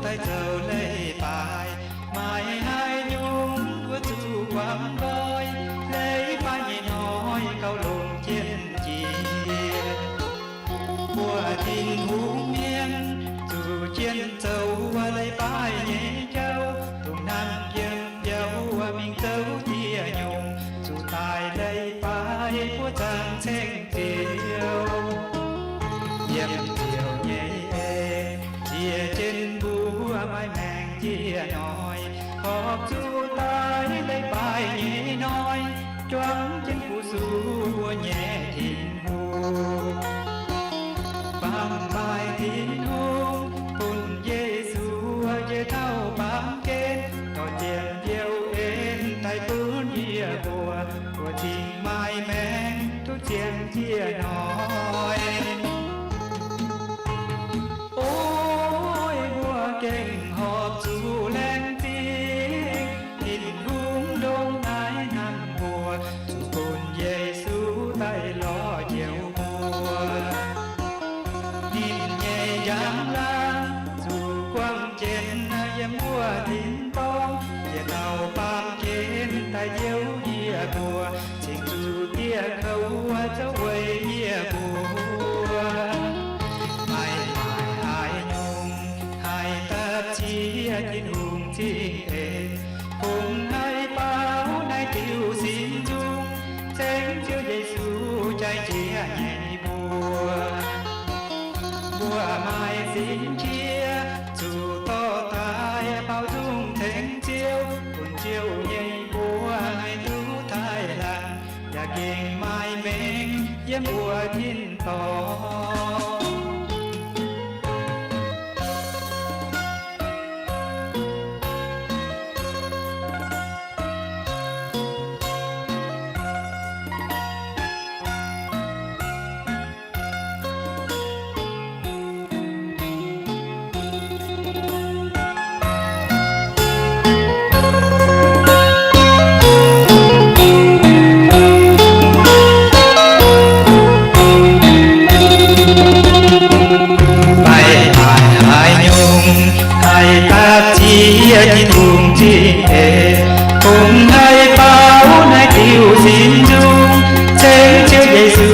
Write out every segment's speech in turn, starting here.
daaih zoux leiz-baaix, maaih haaix nyungc mbuo zuqc guangc nqoi, leiz-baaix nyei hnoi gauh longc jienv jiex. Mbuo Tin-Hungh mienh zuqc jienv zoux leiz-baaix nyei jauv, dongh hnamv yiem jauv mingh zouv dieh nyungc, zuqc daaih leiz-baaix buov zaangc ceng-ziouv. Yiem ziouc nyei eix, ziex jienv mbuo maaih maengc dieh hnoi, horpc zuqc daaih leiz-baaix nyei hnoi, juangc jienv fu-sux mbuo nyei Tin-Hungh. Baamh maaih Tin-Hungh bun Yesu njiec taux baamh gen, dorh zien liouh en daaih bun yie mbuo, mbuo cingx maaih maengc duqv zien dieh hnoi. O, mbuo gengh horpc zuqc laengz zingh Tin-Hungh ndongc naaiv hnamv mbuo, zuqc bun Yesu daaih lorz njoux mbuo. Ninh nyei njang-laangc zuqc guangc jienv yiem mbuo tin-dorngh, njiec taux baamh gen daaih njoux yie mbuo, cingx zuqc dieh kouv zouv weic yie mbuo. Meih maaih haaix nyungc haih dapv ziex Tin-Hungh zingh en? Kungx haih baaux naaiv diuh sin nzung, cengx Ziouv Yesu jaaix jiex nyei mbuo. Mbuo maaih sin-qiex zuqc dorh daaih baaux nzung cengx Ziouv, bun Ziouv nyei mbuox haih duqv taaih laanh, yaac gengh maaih maengc yiem mbuo tin-dorngh. Meih maaih haaix nyungc haih dapv ziex Tin-Hungh zingh en? Kungx haih baaux naaiv diuh sin nzung, cengx Ziouv Yesu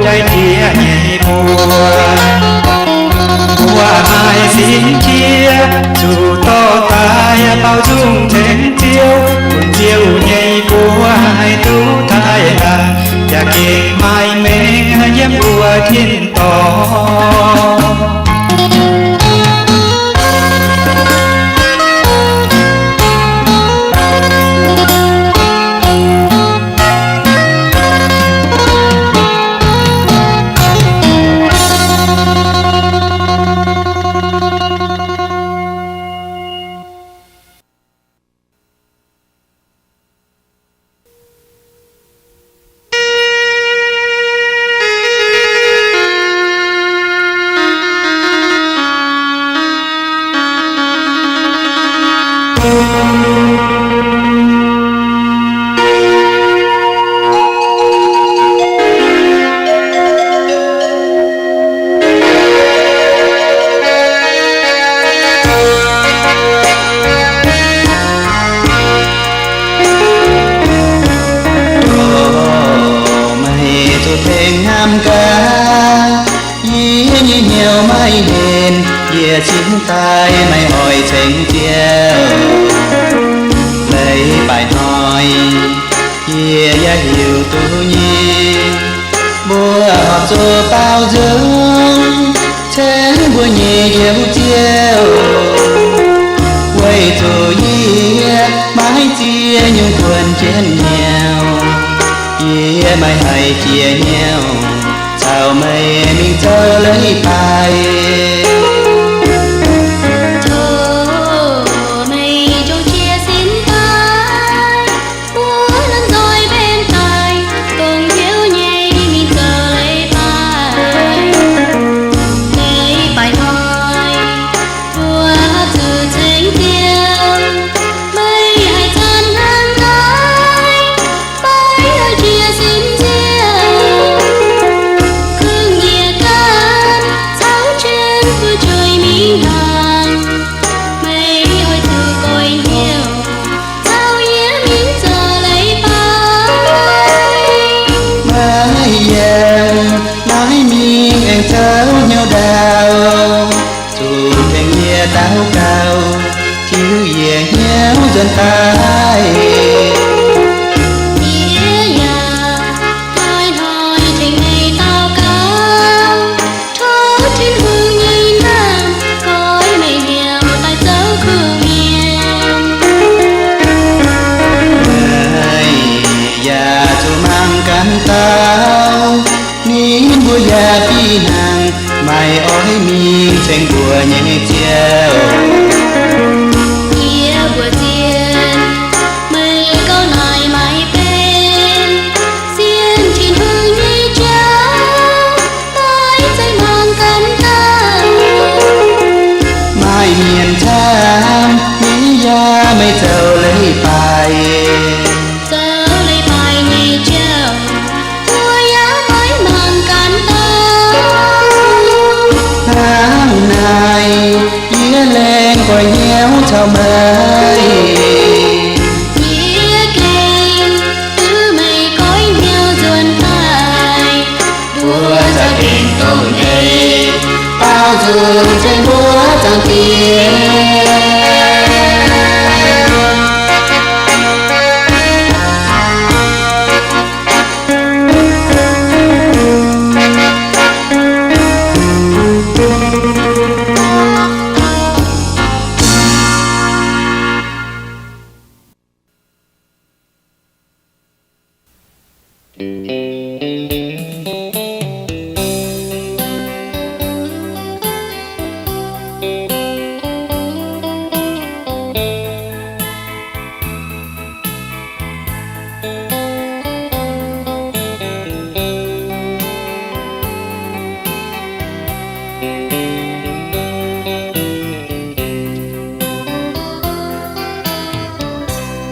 jaaix jiex nyei mbuo. Mbuo maaih sin-qiex zuqc dorh daaih baaux nzung cengx Ziouv, bun Ziouv nyei mbuox haih duqv taaih laanh, yaac gengh maaih maengc yiem mbuo tin-dorngh. Meih zuqc tengx hnamv gaax, yie nyei hnyouv maiv henv, yie cingx daaih maiv oix cengx Ziouv. Leiz-baaix hnoi, yie yaac hiuv duqv nyei, mbuo horpc zuqc baaux nzung cengx mbuo nyei Njoux Ziouv, weic zuqc yie maiv ziex nyungc kuonx jienv hnyouv. Yie maiv haih jiex hnyouv caux meih mingh zoux leiz-baaix. Tov meih njoux jiex sin daaih, mbuo lomh nzoih mbenc daaih, dongh Ziouv nyei mingh zoux leiz-baaix. Leiz-baaix hnoi, mbuo zuqc cengx Ziouv. Meih haih zanc hnangv naaiv, meih haih jiex sin Ziouv, kungx njiec ganh caux daux gaux, Tin-Hungh yie hnyouv nzuonx daaih. Yie yaac hnoi-hnoi tengx meih daux gaux, tov Tin-Hungh nyei hnamv goiv meih hnyouv daaih zoux kuv mienh. Meih yaac zuqc mangc ganh dau, ninh mbuo yaac fih hnangv, maaih oix mingh ceng mbuo nyei ziouv. Yie mbuox zien, meih gauh naaic maiv benx, sienx Tin-Hungh nyei jauv maiv zeiz mangc ganh dau. Maaih mienh camv, yie yaac meih zoux leiz-baaix. Zoux leiz-baaix nyei jauv, mbuo yaac maiv mangc ganh dau. Hnangv naaic, yie laengz goiv hnyouv caux meih. Yie gengh duqv meih goiv hnyouv nzuonx daaih. Mbuo za'gengh dongh nyei baaux nzung ceng mbuo Zaangc Diex.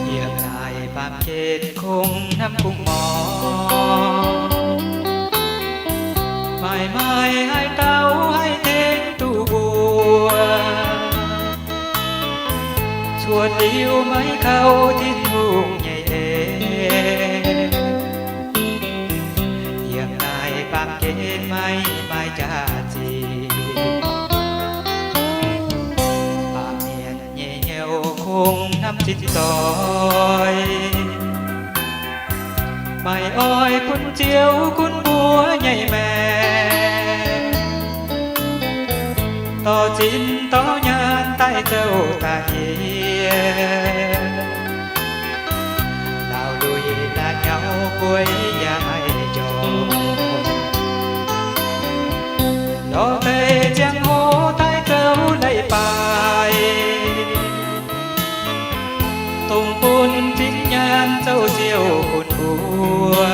Yiem naaiv baamh gen kungx hnamv kungx mor, maaih maaih haaix dauh haih tengx duqv mbuo, cuotv liuz maiv kaux Tin-Hungh nyei en. Yiem naaiv baamh gen maiv maaih jaax-zinh, baamh mienh nyei hnyouv kungx hnamv zinh zoih, maaih oix bun Ziouv gunv mbuo nyei maengc, dorh zinh dorh nyaanh daaih zouv daaih yie. Laauh luic la'nyauv bueix yaac maiv njormh, lorz deix ziangh hoc daaih zoux leiz-baaix, dongh bun zinh nyaanh zouv Ziouv gunv mbuo.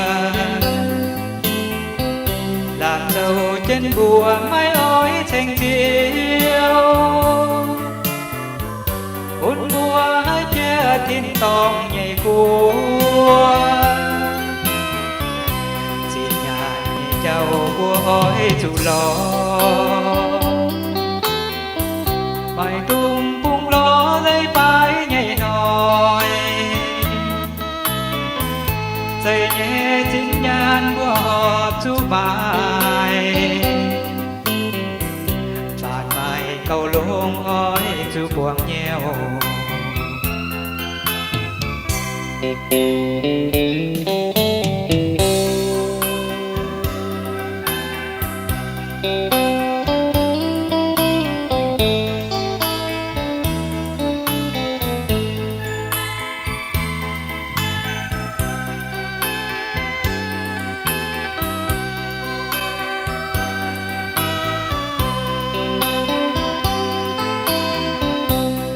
Laanh zouv jienv mbuo maiv oix ceng Ziouv, bun mbuo haih piev tin-dorngh nyei guoqv. Zinh nyaanh nyei jauv mbuo oix zuqc lorz, maiv dungx bungx lorz leiz-baaix nyei hnoi. Zeiz nyei zinh nyaanh mbuo horpc zuqc maaic, zanc maaih gauh longx oix zuqc buangh nyouh.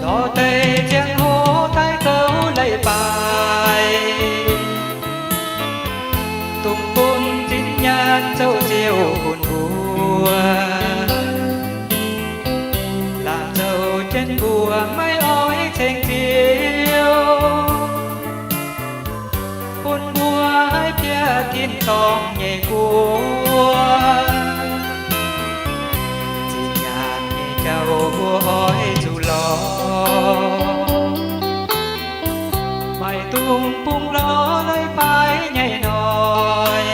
Lorz deix ziangh hoc daaih zoux leiz-baaix, dongh bun zinh nyaanh zouv Ziouv gunv mbuo. Laanh zouv jienv mbuo maiv oix ceng Ziouv, bun mbuo haih piev tin-dorngh nyei guoqv. Zinh nyaanh nyei jauv mbuo oix zuqc lorz, maiv dungx bungx lorz leiz-baaix nyei hnoi.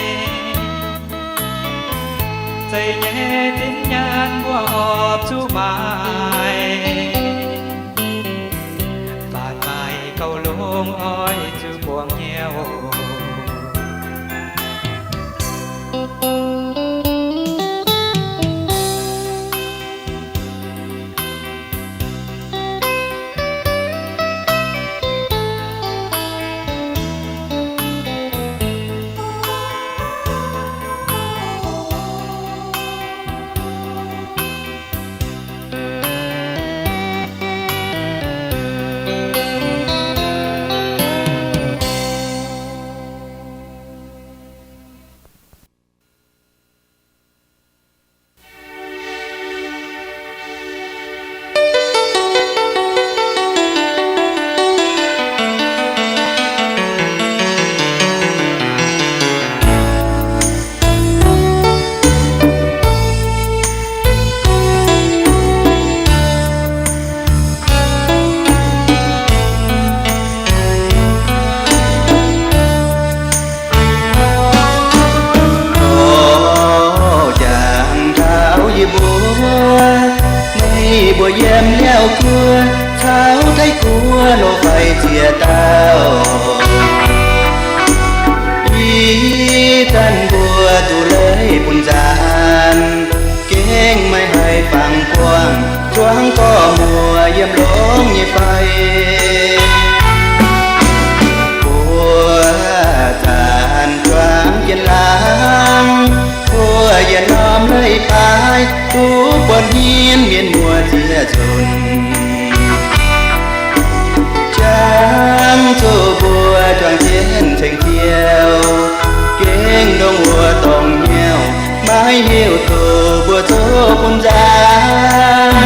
Zeiz nyei zinh nyaanh mbuo horpc zuqc maaic, Liaauh guoqv caux Taiv guoqv loz-faix ziex dauh. Ih zanc mbuo duqv leiz bun nzaanx, gengh maiv haih fangx buangh zuangx gorx-muoz yiem longx nyei fai. Mbuo zanc juangc jienv laangz, mbuo yietc norm leiz-baaix duqv buonv hmien mienh muoz ziex nzunc. Jangx zuqc mbuo juangc jienv ceng-jiou, gengh ndongc wuov dorngx hnyouv, maiv hiuv duqv mbuo zoux bun nzaanx.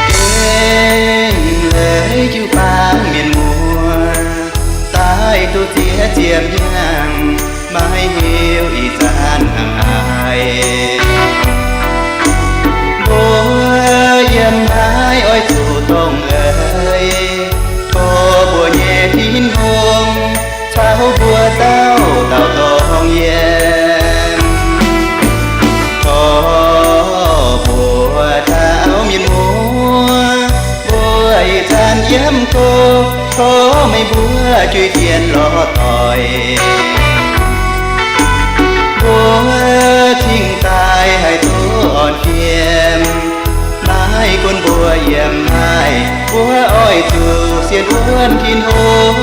Gengh leiz jiu-baang mienh muoz, daaih duqv ziex ziepc hnyangx, maiv hiuv ih zanc hnangv haaix. Mbuo yiem naaiv oix zuqc dongh eix, tov mbuo nyei Tin-Hungh caux mbuo dauh dauh dongh yiem. Tov mbuo taux mienh muoz, mbuo ih zanc yiem go, tov meih mbuo juiv fienx lorz doic. Mbuo cingx daaih haih duqv orn fiem, naaiv gunv mbuo yiem naaiv, mbuo oix zuqc sienx wuonv Tin-Hungh.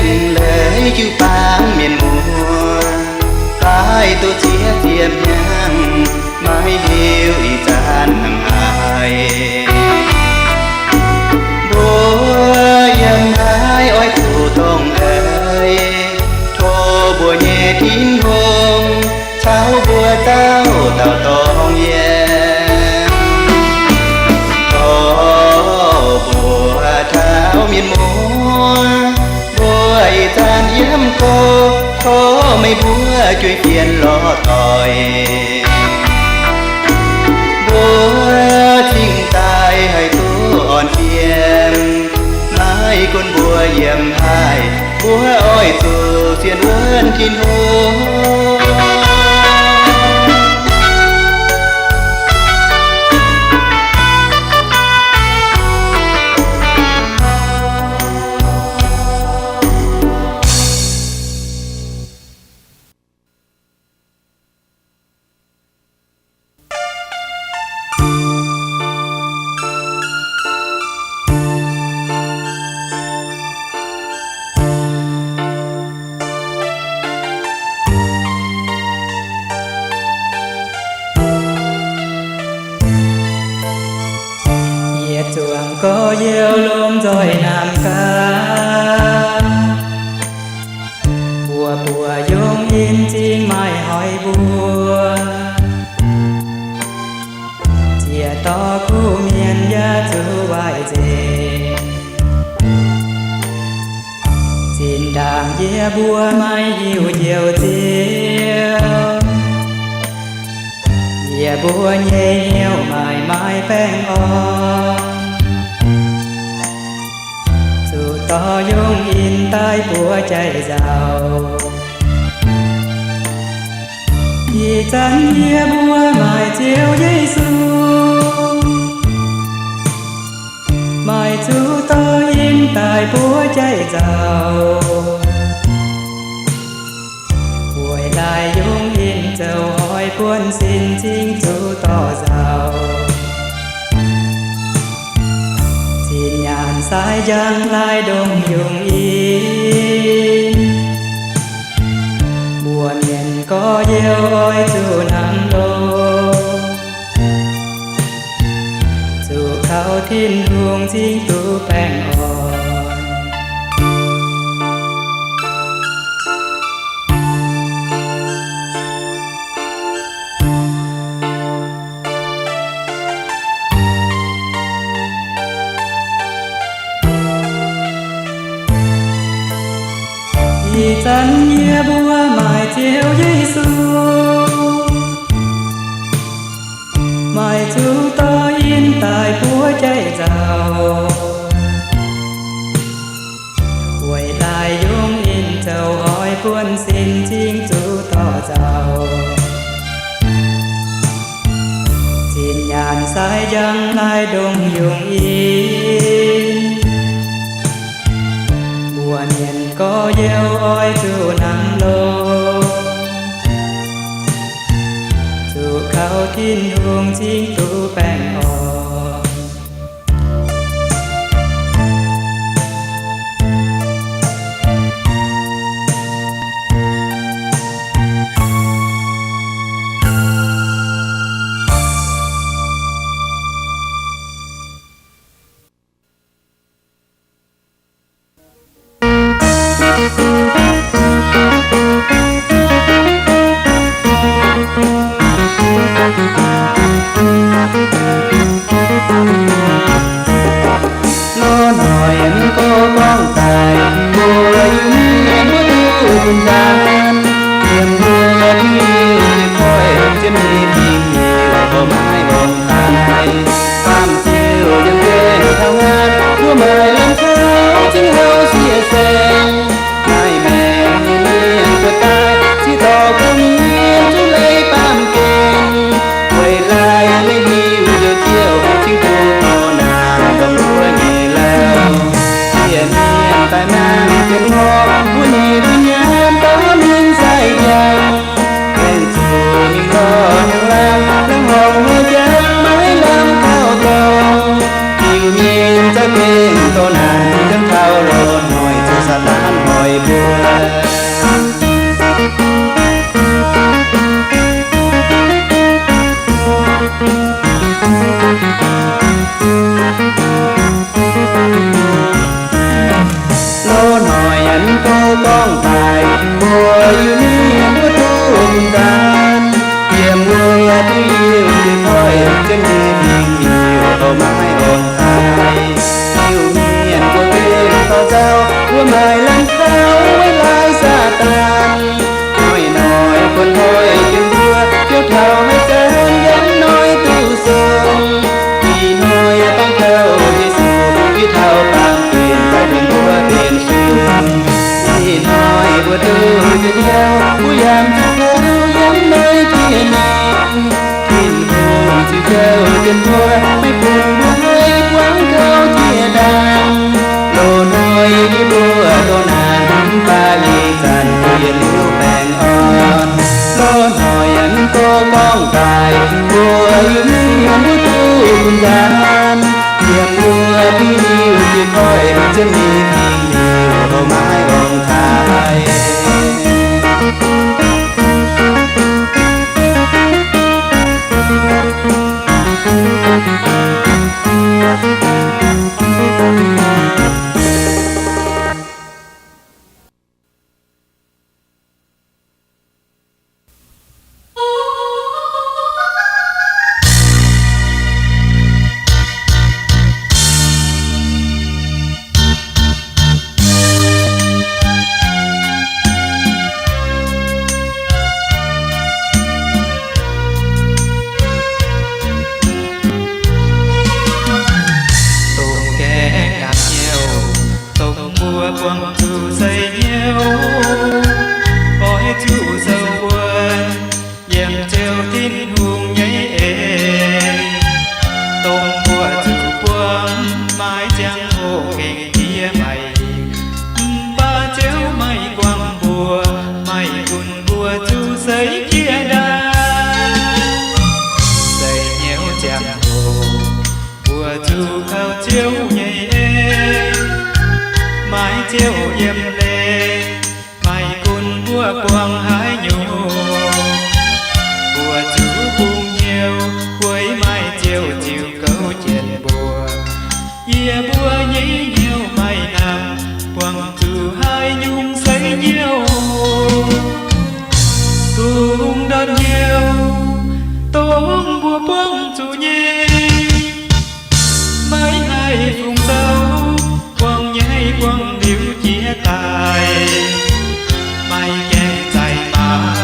Gengh leiz jiu-baang mienh muoz, daaih duqv ziex ziepc hnyangx, maiv hiuv ih zanc hnangv haaix. Mbuo yiem naaiv oix zuqc dongh eix, tov mbuo nyei Tin-Hungh caux mbuo dauh dauh dongh yiem. Tov mbuo taux mienh muoz, mbuo ih zanc yiem go, tov meih mbuo juiv fienx lorz doic. Mbuo cingx daaih haih duqv orn fiem, naaiv gunv mbuo yiem naaiv, mbuo oix zuqc sienx wuonv Tin-Hungh. Yietc zuangx gorx-youz lomh nzoih namx gaax, buoz-buoz yungz in zingh maaih hoic mbuo. Ziec dorh kuv mienh yaac zuqc waaic nzengc. Zinh ndaangc yie mbuo maiv hiuv njoux Ziouv, yie mbuo nyei hnyouv maaih maaih baengh orn, zuqc dorh yungz in daaih buoz jaiv nzauc. Ih zanc yie mbuo maaih Ziouv Yesu, maaih zuqc dorh in daaih buoz jaiv nzauc. Weic laaix yungz in zoux oix buonv sin cingx zuqc dorh nzauc. Zinh nyaanh sai njang laaix ndongc yungz in, mbuo mienh gorx-youz oix zuqc hnangv loh, zuqc kaux Tin-Hungh cingx duqv baengh orn. Ziouv Yesu, maaih zuqc dorh yinh daaih buov jaiv nzauc, weic laaix yungz ninh zoux oix buonv sin cingx zuqc dorh nzauc. Zinh nyaanh sai njang naaiv ndongc yungz yinh, mbuo mienh gorx-youz oix zuqc hnamv longx, zuqc kaux Tin-Hungh cingx duqv baengh orn. Lov noic mv gorngv gorngv daaih, mbuo Iu-Mienh mbuo duqv nzaanx, yiem mbuo Iu-Mienh koiv jienv mingh, mingh liuz maiv longc daaih. Baamh ziouv yiem nquenc taux ngaanc, mbuo maaih lamh kaux zingh houc sieqv saeng. Maaih maengc nyei mienh buatc daaih, ziex dorh kuv mienh zuqc leiz baamh gen. Weic laaix maiv hiuv njoux Ziouv, cingx duqv dorh naanc ndongc mbuo nyei lauh. Yie mienh daaih nangh jienv mborqv, mbuo nyei bun nyaanh dorh mingh sai jangx. Aengx zuqc mingh lorh hnyangx-laangh, laangz horngc hnyouv jangx maiv lamh kaux dorngx. Iu-Mienh za'gengh dorh naanc jienv taux loz-hnoi zuqc Saadaan hoic mbuo. Loz-hnoi yaac mv tov gorngv daaih, mbuo Iu-Mienh mbuo duqv nzaanx. Yiem mbuo duqv Iu-Mienh koiv jienv nyei mingh liuz, maiv longc daaih. Iu-Mienh mbuo gengh dorh nzauh, mbuo maaih lamh kaux weic laaix Saadaan. Hnoi-hnoi buonc hnoi jienv mbuo biouv taux haaix zanc yiem hnoi duqv sung. Ih hnoi dangh kaux Yesu, biouv taux baamh gen daaih benx mbuo benx fingx. Ih hnoi mbuo duqv njien-youh, mbuo yaac zuqc kouv yiem naaiv jiex mingh. Tin-Hungh ziouc jouh jienv mbuo, maiv bun mbuo haih buangv kouv jiex ndaangc. Loz-hnoi yie mbuo doqc naanc, mv baac ih zanc mbuo yietc liuz baengh orn. Loz-hnoi yaac mv tov gorngv daaih, mbuo Iu-Mienh mbuo duqv nzaanx. Yiem mbuo duqv Iu-Mienh koiv jienv mingh liuz, maiv longc daaih. Dongh gaengh nyaanh hnyouv dongh mbuo buangh zuqc seix hnyouv, oix zuqc sou wuonv yiem Ziouv Tin-Hungh nyei en. Dongh mbuo zuqc buangh maiv ziangh hoc gengh jiex maengc, mv baac Ziouv maiv guangc mbuo, maiv gunv mbuo zuqc seix jiex ndaangc. Seix hnyouv ziangh hoc mbuo zuqc kaux Ziouv nyei en, maiv Ziouv yiem leiz, maiv gunv mbuo buangh haaix nyungc, mbuo zuqc bungx hnyouv, weic maaih Ziouv ziux gouv jienv mbuo. Yie mbuo nyei hnyouv maiv hnamv buangh zuqc haaix nyungc seix hnyouv. Kungx ndortv hnyouv dongh mbuo buangh zuqc nyei, maiv haih fungc zoux, buangh nyei buangh liuz jiex daaih, maiv gaengh zaih maah,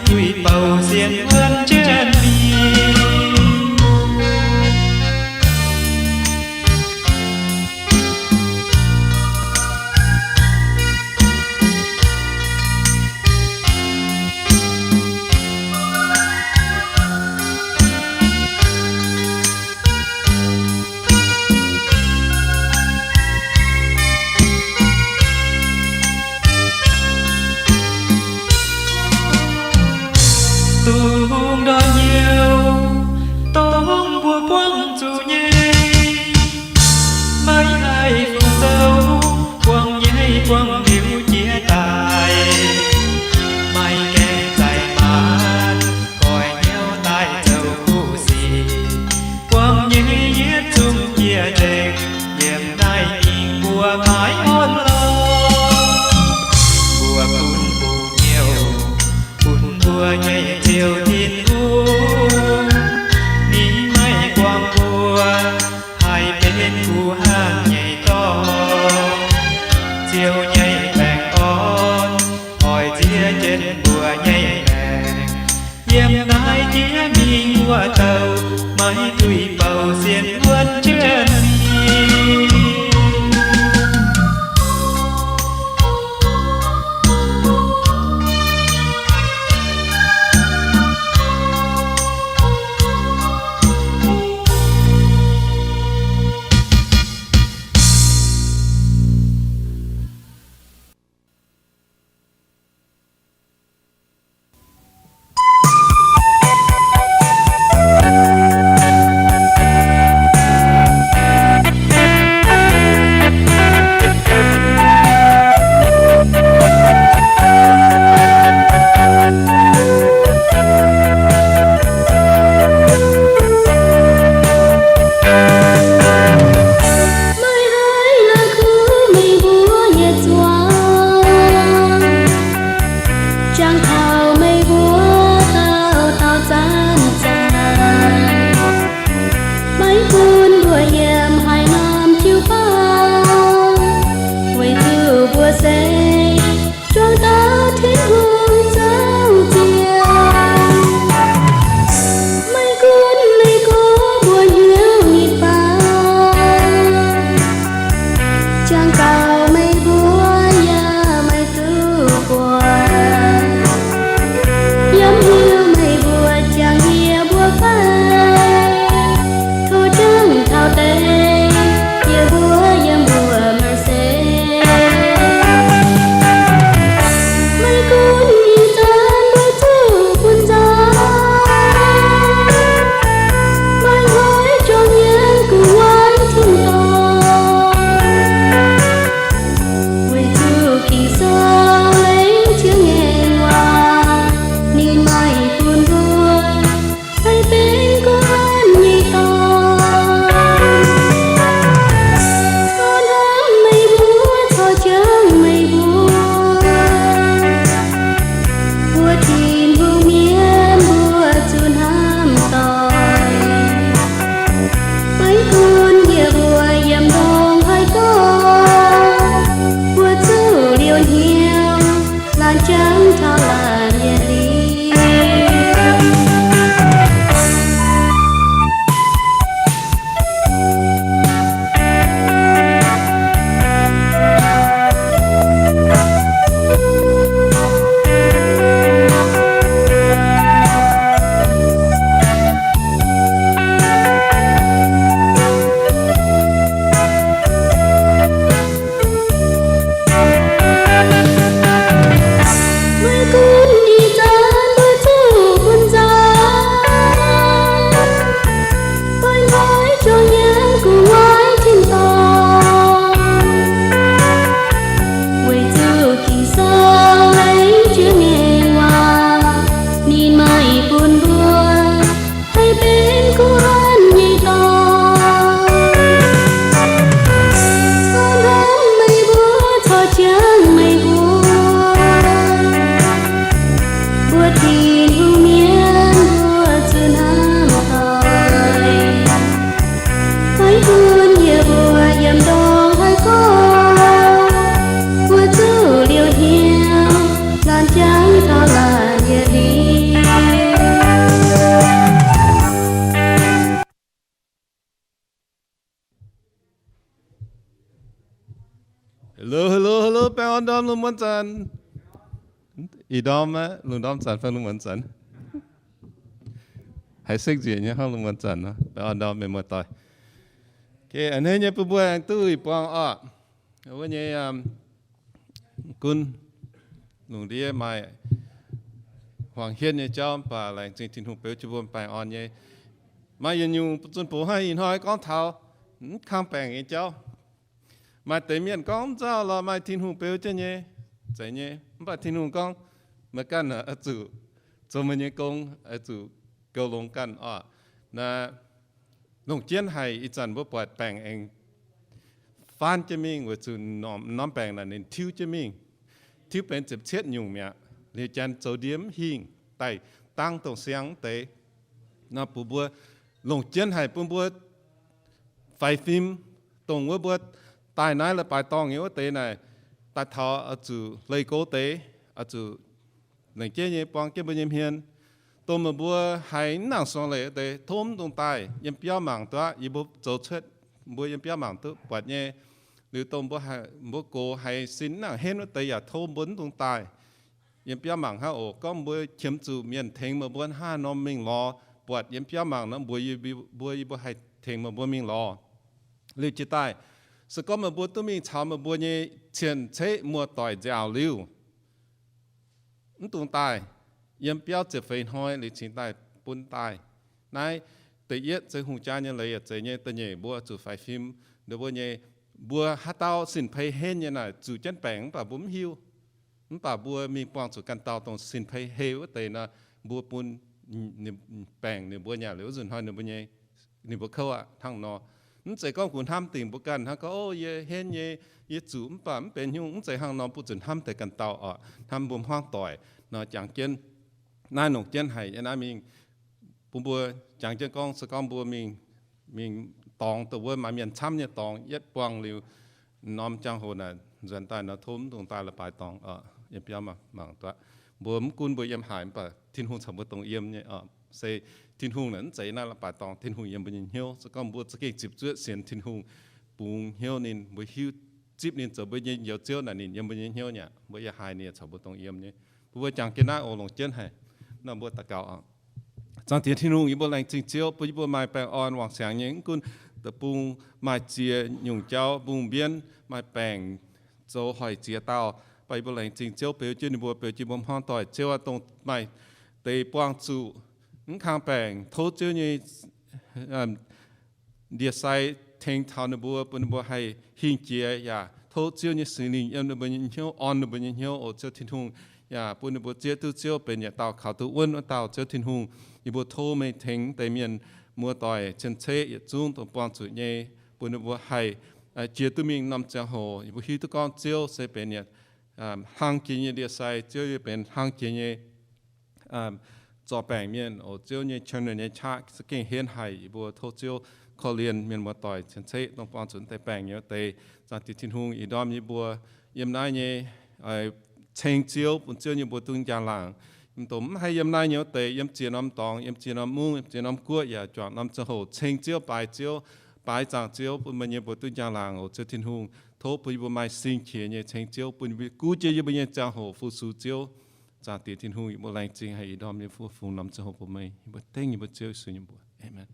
duih bouc sienx wuonv jienv mingh. Dongh ndortv hnyouv dongh mbuo buangv zuqc nyei, maiv haih fungc zoux, buangv nyei buangv liuz jiex daaih, maiv gaengh zaaix maanc, goix hnyouv daaih zoux kuv sic, buangv nyei yietc zungv jiex nzengc. Yiem naaiv ih mbuo maiv orn lorqc, mbuo bun mbuo hnyouv, bun mbuo nyei Ziouv Tin-Hungh, ninh maiv buangh mbuo haih benx guh haanh nyei dorngx. Ziouv nyei baengh orn oix ziex jienv mbuo nyei maengc. Yiem naaiv jiex mingh wuov dauh, maiv duih bouc sienx wuonv jienv mingh. Meih haih la'kuqv meih mbuo nyei zuangx, jangx taux meih mbuo dauh dauh zanc-zanc. Maiv bun mbuo yiem haaix norm jiu-baang, weic zuqc mbuo se juangc dauh Tin-Hungh zangv ziangx. Maiv gunv meih gorngv mbuo hnyouv nitv baac, jangx gaux meih mbuo yaac maiv duqv buatc. Yiem heuc meih mbuo jangx yie mbuo fai, tov jangx taux deix yie mbuo yiem mbuo maaih se. Maiv gunv ih zanc mbuo zuqc bun nzauh, maiv hnoi juangc yiem gu'nguaaic tin-dorngh. Weic zuqc Ging-Sou lengc jiex ngaengc waac, ninh maiv bun mbuo haih benx guh haanh nyei dorngx. Corc hnamv meih mbuo, corc jangx meih mbuo, mbuo Tin-Hungh mienh mbuo zuqc hnamv doic. Maiv gunv yie mbuo yiem ndongc haaix gorngv, mbuo zuqc liouh hnyouv laanh jangx taux laanh yietc liuz. Maiv gunv ih zanc mbuo zuqc bun nzauh, maiv hnoi juangc yiem gu'nguaaic tin-dorngh. Weic zuqc Ging-Sou lengc jiex ngaengc waac, ninh maiv bun mbuo haih benx guh haanh nyei dorngx. Corc hnamv meih mbuo, corc jangx meih mbuo, mbuo Tin-Hungh mienh mbuo zuqc hnamv doic. Maiv gunv yie mbuo yiem ndongc haaix gorngv, mbuo zuqc liouh hnyouv laanh jangx taux laanh yietc liuz. Orn ndorm lungh muonz zanc. Ih ndorm, lungh ndorm zanc fai lungh muonz zanc? Haiz sekv nzieqc nyei hnangv lungh muonz zanc nor, orn ndorm mienh muoz-doic. A'hneiv nyei bun mbuo aengx duqv buangh orqc. Wuov nyei gunv lungh ndiev maaih huaang hietv nyei jauv, mv baac laengz zingh Tin-Hungh beu jienv mbuo baengh orn nyei. Maaih yietc nyungc zunh bungx hnangv ih hnoi gorngv taux mv kang baengc nyei jauv. Maaih deix mienh gorngv mv nzauh lorqc, maaih Tin-Hungh beu jienv nyei, zeiz nyei. Mv baac Tin-Hungh gorngv, meih ganh oix zuqc zoux meih nyei gong, oix zuqc goux longx ganh orqc. Naaiv longc jienv haic, ih zanc mbuo buatc baengc aengx faanv jienv mingh, weic zuqc norm baengc naaic ninh tiuv jienv mingh, tiuv benx ziepc cietv nyungc mi'aqv. Liuz janx zoux ndie mv hingh, daaih dangv dongh siang wuov deix. Nor bun mbuo longc jienv haic bun mbuo faix fim, dongh wuov mbuo daaih naaiv leiz-baaix dorngh nyei wuov deix naaic, daaih taux oix zuqc leih go deix, oix zuqc lengc jeiv nyei buang jienv mbuo nyei hmien. Dongh meih mbuo haiz mv nangc sorng leiz wuov deix, tov mv dungx daaih, yiem biauv mangc duqv, yie mbuo zoux cuotv, mbuo yiem biauv mangc duqv buatc nyei. Liuz dongh mbuo, mbuo gox haiz sin mv nangc henv wuov deix yaac tov mbuo mv dungx daaih, yiem biauv mangc hnangv oc. Gorngv mbuo qiemx zuqc mienh tengx meih mbuo hnangv haaix nor mingh lorz, buatc yiem biauv mangc nor mbuox yie mbuo, yie mbuo haih tengx meih mbuo mingh lorz. Liuz jiex daaih, se gorngv meih mbuo duqv mingh caux meih mbuo nyei cien-ceqv muoz-doic nziaauc liuz, mv dungx daaih. Yiem biauv ziepc feix hnoi liuz cingx daaih bun daaih. Naaiv da'yietv se hungh jaa nyei leiz yaac zeiz nyei. Da'nyeic mbuo zuqc faix fim, ninh mbuo nyei, mbuo haaix dauh sin-peix henv nyei naaic zuqc jienv baengc mv baac mbuo mv hiuv. Mv baac mbuo mingh buangh zuqc ganh dauh dongh sin-peix heh wuov deix nor, mbuo bun baengc ninh mbuo nyei. Liuz wuov nzunc hnoi ninh mbuo nyei, ninh mbuo kouv aqv hnangv nor. Mv zeiz gorngv kungx hnamv dingc mbuo ganh hnangv gorngv, o, yie henv nyei, yie zuqc mv baac mv benx haaix nyungc, mv zeiz hnangv nor. Mbuo zuqc hnamv deix ganh dauh oc, hnamv mbuo hmuangv doic nor. Jangx jienv naaiv longc jienv haic nyei naaiv mingh, bun mbuo jangx jienv gorngv, se gorngv mbuo mingh, mingh dorngx dongh wuov maaih mienh camv nyei dorngx, yietv buangh liuz norm ziangh hoc naaic nzuonx daaih nor, tov mv dungx daaih leiz-baaix dorngx, yiem biauv mangc duqv. Mbuo mv gunv mbuo yiem haaix, mv baac Tin-Hungh caux mbuo dongh yiem nyei. Se Tin-Hungh naaic mv zeiz naaiv leiz-baaix dorngx, Tin-Hungh yiem mbuo nyei hnyouv. Se gorngv mbuo za'gengh ziepc zuoqv sienx Tin-Hungh, bungx hnyouv ninh, mbuo hiuv zipv ninh zoux mbuo nyei Njoux Ziouv naaic, ninh yiem mbuo nyei hnyouv nyei aqv. Mbuo yiem haaix ninh yaac caux mbuo dongh yiem nyei. Bun mbuo jangx jienv naaiv oc, longc jienv haic. Nor mbuo daux gaux oc. Zaangc Diex Tin-Hungh, yie mbuo laengz zingh Ziouv bun yie mbuo maaih baengh orn wangc siangx nyei, mv gunv deic-bung maaih ziex nyungc jauv, mbungh mbienv maaih baengc zoux hoic ziex dauh, mv baac yie mbuo laengz zingh Ziouv beu jienv ninh mbuo, beu jienv mbuo hmuangv doic. Ziouv aac, dongh maaih deix buangh zuqc mv kang baengc, tov Ziouv nyei ndie-sai tengx taux ninh mbuo, bun ninh mbuo haih hingh jiex, yaac tov Ziouv nyei Singx Lingh yiem ninh mbuo nyei hnyouv, orn ninh mbuo nyei hnyouv oc Ziouv Tin-Hungh. Yaac bun ninh mbuo zieqv duqv Ziouv benx yietc dauh kaux duqv wuonv wuov dauh Ziouv Tin-Hungh. Yie mbuo tov meih tengx deix mienh muoz-doic cien-ceqv yietc zungv dongh buangh zuqc nyei, bun ninh mbuo haih jiex duqv mingh norm ziangh hoc. Yie mbuo hiuv duqv gorngv Ziouv se benx yietc hlang jiex nyei ndie-sai, Ziouv yie benx hlang jiex nyei zorc baengc mienh oc. Ziouv nyei channel nyei qaqv za'gengh henv haic. Yie mbuo tov Ziouv korv-lienh mienh muoz-doic cien-ceqv dongh buangh zuqc deix baengc nyei wuov deix. Zaangc Diex Tin-Hungh, ih ndorm yie mbuo yiem naaiv nyei ceng Ziouv, bun Ziouv nyei mbuox duqv njang-laangc. Mv dongh mv haih yiem naaiv nyei wuov deix, yiem ziex norm dorngx, yiem ziex norm mungv, yiem ziex norm guoqv, yaac juangc norm ziangh hoc ceng Ziouv, baaix Ziouv, baaix zaangc Ziouv, bun meih nyei mbuox duqv njang-laangc oc Ziouv Tin-Hungh. Tov bun yie mbuo maaih sing qiex nyei ceng Ziouv, bun yie mbuo gu jiex yie mbuo nyei ziangh hoc fu-sux Ziouv. Zaangc Diex Tin-Hungh, yie mbuo laengz zingh haic ih ndorm nyei fu-fungx norm ziangh hoc bun meih. Yie mbuo dengv yie mbuo Ziouv Yesu nyei mbuox. Aamen.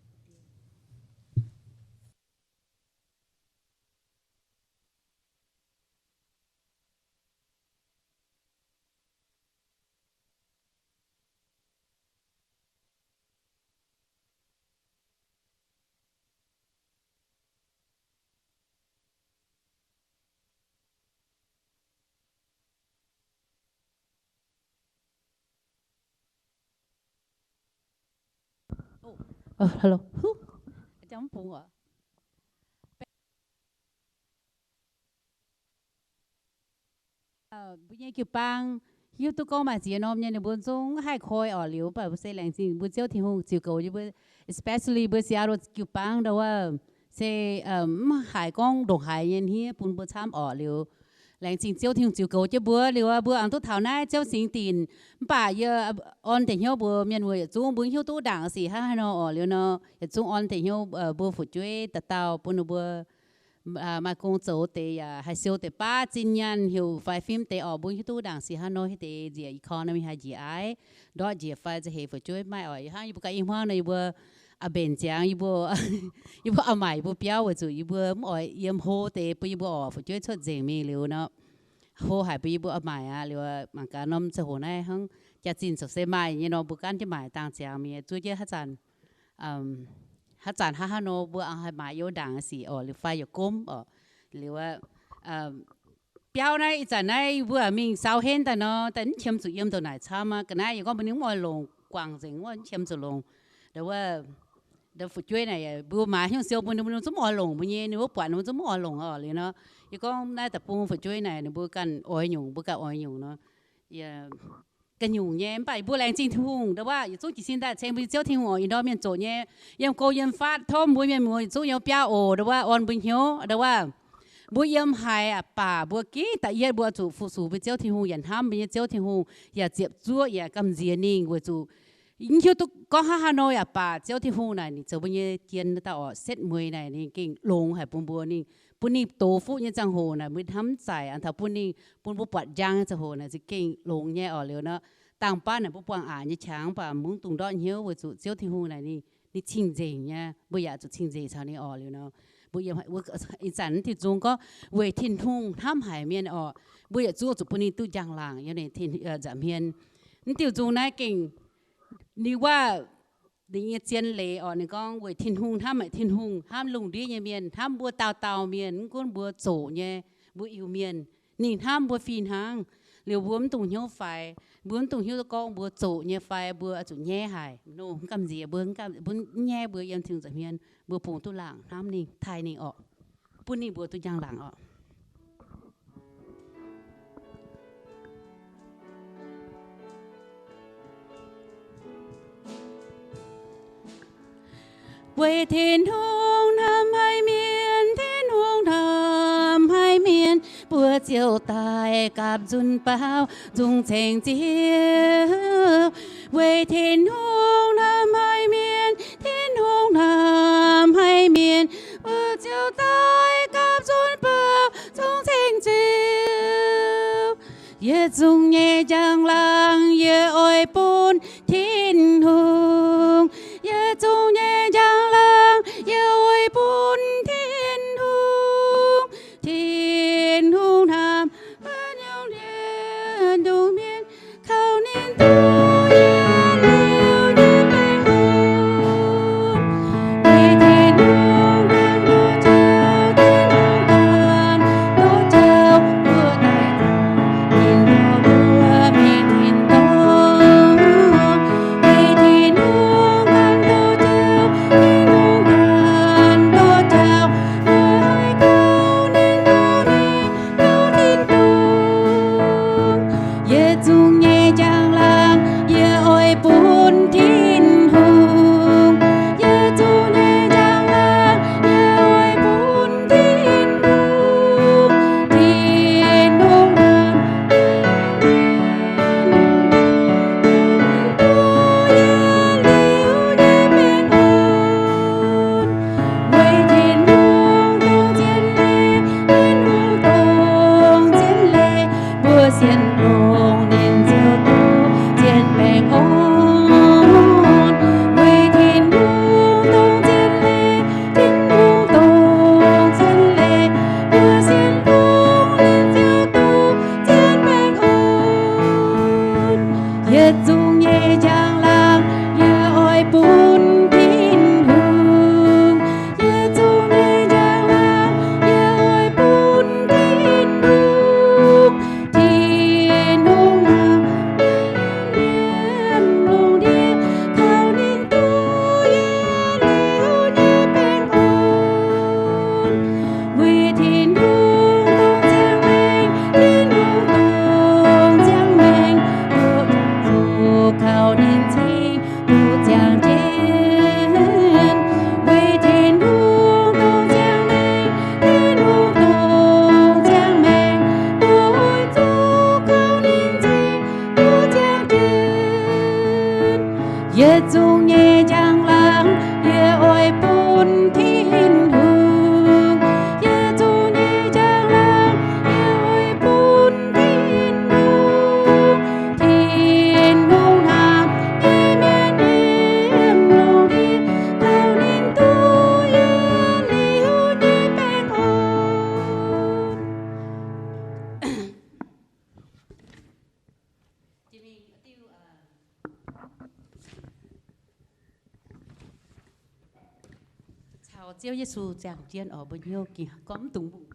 Mbuo nyei jiu-baang hiuv duqv gorngv maaih ziex norm nyei ninh mbuo zungv haih koi orqc. Liuz mv baac mbuo se laengz zingh mbuo Ziouv Tin-Hungh ziux goux yie mbuo, especially mbuo Seattle jiu-baang ndau wuov, se mv haiz gorngv ndongc haaix nyei hniev bun mbuo camv orqc. Liuz laengz zingh Ziouv Tin-Hungh ziux goux jienv mbuo liuz, mbuo aengx duqv taux naaiv Ziouv singx dinc. Mv baac yie orn deix hnyouv mbuox mienh muoz yietc zungv, mbuo hiuv duqv ndaangc sic hnangv haaix nor orqc. Liuz nor yietc zungv orn deix hnyouv mbuo fu'jueiv dauh dauh bun ninh mbuo maaih gong zoux deix yaac haih siou deix baav zinh nyaanh heuc fai fim deix orqc. Mbuo hiuv duqv ndaangc sic haaix nor hiuv deix njiec economy haih njiec aiv, ndortv njiec fai za'heix fu'jueiv maiv orqc. Hnangv yie mbuo ganh i hmuangv nor yie mbuo a'mbenc ziangx yie mbuo, yie mbuo a'maaic yie mbuo biauv weic zuqc yie mbuo mv oix yiem hlo deix bun yie mbuo orqc. Fu'jueiv cuotv nzengc mingh liuz nor, hlo haic bun yie mbuo a'maaic aqv. Liuz mangc gaax norm ziangh hoc naaiv hnangv jaax-zinh zoux se maaih nyei nor mbuo gaanv jienv maaic dangh ziangx mingh zuov jienv haav zanc haav zanc hnangv haaix nor mbuo haih maaiz youh ndaangc sic orqc liuz fai yaac gomv orqc. Liuz biauv naaiv ih zanc naaiv mbuo mingh saau henv daaih nor, daaih mv qiemx zuqc yiem ndongc naaic camv aqv. Ga'naaiv yie gorngv mbuo ninh mv oix longc guangc nzengc, mv qiemx zuqc longc. Ndau wuov, ndau fu'jueiv naaic mbuo maaiz hnyouv siou mbuo, ninh mbuo zungv mv oix longc mbuo nyei, ninh mbuo buatc ninh mbuo zungv mv oix longc orqc. Liuz nor, yie gorngv naaiv deic-bung fu'jueiv naaic ninh mbuo ganh oix nyungc, mbuo ganh oix nyungc nor, ga'nyungc nyei. Mv baac yie mbuo laengz zingh Tin-Hungh ndau wuov yietc zungv jiez sin daaih ceng mbuo nyei Ziouv Tin-Hungh oc. Ih ndorm mienh zoqc nyei, yiem go yiem fatv tov mbuo mienh muoz yietc zungv yiem biauv oc. Ndau wuov orn mbuo hnyouv ndau wuov mbuo yiem haaix aqv baac mbuo gengh da'yietv mbuo zuqc fu-sux mbuo Ziouv Tin-Hungh yaac hnamv mbuo nyei Ziouv Tin-Hungh yaac ziepc zuoqv yaac gamh nziex ninh weic zuqc mv hiuv duqv gorngv hnangv haaix nor yaac baac Ziouv Tin-Hungh naaic ninh zoux mbuo nyei jien dauh orqc, setv mueiz naaic ninh gengh longx haic bun mbuo, ninh bun ninh doz fuqv nyei ziangh hoc naaic mbuo hnamv mv zaic. An taux bun ninh bun mbuo buatc njang nyei ziangh hoc naaic za'gengh longx nyei orqc. Liuz nor, dangh baav naaic mbuo buangh aqc nyei qangx mv baac mv dungx ndortv hnyouv weic zuqc Ziouv Tin-Hungh naaic ninh, ninh cing-nzengc nyei, mbuo yaac zuqc cing-nzengc caux ninh orqc. Liuz nor, mbuo yiem ih zanc mv diuh nzung gorngv weic Tin-Hungh hnamv haic mienh orqc, mbuo yietc zungv zuqc bun ninh duqv njang-laangc yiem ninh nza'hmien. Mv diuh nzung naaiv gengh ninh waac ninh nyei zien leiz orqc, ninh gorngv weic Tin-Hungh hnamv haic, Tin-Hungh hnamv lungh ndiev nyei mienh, hnamv mbuo dauh dauh mienh, mv gunv mbuo zoqc nyei, mbuo Iu-Mienh. Ninh hnamv mbuo fih hnangv. Liuz mbuo mv dungx hnyouv faix, mbuo mv dungx hnyouv duqv gorngv mbuo zoqc nyei fai mbuo zuqc nyaiv haic. Mv gamh nziex mbuo, mbuo mv nyaiv mbuo yiem Tin-Hungh nza'hmien, mbuo bungx duqv laangc hnamv ninh, taaih ninh orqc, bun ninh mbuo duqv njang-laangc orqc. Weic Tin-Hungh hnamv haic mienh, Tin-Hungh hnamv haic mienh, mbuo ziouc daaih gapv nzunc baaux nzung ceng Ziouv. Weic Tin-Hungh hnamv haic mienh, Tin-Hungh hnamv haic mienh, mbuo ziouc daaih gapv nzunc baaux nzung ceng Ziouv. Yietc zungv nyei njang-laangc yie oix bun Tin-Hungh. Yietc zungv nyei njang-laangc yie oix bun Tin-Hungh. Tin-Hungh hnamv haic mienh, Tin-Hungh mienh, kaux ninh duqv yietc liuz nyei baengh orn. Weic Tin-Hungh daaih nduov jauv, Tin-Hungh daaih nduov jauv, mbuo daaih taux ninh mbuo mingh tin-dorngh. Weic Tin-Hungh daaih nduov jauv, Tin-Hungh daaih nduov jauv, mbuo haih kaux ninh mbuo mingh liuz tin-dorngh. Yietc zungv nyei njang-laangc yie oix bun Tin-Hungh. Yietc zungv nyei njang-laangc yie oix bun Tin-Hungh. Tin-Hungh hnamv haic mienh, Tin-Hungh hnamv haic mienh, mbuo ziouc daaih gapv nzunc baaux nzung ceng Ziouv. Weic Tin-Hungh dongh zien leiz, Tin-Hungh dongh zien leiz, mbuo sienx longx ninh ziouc duqv zien baengh orn. Weic Tin-Hungh dongh zien leiz, Tin-Hungh dongh zien leiz, mbuo sienx longx ninh ziouc duqv zien baengh orn. Yietc zungv nyei njang-laangc yie oix bun Tin-Hungh. Yietc zungv nyei njang-laangc yie oix bun Tin-Hungh. Tin-Hungh hnamv haic mienh, lungh ndiev kaux ninh duqv yietc liuz nyei baengh orn. Weic Tin-Hungh dongh ziangh maengc, Tin-Hungh dongh ziangh maengc, duqv zuqc kaux ninh cing duqv ziangh jienv. Weic Tin-Hungh dongh ziangh maengc, Tin-Hungh dongh ziangh maengc, duqv zuqc kaux ninh cing duqv ziangh jienv. Yietc zungv nyei njang-laangc yie oix bun Tin-Hungh. Yietc Taux Ziouv Yesu ziangh jienv oc, mbuo hnyouv ging gorngv mv dungx mbungh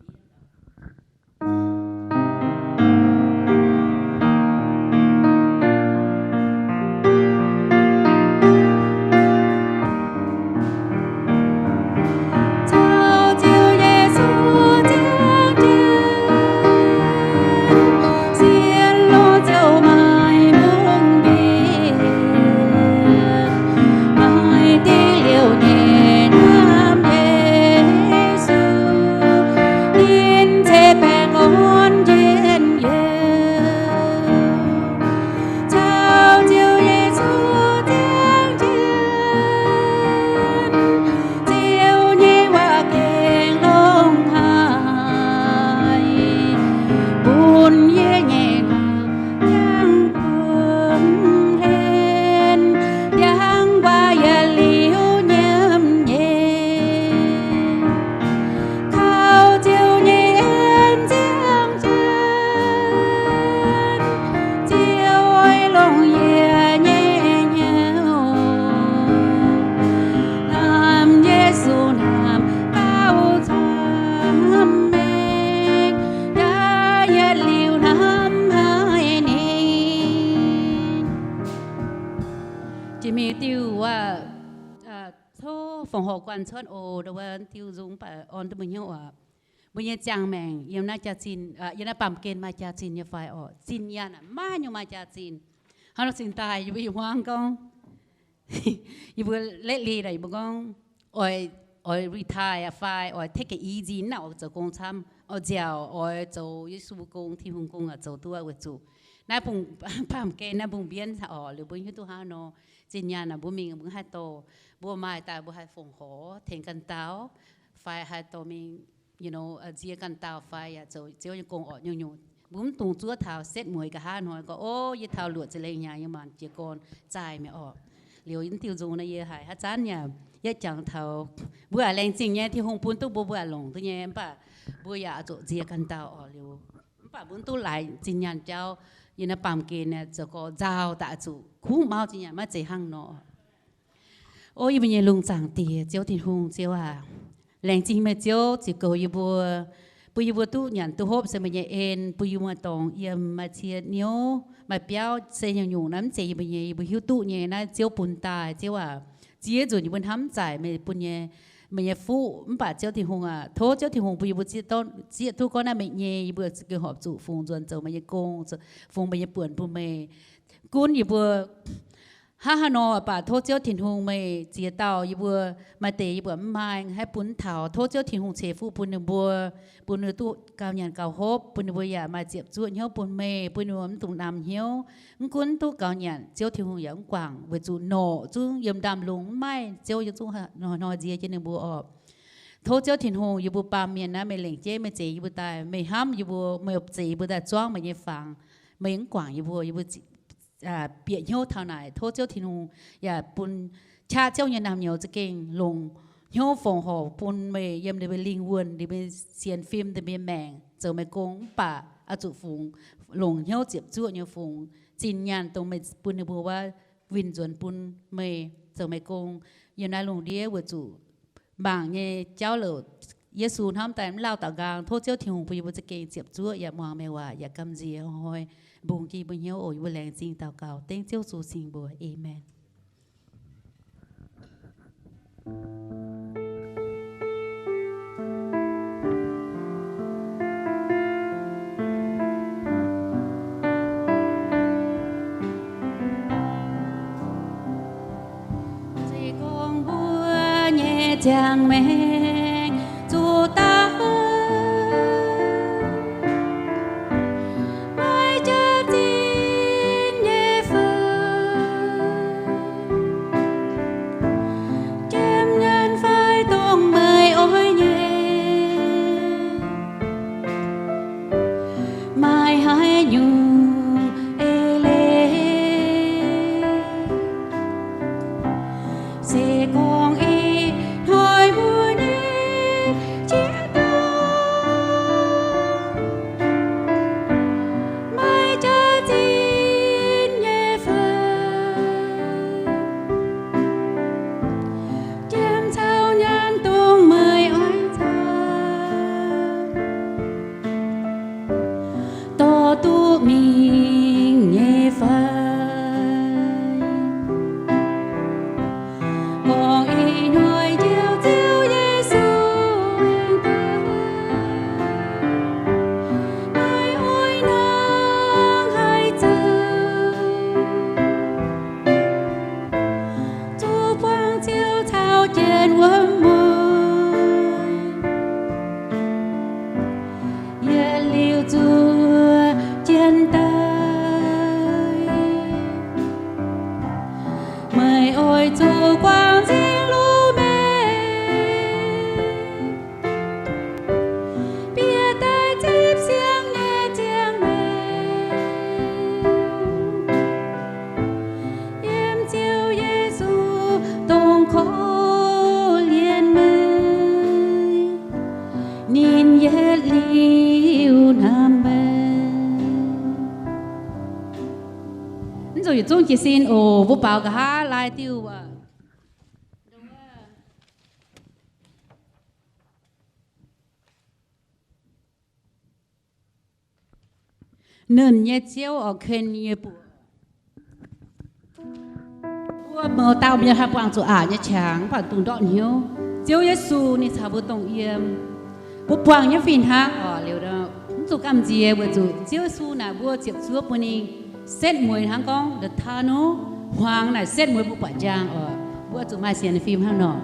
Jiex mingh diuh wuov, tov fongc horc guanh cuotv oc, ndau wuov diuh nzung mv baac orn duqv mbuo hnyouv oc. Mbuo nyei ziangh maengc yiem naaiv jaax-zinh, yiem naaiv baamh gen maaih jaax-zinh nyei fai oc? Zinh nyaanh maiv nyungc maaih jaax-zinh. Hnangv nor cingx daaih yie mbuo yiem hmuangv gorngv, yie mbuo lately naaic yie mbuo gorngv, oix, oix retire aqv fai oix take it easy, mv nangc oix zoux gong camv, oix nziaauc, oix zoux Yesu gong, Tin-Hungh gong aqv, zoux duqv weic zuqc naaiv bung, baamh gen naaiv bung mbienv oc, liuz mbuo hiuv duqv hnangv nor. Zinh nyaanh naaic mbuo mingh mbuo haih dorh, mbuo maaih daaih mbuo haih fongc horc tengx ganh dauh, fai haih dorh mingh, you know, nzie ganh dauh fai yaac zoux Ziouv nyei gong oc. Nyungc-nyungc mbuo mv dungx zuov taux setv mueiz nqa'haav hnoi gorngv, o, yie taux luoqc ziepc lengh hnyangx yie maanc jiez gorn zaaih mi'aqv oc. Liuz mv diuh nzung naaiv yie haiz haaix zanc yaac yietv jangx taux mbuo aqc laengz zingh nyei, Tin-Hungh bun duqv mbuo, mbuo aqc longc duqv nyei, mv baac mbuo yaac oix zuqc nzie ganh dauh oc. Liuz mv baac mbuo mv duqv laaix zinh nyaanh jauv, yie naaiv baamh gen naaiv zoux gorx nzauh daaih zuqc kungx mauv zinh nyaanh maiv zeiz hnangv nor. O yie mbuo nyei lungh zaangc Diex, Ziouv Tin-Hungh, Ziouv aac, laengz zingh meih Ziouv ziux goux yie mbuo, bun yie mbuo duqv nyanc duqv hopv se meih nyei en, bun yie mbuo maaih dorngx yiem, maaih cie hnyouv, maaih biauv se nyungc-nyungc naaiv mv zeiz yie mbuo nyei, yie mbuo hiuv duqv nyei, naaiv Ziouv bun daaih, Ziouv aac. Ziex nzunc yie mbuo hnamv zaaic meih bun nyei, meih nyei fuqv, mv baac Ziouv Tin-Hungh aac, tov Ziouv Tin-Hungh bun yie mbuo zieqv duqv gorngv naaiv meih nyei, yie mbuo gengh horpc zuqc fungx nzuonx zoux meih nyei gong, fungx meih nyei buonc bun meih. Gunv yie mbuo hnangv haaix nor baac tov Ziouv Tin-Hungh meih ziex dauh yie mbuo, maaih deix yie mbuo mv maaih haih bun taux, tov Ziouv Tin-Hungh ceix fuqv bun ninh mbuo, bun ninh duqv gauh nyanc gauh hopv, bun ninh mbuo yaac maaih ziepc zuoqv hnyouv bun meih, bun ninh mbuo mv dungx namx hnyouv. Mv gunv duqv gauh nyanc, Ziouv Tin-Hungh yaac mv guangc weic zuqc norqc zungv yiem ndaamv-lungz mv maaih, Ziouv yaac zungv hnoi-hnoi nziex jienv ninh mbuo oc. Tov Ziouv Tin-Hungh, yie mbuo baamh mienh naaiv meih lengc jeiv meih zeix yie mbuo daaih, meih hnamv yie mbuo, meih zeix yie mbuo daaih zuangv meih nyei fangx. Meih mv guangc yie mbuo, yie mbuo bieqc hnyouv taux naaic. Tov Ziouv Tin-Hungh yaac bun qaqv Ziouv nyei naamh nyouz za'gengh longc hnyouv fongc horc bun meih yiem ninh mbuo lingh wuonh, ninh mbuo sienx fim, ninh mbuo maengc zoux meih gong, mv baac oix zuqc fungx, longc hnyouv ziepc zuoqv nyei fungx zinh nyaanh dongh meih bun ninh mbuo wuov winh nzuonx bun meih zoux meih gong yiem naaiv lungh ndiev weic zuqc mangc nyei jauv louc. Yesu hnamv daaih mv lauh daux nqaang. Tov Ziouv Tin-Hungh bun yie mbuo za'gengh ziepc zuoqv yaac muangx meih waac yaac gamh nziex hnoi mbungx jienv yie mbuo hnyouv oc. Yie mbuo laengz zingh daux gaux dengv Ziouv Yesu singx mbuox. Aamen. Se gorngv mbuo nyei ziangh maengc zuqc dauh maiv jaax-zinh nyei fai, jiem nyaanh fai dongh meih oix nyei, maaih haaix nyungc eix leiz, se gorngv ih hnoi mbuo nyei jiex dauh maiv jaax-zinh nyei fai, jiem caux nyaanh dongh weic zuqc guangc nzingc lungh mengh, bieqc daaih zipv siang nyei ziangh maengc, yiem Ziouv Yesu dongh korv-lienh meih, ninh yietc liuz hnamv meih. Mv zuqc yietc zungv jiez sin oc. Mbuo baaux nqa'haav laai diuh waac. Nernh nyei Ziouv oc, ken yie mbuo. Mbuo mouz dauh mienh haih buangh zuqc aqc nyei qangx, mv baac dungx ndortv hnyouv. Ziouv Yesu ninh caux mbuo dongh yiem. Mbuo buangh nyei fih hnangv oc. Liuz mv zuqc gamh nziex weic zuqc Ziouv Yesu naaic mbuo ziepc zuoqv bun ninh setv mueiz hnangv gorngv the tunnel, hmuangx naaic setv mueiz mbuo buatc njang oc. Mbuo zuqc maaih sienx fim hnangv nor.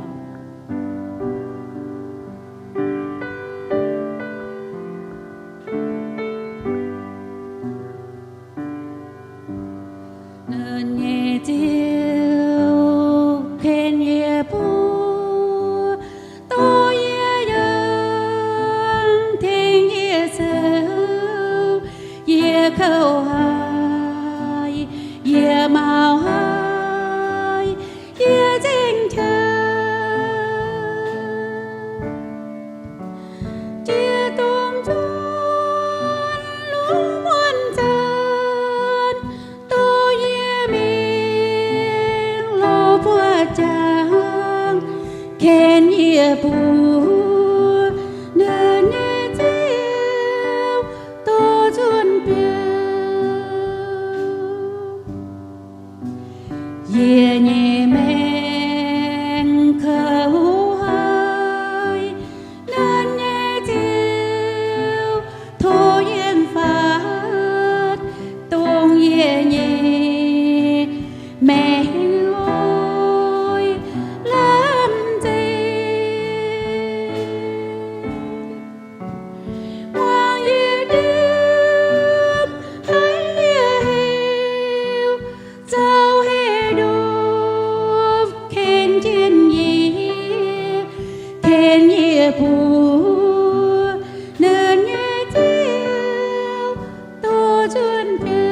Nernh nyei Ziouv, ken yie mbuo, dorh yie yangh, tengx yie zoux, yie kouv haic, yie maux haic, yie nzengc qangx. Jiex domh nzuonx lungh muonz zanc, dorh yie mingh lorz buoqv jangx, ken yie mbuo, nernh nyei Ziouv, dorh nzuonx biouv. Yie nyei maengc kouv haic, nernh nyei Ziouv, tov yie faatv dongh yie nyei maengc oix lamh nzengc. Muangx yie ndiemv, haiv yie heuc, zoux heh ndopv, ken jienv yie, ken yie mbuo, nernh nyei Ziouv, dorh nzuonx biouv.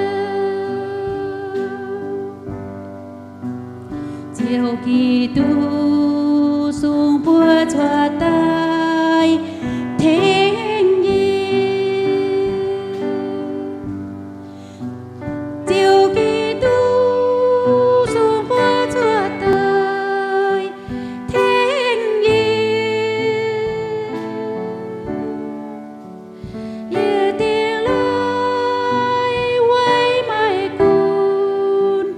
Ziouv Giduc, sung mbuo cuotv daaih tengx yie. Ziouv Giduc, sung mbuo cuotv daaih tengx yie. Yie dingc laaih weic maiv gunv,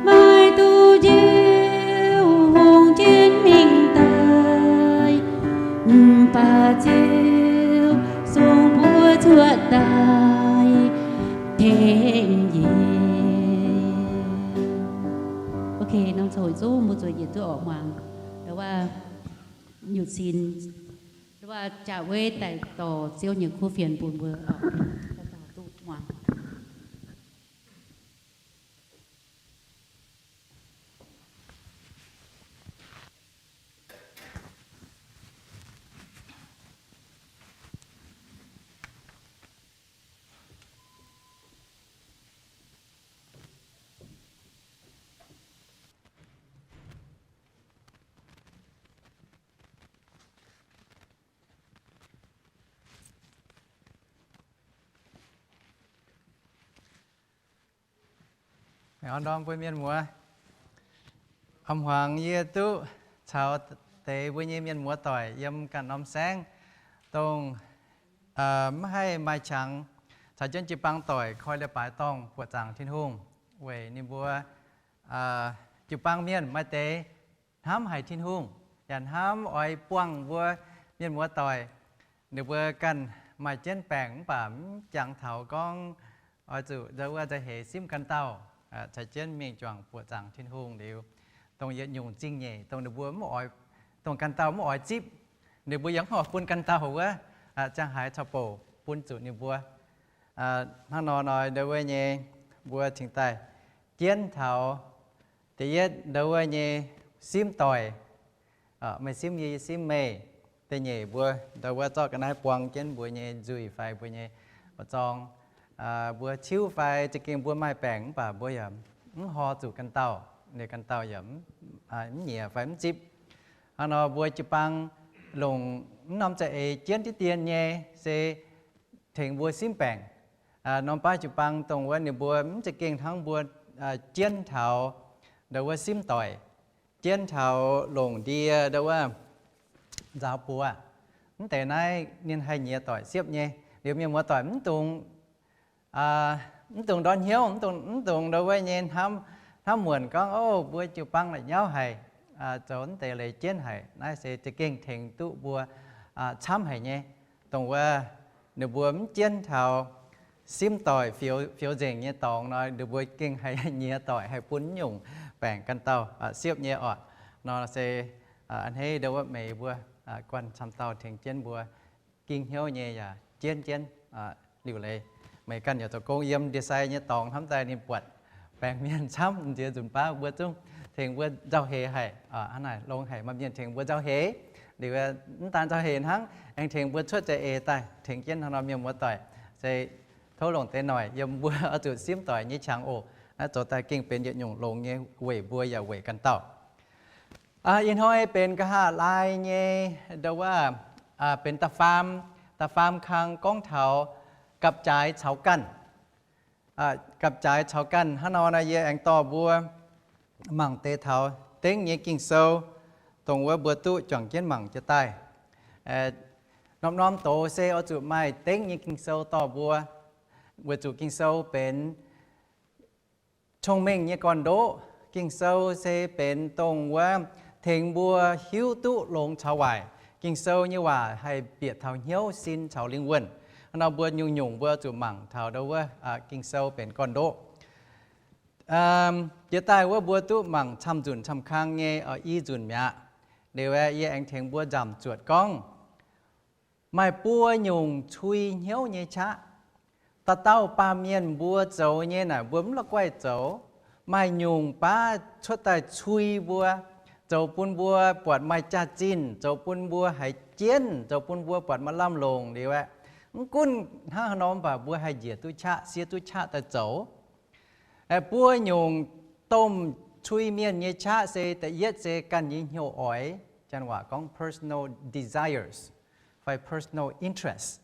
maiv duqv Ziouv hungh jienv mingh daaih, mv baac Ziouv sung mbuo cuotv daaih tengx yie. Ok, norm coux zuqc mbuo zuqc yietc duqv orqc muangx, wuov nyutc sin, wuov jaax weiv daaih dorh Ziouv nyei kuv fienx bun mbuo. Aa, ndorm mbuo mienh muoz, a'hmuangx yie duqv caux deix mbuo nyei mienh muoz doic yiem ganh norm saengv, dongh maiv haih maaih qangx, caux jienv jiu-baang doic koi leiz-baaix dorngh buoqc zaangc Tin-Hungh, weic ninh mbuo jiu-baang mienh maaih deix hnamv haic Tin-Hungh, yaac hnamv oix buangh mbuo mienh muoz doic. Ninh mbuo ganh maaih jienv baengc mv baac mv jangx taux gorngv oix zuqc nzauh wuov nzauh heix simv ganh dauh, caux jienv mingh juangc buoqc zaangc Tin-Hungh liuz, dongh yietc nyungc zingh nyeic dongh ninh mbuo mv oix, dongh ganh dauh mv oix zipv, ninh mbuo yaac mv oix bun ganh dauh wuov, ziang haaix caux bouc bun zuqc ninh mbuo. Hnangv nor hnoi ndau wuov nyei, mbuo cingx daaih jienv taux Da'yietv, ndau wuov nyei simv doic, meih simv yie, yie simv meih. Da'nyeic, mbuo ndau wuov zorqv ga'naaiv buang jienv mbuo nyei nzuih fai mbuo nyei zorng. Mbuo ciuv fai za'gengh mbuo maaih baengc mv baac mbuo yaac mv hor zuqc ganh dauh, liuz ganh dauh yaac mv nyiex fai mv zipv. Hnangv nor mbuo jiu-baang longc mv norm za'eix jienv diqv dien nyei se tengx mbuo simv baengc. Norm baav jiu-baang dongh wuov ninh mbuo mv za'gengh hnangv mbuo jienv taux ndau wuov simv doic, jienv taux longc ndie ndau wuov nzaaux buoz. Mv deix naaiv ninh haih nyiex doic siepv nyei. Liuz mienh muoz-doic mv dungx, mv dungx ndortv hnyouv, mv dungx ndau wuov nyei hnamv, hnamv muonc gorngv, O, mbuo jiu-baang la'nyauv haic, zoux mv deix leiz jienv haic. Naaiv se za'gengh tengx duqv mbuo camv haic nyei. Dongh wuov ninh mbuo mv jienv taux simv doic fioux nzengc nyei dorngx nor, ninh mbuo gengh haih nyiex doic, haih bun nyungc baengc ganh dauh siepv nyei orqc. Nor se a'hneiv ndau wuov meih mbuo guanh camv dauh tengx jienv mbuo ging hnyouv nyei yaac jienv jienv liuc leiz. Meih ganh yaac zoux gong yiem ndie-sai nyei dorngx hnamv daaih ninh buatc baengc mienh camv nziex nzunc baav mbuo zungv tengx mbuo nzauh heix haic. Hnangv naaic longx haic, maaih mienh tengx mbuo nzauh heix. Liuz mv daan nzauh heix hnangv, aengx tengx mbuo cuotv za'eix daaih, tengx jienv hnangv nor mienh muoz-doic se tov longc deix noic yiem mbuo oix zuqc simv doic nyei qangx oc. Naaiv zoux daaih gengh benx yietc nyungc longx nyei weic mbuo yaac weic ganh dauh. Ih hnoi benx nqa'haav laai nyei ndau wuov, benx da'faam, da'faam kang gorngv taux gapv-jaaix caux ganh. Gapv-jaaix caux ganh hnangv nor, yie aengx dorh mbuo mangc deix taux dengv nyei Ging-Sou, dongh wuov mbuo duqv juangc jienv mangc jiez daaih. Norm-norm doz se oix zuqc maaih dengv nyei Ging-Sou dorh mbuo, weic zuqc Ging-Sou benx cong-mengh nyei gorn-ndoqv. Ging-Sou se benx dongh wuov tengx mbuo hiuv duqv longx caux waaic. Ging-Sou nyei waac haih bieqc taux hnyouv, sin caux lingh wuonh. Hnangv nor mbuo nyungc-nyungc mbuo zuqc mangc taux ndau wuov Ging-Sou benx gorn-ndoqv. Jiez daaih wuov mbuo duqv mangc camv nzunc camv kang nyei i nzunc mi'aqv. Liuz aeqv, yie aengx tengx mbuo nzamc zuotc gorngv maaih buo nyungc cui hnyouv nyei qaqv. Dauh dauh baamh mienh mbuo zoux nyei naaic mbuo mv la'guaih zoux. Maaih nyungc baav cuotv daaih cui mbuo, zoux bun mbuo buatc maaih jaax-zinh, zoux bun mbuo haiz jienv, zoux bun mbuo buatc maaih lamh longc liuz aeqv, mv gunv hnangv haaix nor mv baac mbuo haih njiec duqv qaqv, siev duqv qaqv daaih zoux. Buo nyungc domh cui mienh nyei qaqv se da'yietv se ganh nyei hnyouv oix, janx waac gorngv personal desires fai personal interest.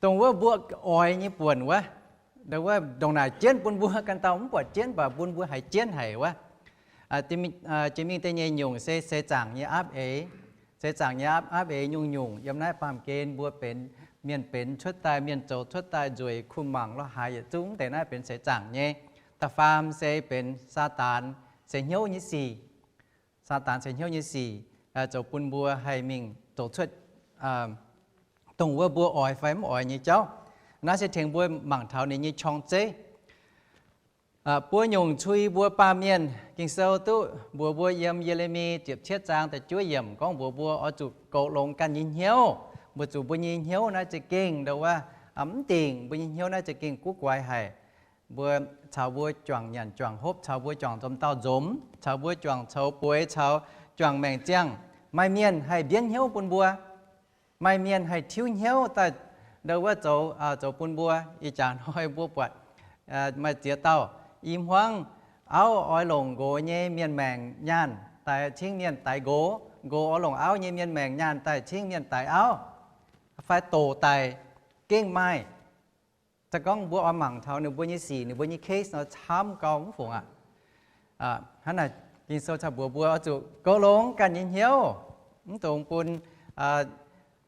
Dongh wuov mbuo oix nyei buonc wuov, ndongc naaic jienv bun mbuo ganh dauh mv buatc jienv, mv baac bun mbuo haiz jienv haic wuov. Jiex mingh da'nyeic nyungc se seix zaangc nyei aapv eix. Seix zaangc nyei aapv, aapv eix nyungc-nyungc yiem naaiv baamh gen mbuo benx mienh benx cuotv daaih, mienh zoux cuotv daaih, nzueic, kuh mangc, lorz haaix yietc zungv deix naaiv benx seix zaangc nyei. Da'faam se benx Saadaan ceix hnyouv nyei sic. Saadaan ceix hnyouv nyei sic zoux bun mbuo haih mingh zoux cuotv dongh wuov mbuo oix fai mv oix nyei jauv. Naaiv se tengx mbuo mangc taux ninh nyei qorng-zeiv. Buo nyungc cui mbuo baamh mienh, Ging-Sou duqv mbuox mbuo yiem Ye^le^mi ziepc cietv zaang da'juov yiemc gorngv mbuox mbuo oix zuqc goux longx ganh nyei hnyouv. Mbuo zuqc mbuo nyei hnyouv naaiv za'gengh ndongc wuov mv dingc, mbuo nyei hnyouv naaiv za'gengh guv guaix haic. Mbuo caux mbuo juangc nyanc juangc hopv, caux mbuo juangc nzomz daauh nzomz, caux mbuo juangc coux bueix, caux juangc maengc ziangh, maaih mienh haih mbienv hnyouv bun mbuo. Maaih mienh haih tiuv hnyouv daaih ndongc wuov zoux, zoux bun mbuo. Ih jaax hnoi mbuo buatc maaih ziex dauh i hmuangv auv oix longc nqox nyei mienh maengc nyaanh daaih cingv mienh daix nqox, nqox oix longc auv nyei mienh maengc nyaanh daaih cingv mienh daix auv, fai doqc daic, gengh maaih. Se gorngv mbuo oix mangc taux ninh mbuo nyei sic, ninh mbuo nyei case nor camv gau mv fungc aqv. Hnangv naaic Ging-Sou caqv mbuox mbuo oix zuqc goux longx ganh nyei hnyouv, mv dungx bun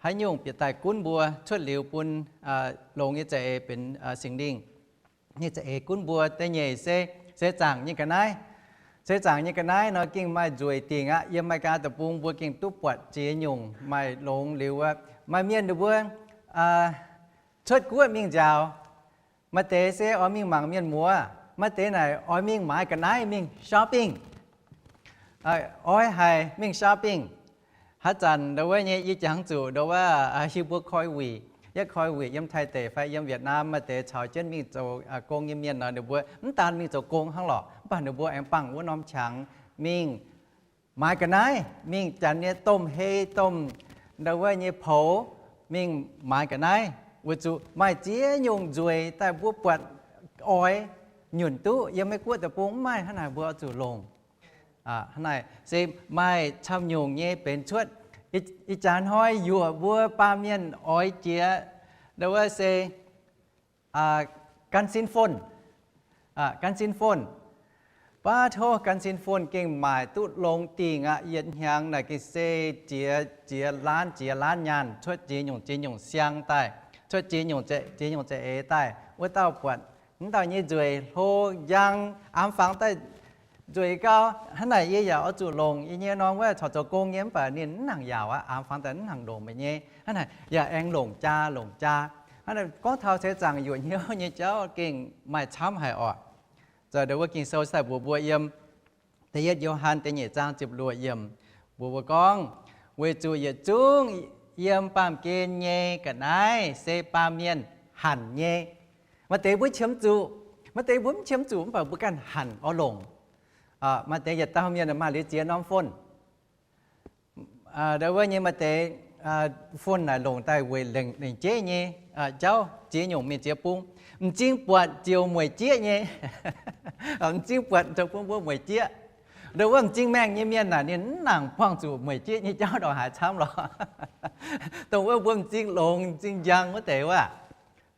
haaix nyungc bieqc daaih gunv mbuo. Cuotv liuz bun longx nyei za'eix benx Singx Lingh nyei za'eix gunv mbuo. Da'nyeic se seix zaangc nyei ga'naaiv. Seix zaangc nyei ga'naaiv nor gengh maaih nzueic dingc aqv. Yiem America deic-bung mbuo gengh duqv buatc ziex nyungc maaih longx liuz wuov, maaih mienh ninh mbuo cuotv guoqv mingh nziaaux. Maaih deix se oix mingh mangc mienh muoz, maaih deix naaic oix mingh maaiz ga'naaiv mingh shopping. Oix haic mingh shopping. Haaix zanc ndongc wuov nyei yie jangx zuqc ndongc wuov hiuv mbuo koi wuic, Yietv koi wuic yiem Taiv deic fai yiem Vietnam maaih deix caux jienv mingh zoux gong nyei mienh nor, ninh mbuo mv daan mingh zoux gong hnangv lorqc, mv baac ninh mbuo aengx bangc wuov norm qangx mingh maaiz ga'naaiv, mingh janx nyei domh hei, domh ndau wuov nyei poux, mingh maaiz ga'naaiv, weic zuqc maaih ziex nyungc nzueic daaih mbuo buatc oix nyunc duqv, yiem Meiv Guoqv deic-bung mv maaih. Hnangv naaic mbuo oix zuqc longc. Hnangv naaic se maaih camv nyungc nyei benx cuotv. Ih jaax hnoi yuoqc mbuo baamh mienh oix jiex ndau wuov se gan sin phone, gan sin phone. Baav tov gan sin phone gengh maaic duqv longx dingc aqv. Yietc hnyangx naaic gengh se jiex, jiex laanv, jiex laanv nyaanh, cuotv jiex nyungc, jiex nyungc siang daaih, cuotv jiex nyungc, jiex nyungc za'eix daaih. Wuov dauh buatc mv dauh nyei nzueic hlo njang, aamx fangx daaih nzueic gau. Hnangv naaic yie yaac oix zuqc longc yie nyei norm wuov corc zoux gong nyei, mv baac ninh mv nangc yaauc aqv, aamx fangx daaih mv nangc longc meih nyei. Hnangv naaic yaac aengx longc jaa, longc jaa. Hnangv naaic gorngv taux seix zaangc yuoqc hnyouv nyei jauv gengh maaih camv haic oc. Zoux ndau wuov Ging-Sou daaih mbuox mbuo yiem Da'yietv Yo^han da'nyeic zaang ziepc luoqc yiemc, mbuox mbuo gorngv, weic zuqc yietc zungv yiem baamh gen nyei ga'naaiv se baamh mienh hanc nyei. Maaih deix mbuo qiemx zuqc, maaih deix mbuo mv qiemx zuqc, mv baac mbuo ganh hanc oix longc. Maaih deix yietc dauh mienh maaih liuz ziex norm phone. Ndau wuov nyei maaih deix phone naaic longc daaih weic lengc jeiv nyei jauv, ziex nyungc mingh ziex bung. M'zing buatc ziouc mueic jieqv nyei. M'zing buatc zoux bun mbuo mueic jieqv. Ndau wuov m'zing maengh nyei mienh naaic ninh mv nangc buangh zuqc mueic jieqv nyei jauv ndongc haaix camv lorqc. Dongh wuov mbuo m'zing longx m'zing njang wuov deix wuov.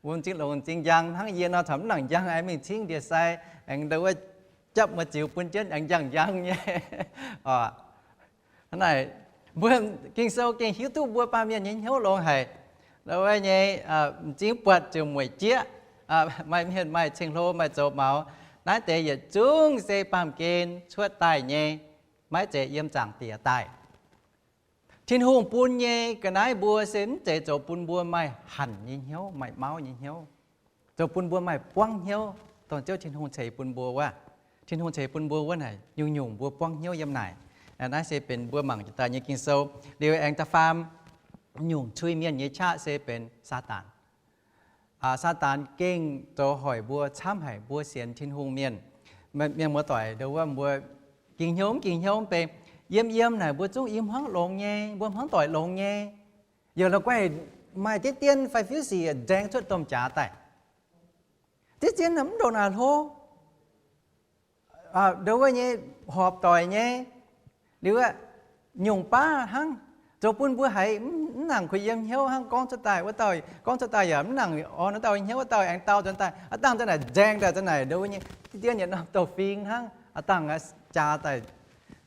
Mbuo m'zing longx m'zing njang hnangv yie nor, corc mv nangc njang aengx mingh cingv ndie-sai, aengx ndau wuov japv mueiz ziux bun jienv aengx njang njang nyei. Hnangv naaic, mbuo Ging-Sou gengh hiuv duqv mbuo baamh mienh nyei hnyouv longx haic. Ndau wuov nyei m'zing buatc ziouc mueic jieqv. Maaih mienh maaih ceng-hlo maaih zoux maux. Naaiv deix yietc zungv se baamh gen cuotv daaih nyei, maiv zeiz yiem Zaangc Diex daaih. Tin-Hungh bun nyei ga'naaiv mbuo se mv zeiz zoux bun mbuo maaih hanc nyei hnyouv, maaih mauv nyei hnyouv, zoux bun mbuo maaih buangv hnyouv, dongh Ziouv Tin-Hungh ceix bun mbuo wuov. Tin-Hungh ceix bun mbuo wuov naaic nyungc-nyungc mbuo buangv hnyouv yiem naaic. Naaiv se benx mbuo mangc jiex daaih nyei Ging-Sou. Liuz aengx da'faam nyungc cui mienh nyei qaqv se benx Saadaan. Saadaan gengh zoux hoic mbuo camv haic, mbuo sienx Tin-Hungh mienh. Mienh muoz-doic, ndau wuov mbuo ging hnyouv mv ging hnyouv mv bei, yiem yiem naaic mbuo zungv i hmuangv longx nyei, mbuo hmuangv doic longx nyei. Yaac la'guaih maaih diqv dien fai fiuv sic nzaeng cuotv domh jaax daaih. Diqv dien naaic mv ndongc naaic hlo. Ndau wuov nyei horpc doic nyei, liuz nyungc baav hnangv, zoux bun mbuo haiz mv nangc kuh yiem hnyouv hnangv. Gorngv cuotv daaih wuov dauh, gorngv cuotv daaih yaac mv nangc orn wuov dauh hnyouv, wuov dauh aengx dau nzuonx daaih, aav dangh za'naaic nzaeng daaih za'naaic ndau wuov nyei diqv dien yietc norm douh fing hnangv, aav dangh jaa daaih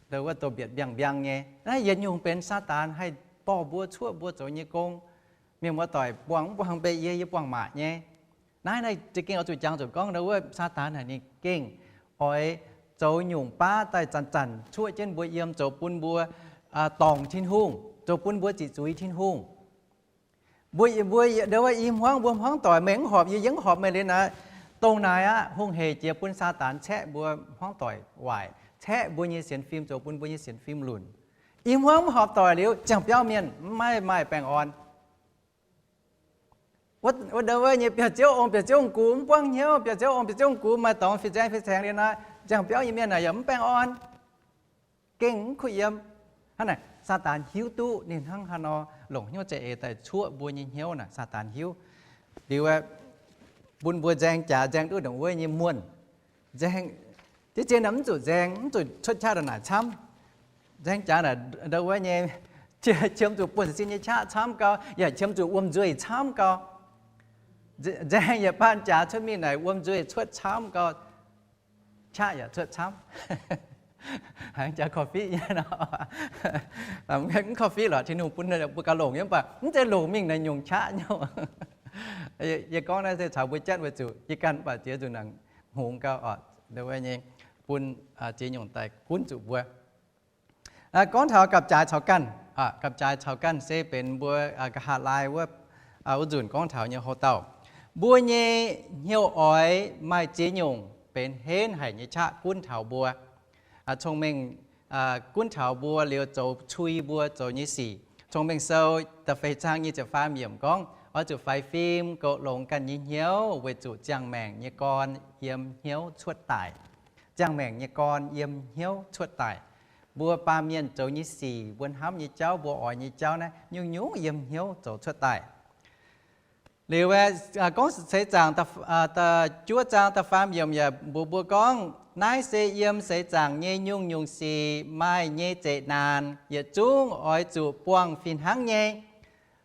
ndau wuov douh mbietc mbiang-mbiang nyei. Naaiv yietc nyungc benx Saadaan haih dorh mbuo cuoqv mbuo zoux nyei gong. Mienh muoz-doic buangh mv buangh mbe yie, yie buangh maac nyei. Naaiv naaiv za'gengh oix zuqc jangx zuqc gorngv ndau wuov Saadaan naaic ninh gengh oix zoux nyungc baav daaih zanc-zanc cuoqv jienv mbuo yiem, zoux bun mbuo dorngc Tin-Hungh, zoux bun mbuo ziqc zuiz Tin-Hungh. Mbuo, mbuo ndau wuov i hmuangv, mbuo hmuangv doic, meih mv horpc yie, yie mv horpc meih liuz naaic, dongh naaic aqv hungh heic jiex bun Saadaan caeqv mbuo hmuangv doic waaic, caeqv mbuo nyei sienx fim, zoux bun mbuo nyei sienx fim lunc. I hmuangv mv horpc doic liuz, ziangh biauv mienh mv maaih, maaih baengh orn. Wuov ndau wuov nyei biauv-ziouv ong, biauv-ziouv ong-gux mv buangv hnyouv, biauv-ziouv ong, biauv-ziouv ong-gux maaih dorngx fih nzaeng fih caengx liuz nor, ziangh biauv nyei mienh naaic yaac mv baengh orn, gengh mv kuh yiem. Hnangv naaic, Saadaan hiuv duqv ninh hnangv haaix nor longc hnyouv za'eix daaih cuoqv mbuo nyei hnyouv naaic, Saadaan hiuv. Liuz, bun mbuo nzaeng jaax, nzaeng duqv ndongc wuov nyei muonh. Nzaeng, diqv dien naaic mv zuqc nzaeng, mv zuqc cuotv qaqv ndongc naaic camv. Nzaeng jaax naaic ndau wuov nyei, qiemx zuqc buonv sin nyei qaqv camv gau, yaac qiemx zuqc wuom-nzuih camv gau. Nzaeng yietc baan jaax cuotv mingh naaic wuom-nzuih cuotv camv gau, qaqv yaac cuotv camv. Haiz jaax korv-fiqv nyei nor, mv korv-fiqv lorqc, Tin-Hungh bun mbuo gauh longc nyei, mv baac mv zeiz longc mingh naaic nyungc qaqv nyei. Yie gorngv naaiv se caux mbuo janv weic zuqc yie ganh mv baac ziex nzunc naaic hngongx gau oc, ndau wuov nyei bun ziex nyungc daaih gunv zuqc mbuo. Gorngv taux gapv-jaaix caux ganh, gapv-jaax caux ganh se benx mbuo nqa'haav laai wuov, wuov nzunc gorngv taux nyei houx-dauh. Mbuo nyei hnyouv oix maaih ziex nyungc benx henv haic nyei qaqv gunv taux mbuo, cong-mengh gunv taux mbuo liuz zoux cui mbuo zoux nyei sic. Cong-Mengh Sou da'feix zaang nyic ziepc faam yiemc gorngv, Oix zuqc faix fim goux longx ganh nyei hnyouv weic zuqc ziangh maengc nyei gorn yiem hnyouv cuotv daic. Ziangh maengc nyei gorn yiem hnyouv cuotv daic. Mbuo baamh mienh zoux nyei sic, mbuo hnamv nyei jauv, mbuo oix nyei jauv naaiv nyungc-nyungc yiem hnyouv zoux cuotv daic. Liuz gorngv seix zaangc juov zaang da'faam yiemc yaac mbuox mbuo gorngv, naaiv se yiem seix zaangc nyei nyungc-nyungc sic maaih nyei zeqc naanc yietc zungv oix zuqc buangh fih hnangv nyei.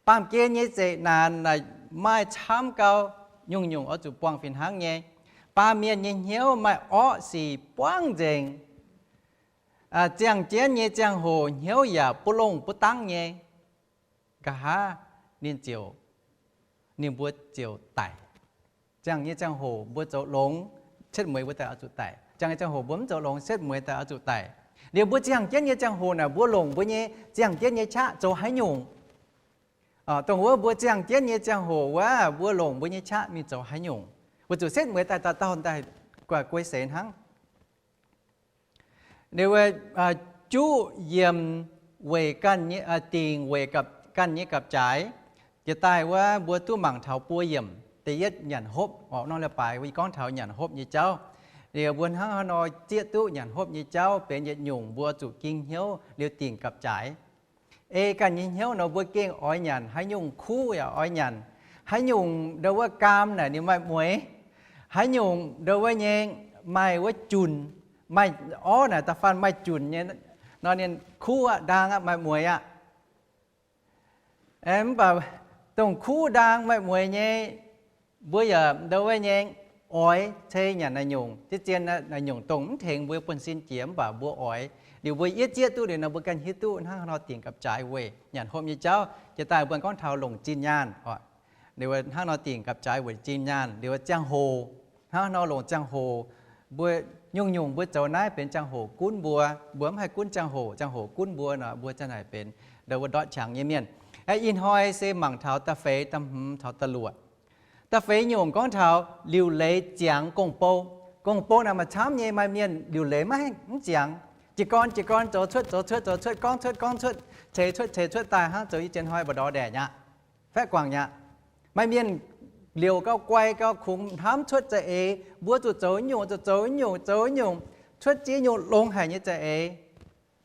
Baamh gen nyei zeqc naanc maaih camv gau, nyungc-nyungc oix zuqc buangh fih hnangv nyei. Baamh mienh nyei hnyouv maaih orqv sic buangv nzengc. Ziangh jienv nyei ziangh hoc hnyouv yaac buv longh buv dangv nyei. Nqa'haav ninh ziouc, ninh mbuo ziouc daic. Ziangh nyei ziangh hoc mbuo zoux longx, setv mueiz mbuo daaih oix zuqc daic. Ziangh nyei ziangh hoc mbuo mv zoux longx, setv mueiz daaih oix zuqc daic. Liuz mbuo ziangh jienv nyei ziangh hoc naaic, mbuo longc mbuo nyei ziangh jienv nyei qaqv zoux haaix nyungc? Dongh wuov mbuo ziangh jienv nyei ziangh hoc wuov, mbuo longc mbuo nyei qaqv mingh zoux haaix nyungc? Weic zuqc setv mueiz daaih dauh dauh daaih guai guei seix hnangv. Liuz juqv yiemc weic ganh, dingc weic ganh nyei gapv-jaaix. Jiex daaih wuov mbuo duqv mangc taux buo yiemc. Da'yietv nyanc hopv, oc, norm leiz-baaix yie gorngv taux nyanc hopv nyei jauv. Liuz mbuo hnangv haaix nor zieqv duqv nyanc hopv nyei jauv benx yietc nyungc mbuo zuqc ging hnyouv liuz dingc gapv-jaaix. Ei ganh nyei hnyouv nor mbuo gengh oix nyanc, haaix nyungc kuv yaac oix nyanc. Haaix nyungc ndo wuov gaam naaic ninh maaih mueix. Haaix nyungc ndo wuov nyei maaih wuov junc, maaih orv naaic da'faanh maaih junc nyei nor ninh kuv aqv, ndaang aqv, maaih mueix aqv. Mv baac dongh kuv ndaang maaih mueix nyei, mbuo yaac ndo wuov nyei oix ceix nyanc naaic nyungc. Zien-zien naaic nyungc dongh mv tengx mbuo buonv-sin jiex mv baac mbuo oix. Liuz mbuo yietv zieqv duqv liuz nor mbuo ganh hiuv duqv hnangv haaix nor dingc gapv-jaaix weic nyanc hopv nyei jauv. Jiex daaih mbuo gorngv taux longc zinh nyaanh, liuz hnangv nor dingc gapv-jaaix weic zinh nyaanh. Liuz ziangh hoc, hnangv haaix nor longc ziangh hoc. Mbuo nyungc-nyungc mbuo zoux naaiv benx ziangh hoc gunv mbuo. Mbuo mv haih gunv ziangh hoc, ziangh hoc gunv mbuo nor mbuo ziangh haic benx ndo wuov ndortv qangx nyei mienh. Ih hnoi se mangc taux da'feix, da'hmz caux da'luoqc. Da'feix nyungc gorngv taux liuc leiz ziangx gong-bou. Gong-bou naaic maaih camv nyei, maaih mienh liuc leiz maiv, mv ziangx. Jiez gorn jiez gorn, zoux cuotv zoux cuotv zoux cuotv, gorngv cuotv gorngv cuotv, ceix cuotv ceix cuotv daaih hnangv zoux yie zien hnoi mba'ndorx ndaeqc nyaqv, faeqv guangc nyaqv. Maaih mienh liouc gau, guai gau, kungx hnamv cuotv za'eix, mbuo zuqc zoux nyungc, zuqc zoux nyungc, zoux nyungc, cuotv ziex nyungc longx haic nyei za'eix,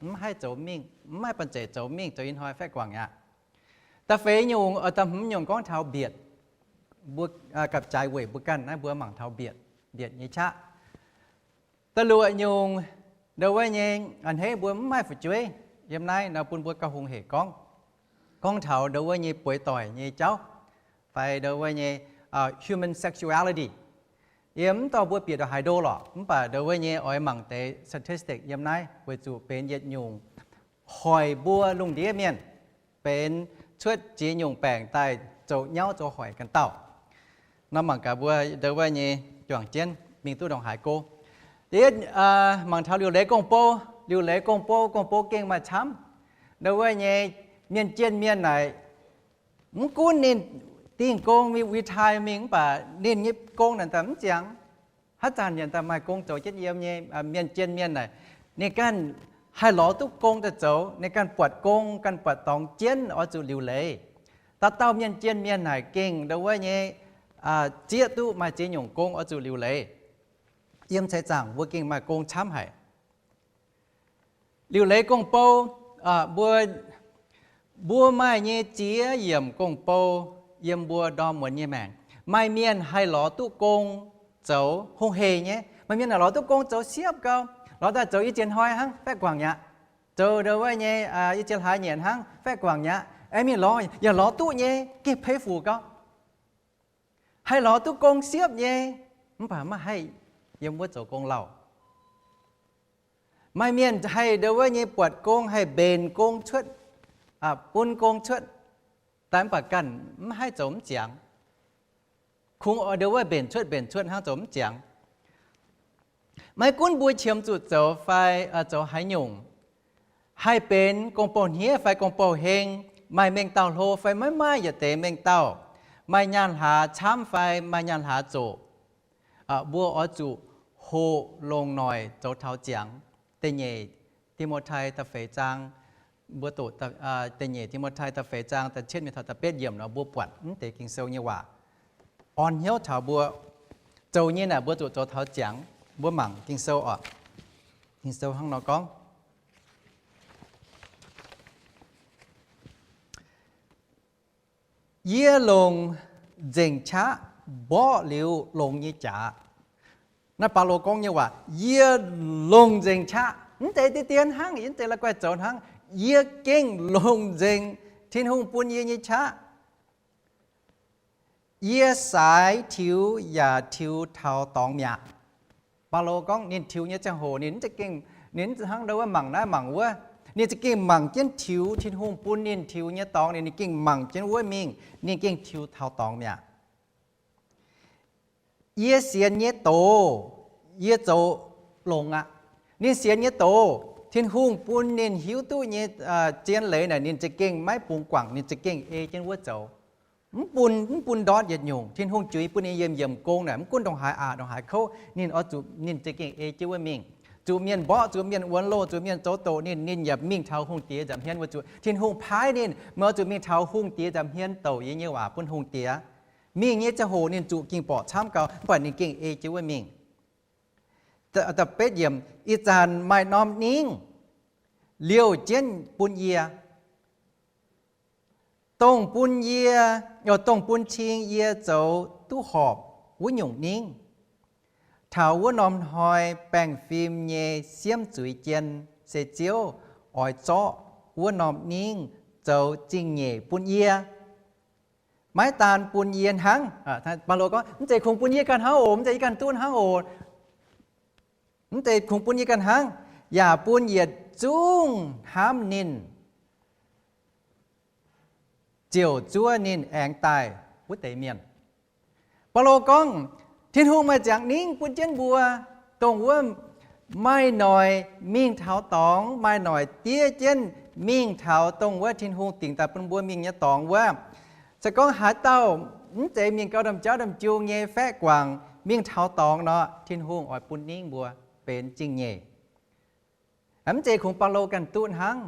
mv haih zoux mingh, mv haih banh zeic zoux mingh, zoux ih hnoi faeqv guangc nyaqv. Da'feix nyungc, da'hmz nyungc gorngv taux mbietc. Mbuo gapv-jaaix weic mbuo ganh naaiv mbuo mangc taux mbietc, mbietc nyei qaqv. Da'luoqc nyungc, ndo wuov nyei, a'hneiv mbuo mv maaih fu'jueiv yiem naaiv nor bun mbuo gauh hungh heic gorngv, gorngv taux ndo wuov nyei bueix doic nyei jauv, fai ndo wuov nyei human sexuality. Yie mv dorh mbuo bieqc ndongc haaix ndo lorqc, mv baac ndo wuov nyei oix mangc deix statistic yiem naaiv weic zuqc benx yietc nyungc hoic mbuo lungh ndiev mienh benx cuotv ziex nyungc baengc daaih zoux nyauv zoux hoic ganh dauh. Nor mangc gaax mbuo ndo wuov nyei juangc jienv mingh duqv ndongc haaix go. Da'yietv, mangc taux liuc leiz gong-bou. Liuc leiz gong-bou, gong-bou gengh maaih camv. Ndo wuov nyei mienh jien mienh naaic, mv gunv ninh dingh gong mingh retire mingh mv baac ninh nyei gong naaic daaih mv ziangx. Haaix zanc yaac daaih maaih gong zoux jienv yiem nyei mienh jien mienh naaic, ninh ganh haih lorz duqv gong daaih zoux, ninh ganh buatc gong, ganh buatc dorngx jienv oix zuqc liuc leiz. Dauh dauh mienh jien mienh naaic gengh ndo wuov nyei zieqv duqv maaih ziex nyungc gong oix zuqc liuc leiz. Yiem seix zaangc mbuo gengh maaih gong camv haic. Liuc leiz gong-bou, mbuo, mbuo maaih nyei ziex yiemc gong-bou yiem mbuo ndorm muonz nyei maengc. Maaih mienh haih lorz duqv gong zoux hungh heic nyei. Maaih mienh naaic lorz duqv gong zoux siepv gau, lorz daaih zoux yie zien hnoi hnangv faeqv guangc nyaqv, zoux ndo wuov nyei yie zien hlaax nyienc hnangv faeqv guangc nyaqv. Aengx mingh lorz yaac lorz duqv nyei, gengh pei fuc gau. Haih lorz duqv gong siepv nyei, mv baac maiv haih yiem wuov zoux gong lauh. Maaih mienh haih ndo wuov nyei buatc gong, haih mbenc gong cuotv, bun gong cuotv, daaih mv baac ganh mv haih zoux mv ziangx. Kungx oix ndo wuov mbenc cuotv mbenc cuotv hnangv zoux mv ziangx. Maiv gunv mbuo qiemx zuqc zoux fai zoux haaix nyungc, haih benx gong-bou hniev fai gong-bou heng, maaih mengh dauh hlo fai maiv maaih yietc deix mengh dauh, maaih nyaanh hlaax camv fai maaih nyaanh hlaax zoqc, mbuo oix zuqc hoqc longc noic zoux taux ziangx. Da'nyeic Ti^mo^tai da'feix zaang mbuo doqc da'nyeic Ti^mo^tai da'feix zaang da'cietv mingh taux da'betv yiemc nor, mbuo buatc mv deix Ging-Sou nyei waac orn hnyouv taux mbuo zoux nyei naaic, mbuo zuqc zoux taux ziangx. Mbuo mangc Ging-Sou oc. Ging-Sou hnangv nor gorngv, Yie longc nzengc qaqv mborqv liuz longx nyei jaax. Naaiv Baulo gorngv nyei waac, yie longc nzengc qaqv, mv zeiz deix dien hnangv, mv zeiz la'guaih zoux hnangv. Yie gengh longc nzengc Tin-Hungh bun yie nyei qaqv. Yie saaix tiux yaac tiux taux dorngx mi'aqv. Baulo gorngv ninh tiux nyei ziangh hoc ninh mv za'gengh, ninh mv hnangv ndau wuov mangc naaiv mangc wuov. Ninh za'gengh mangc jienv tiux, Tin-Hungh bun ninh tiux nyei dorngx, ninh gengh mangc jienv wuov mingh, ninh gengh tiux taux dorngx mi'aqv. Yie sienx nyei doz, yie zoux longx aqv. Ninh sienx nyei doz, Tin-Hungh bun ninh hiuv duqv nyei zien leiz naaic, ninh za'gengh maiv bungx guangc, ninh za'gengh ei jienv wuov zoux. Mv bun, mv bun ndortv yietc nyungc. Tin-Hungh juix bun ninh yiem yiemc gong naaic, mv gunv ndongc haaix aqc, ndongc haaix kouv, ninh oix zuqc, ninh za'gengh ei jienv wuov mingh. Zuqc mienh mborqv, zuqc mienh wuonx loh, zuqc mienh zoux doqc ninh, ninh yaac mingh taux hungh diex nza'hmien wuov. Zuqc Tin-Hungh paaiv ninh, meih oix zuqc mingh taux hungh diex nza'hmien douc yie nyei waac bun hungh diex. Mingh nyei ziangh hoc ninh zuqc ging-borqc camv gau, mv baac ninh gengh ei jienv wuov mingh. Da'betv yiemc, ih zanc maaih norm ningv liouh jienv bun yie, dongh bun yie, dongh bun cing yie zoux duqv horpc wuov nyungc ningv. Taux wuov norm hnoi baengh fim nyei siemv zuiz jien se Ziouv oix zorqv wuov norm ningv zoux zingh nyeic bun yie. Maiv daan bun yie hnangv, Baulo gorngv, mv zeiz kungx bun yie ganh hnangv oc, mv zeiz yie ganh duqv hnangv oc. Mv zeiz kungx bun yie ganh hnangv, yaac bun yietc zungv hnamv ninh, ziouc zuov ninh aengx daaih wuov deix mienh. Baulo gorngv, Tin-Hungh maaih ziangx ningv bun jienv mbuo, dongh wuov maaih noic mingh taux dorngx, maaih noic diev jienv mingh taux dongh wuov Tin-Hungh dingc daaih bun mbuo mingh nyei dorngx wuov. Se gorngv haaix dauh mv zeiz mingh gau ndamv-jauv ndamv-jung nyei faeqv guangc mingh taux dorngx nor, Tin-Hungh oix bun ningv mbuo benx zingh nyeic. Mv zeiz kungx Baulo ganh duqv hnangv.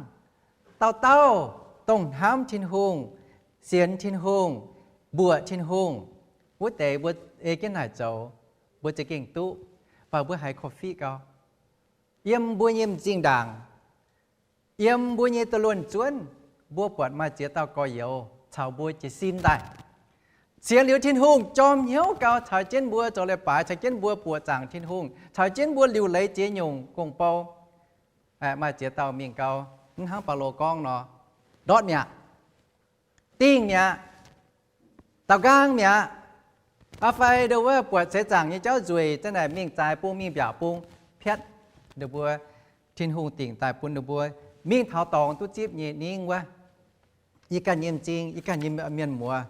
Dauh dauh dongh hnamv Tin-Hungh, sienx Tin-Hungh, mbuoqc Tin-Hungh, wuov deix mbuo ei jienv naaic zoux, mbuo za'gengh duqv. Mv baac mbuo haiz korv-fiqv gau, yiem mbuo nyei m'zing ndaangc, yiem mbuo nyei doh luonh zuonv, mbuo buatc maaih ziex dauh gorx-youz caux mbuo jiez sin daaih. Sienx liuz Tin-Hungh jorm hnyouv gau, caux jienv mbuo zoux leiz-baaix, caux jienv mbuo buoqc zaangc Tin-Hungh, caux jienv mbuo liuc leiz ziex nyungc gong-bou. Maaih ziex dauh mingh gau, mv hnangv Baulo gorngv nor, ndortv mi'aqv, dingh mi'aqv, daaux nqaang mi'aqv, aa fai ndo wuov buatc seix zaangc nyei jauv nzueic, za'naaic mingh zaaix bung, mingh mbiaauc bung, piatv, ninh mbuo, Tin-Hungh dingc daaih bun ninh mbuo mingh taux dorngx duqv zipv nyei ningv wuov. Yie ganh nyei m'zing, yie ganh nyei mienh muoz,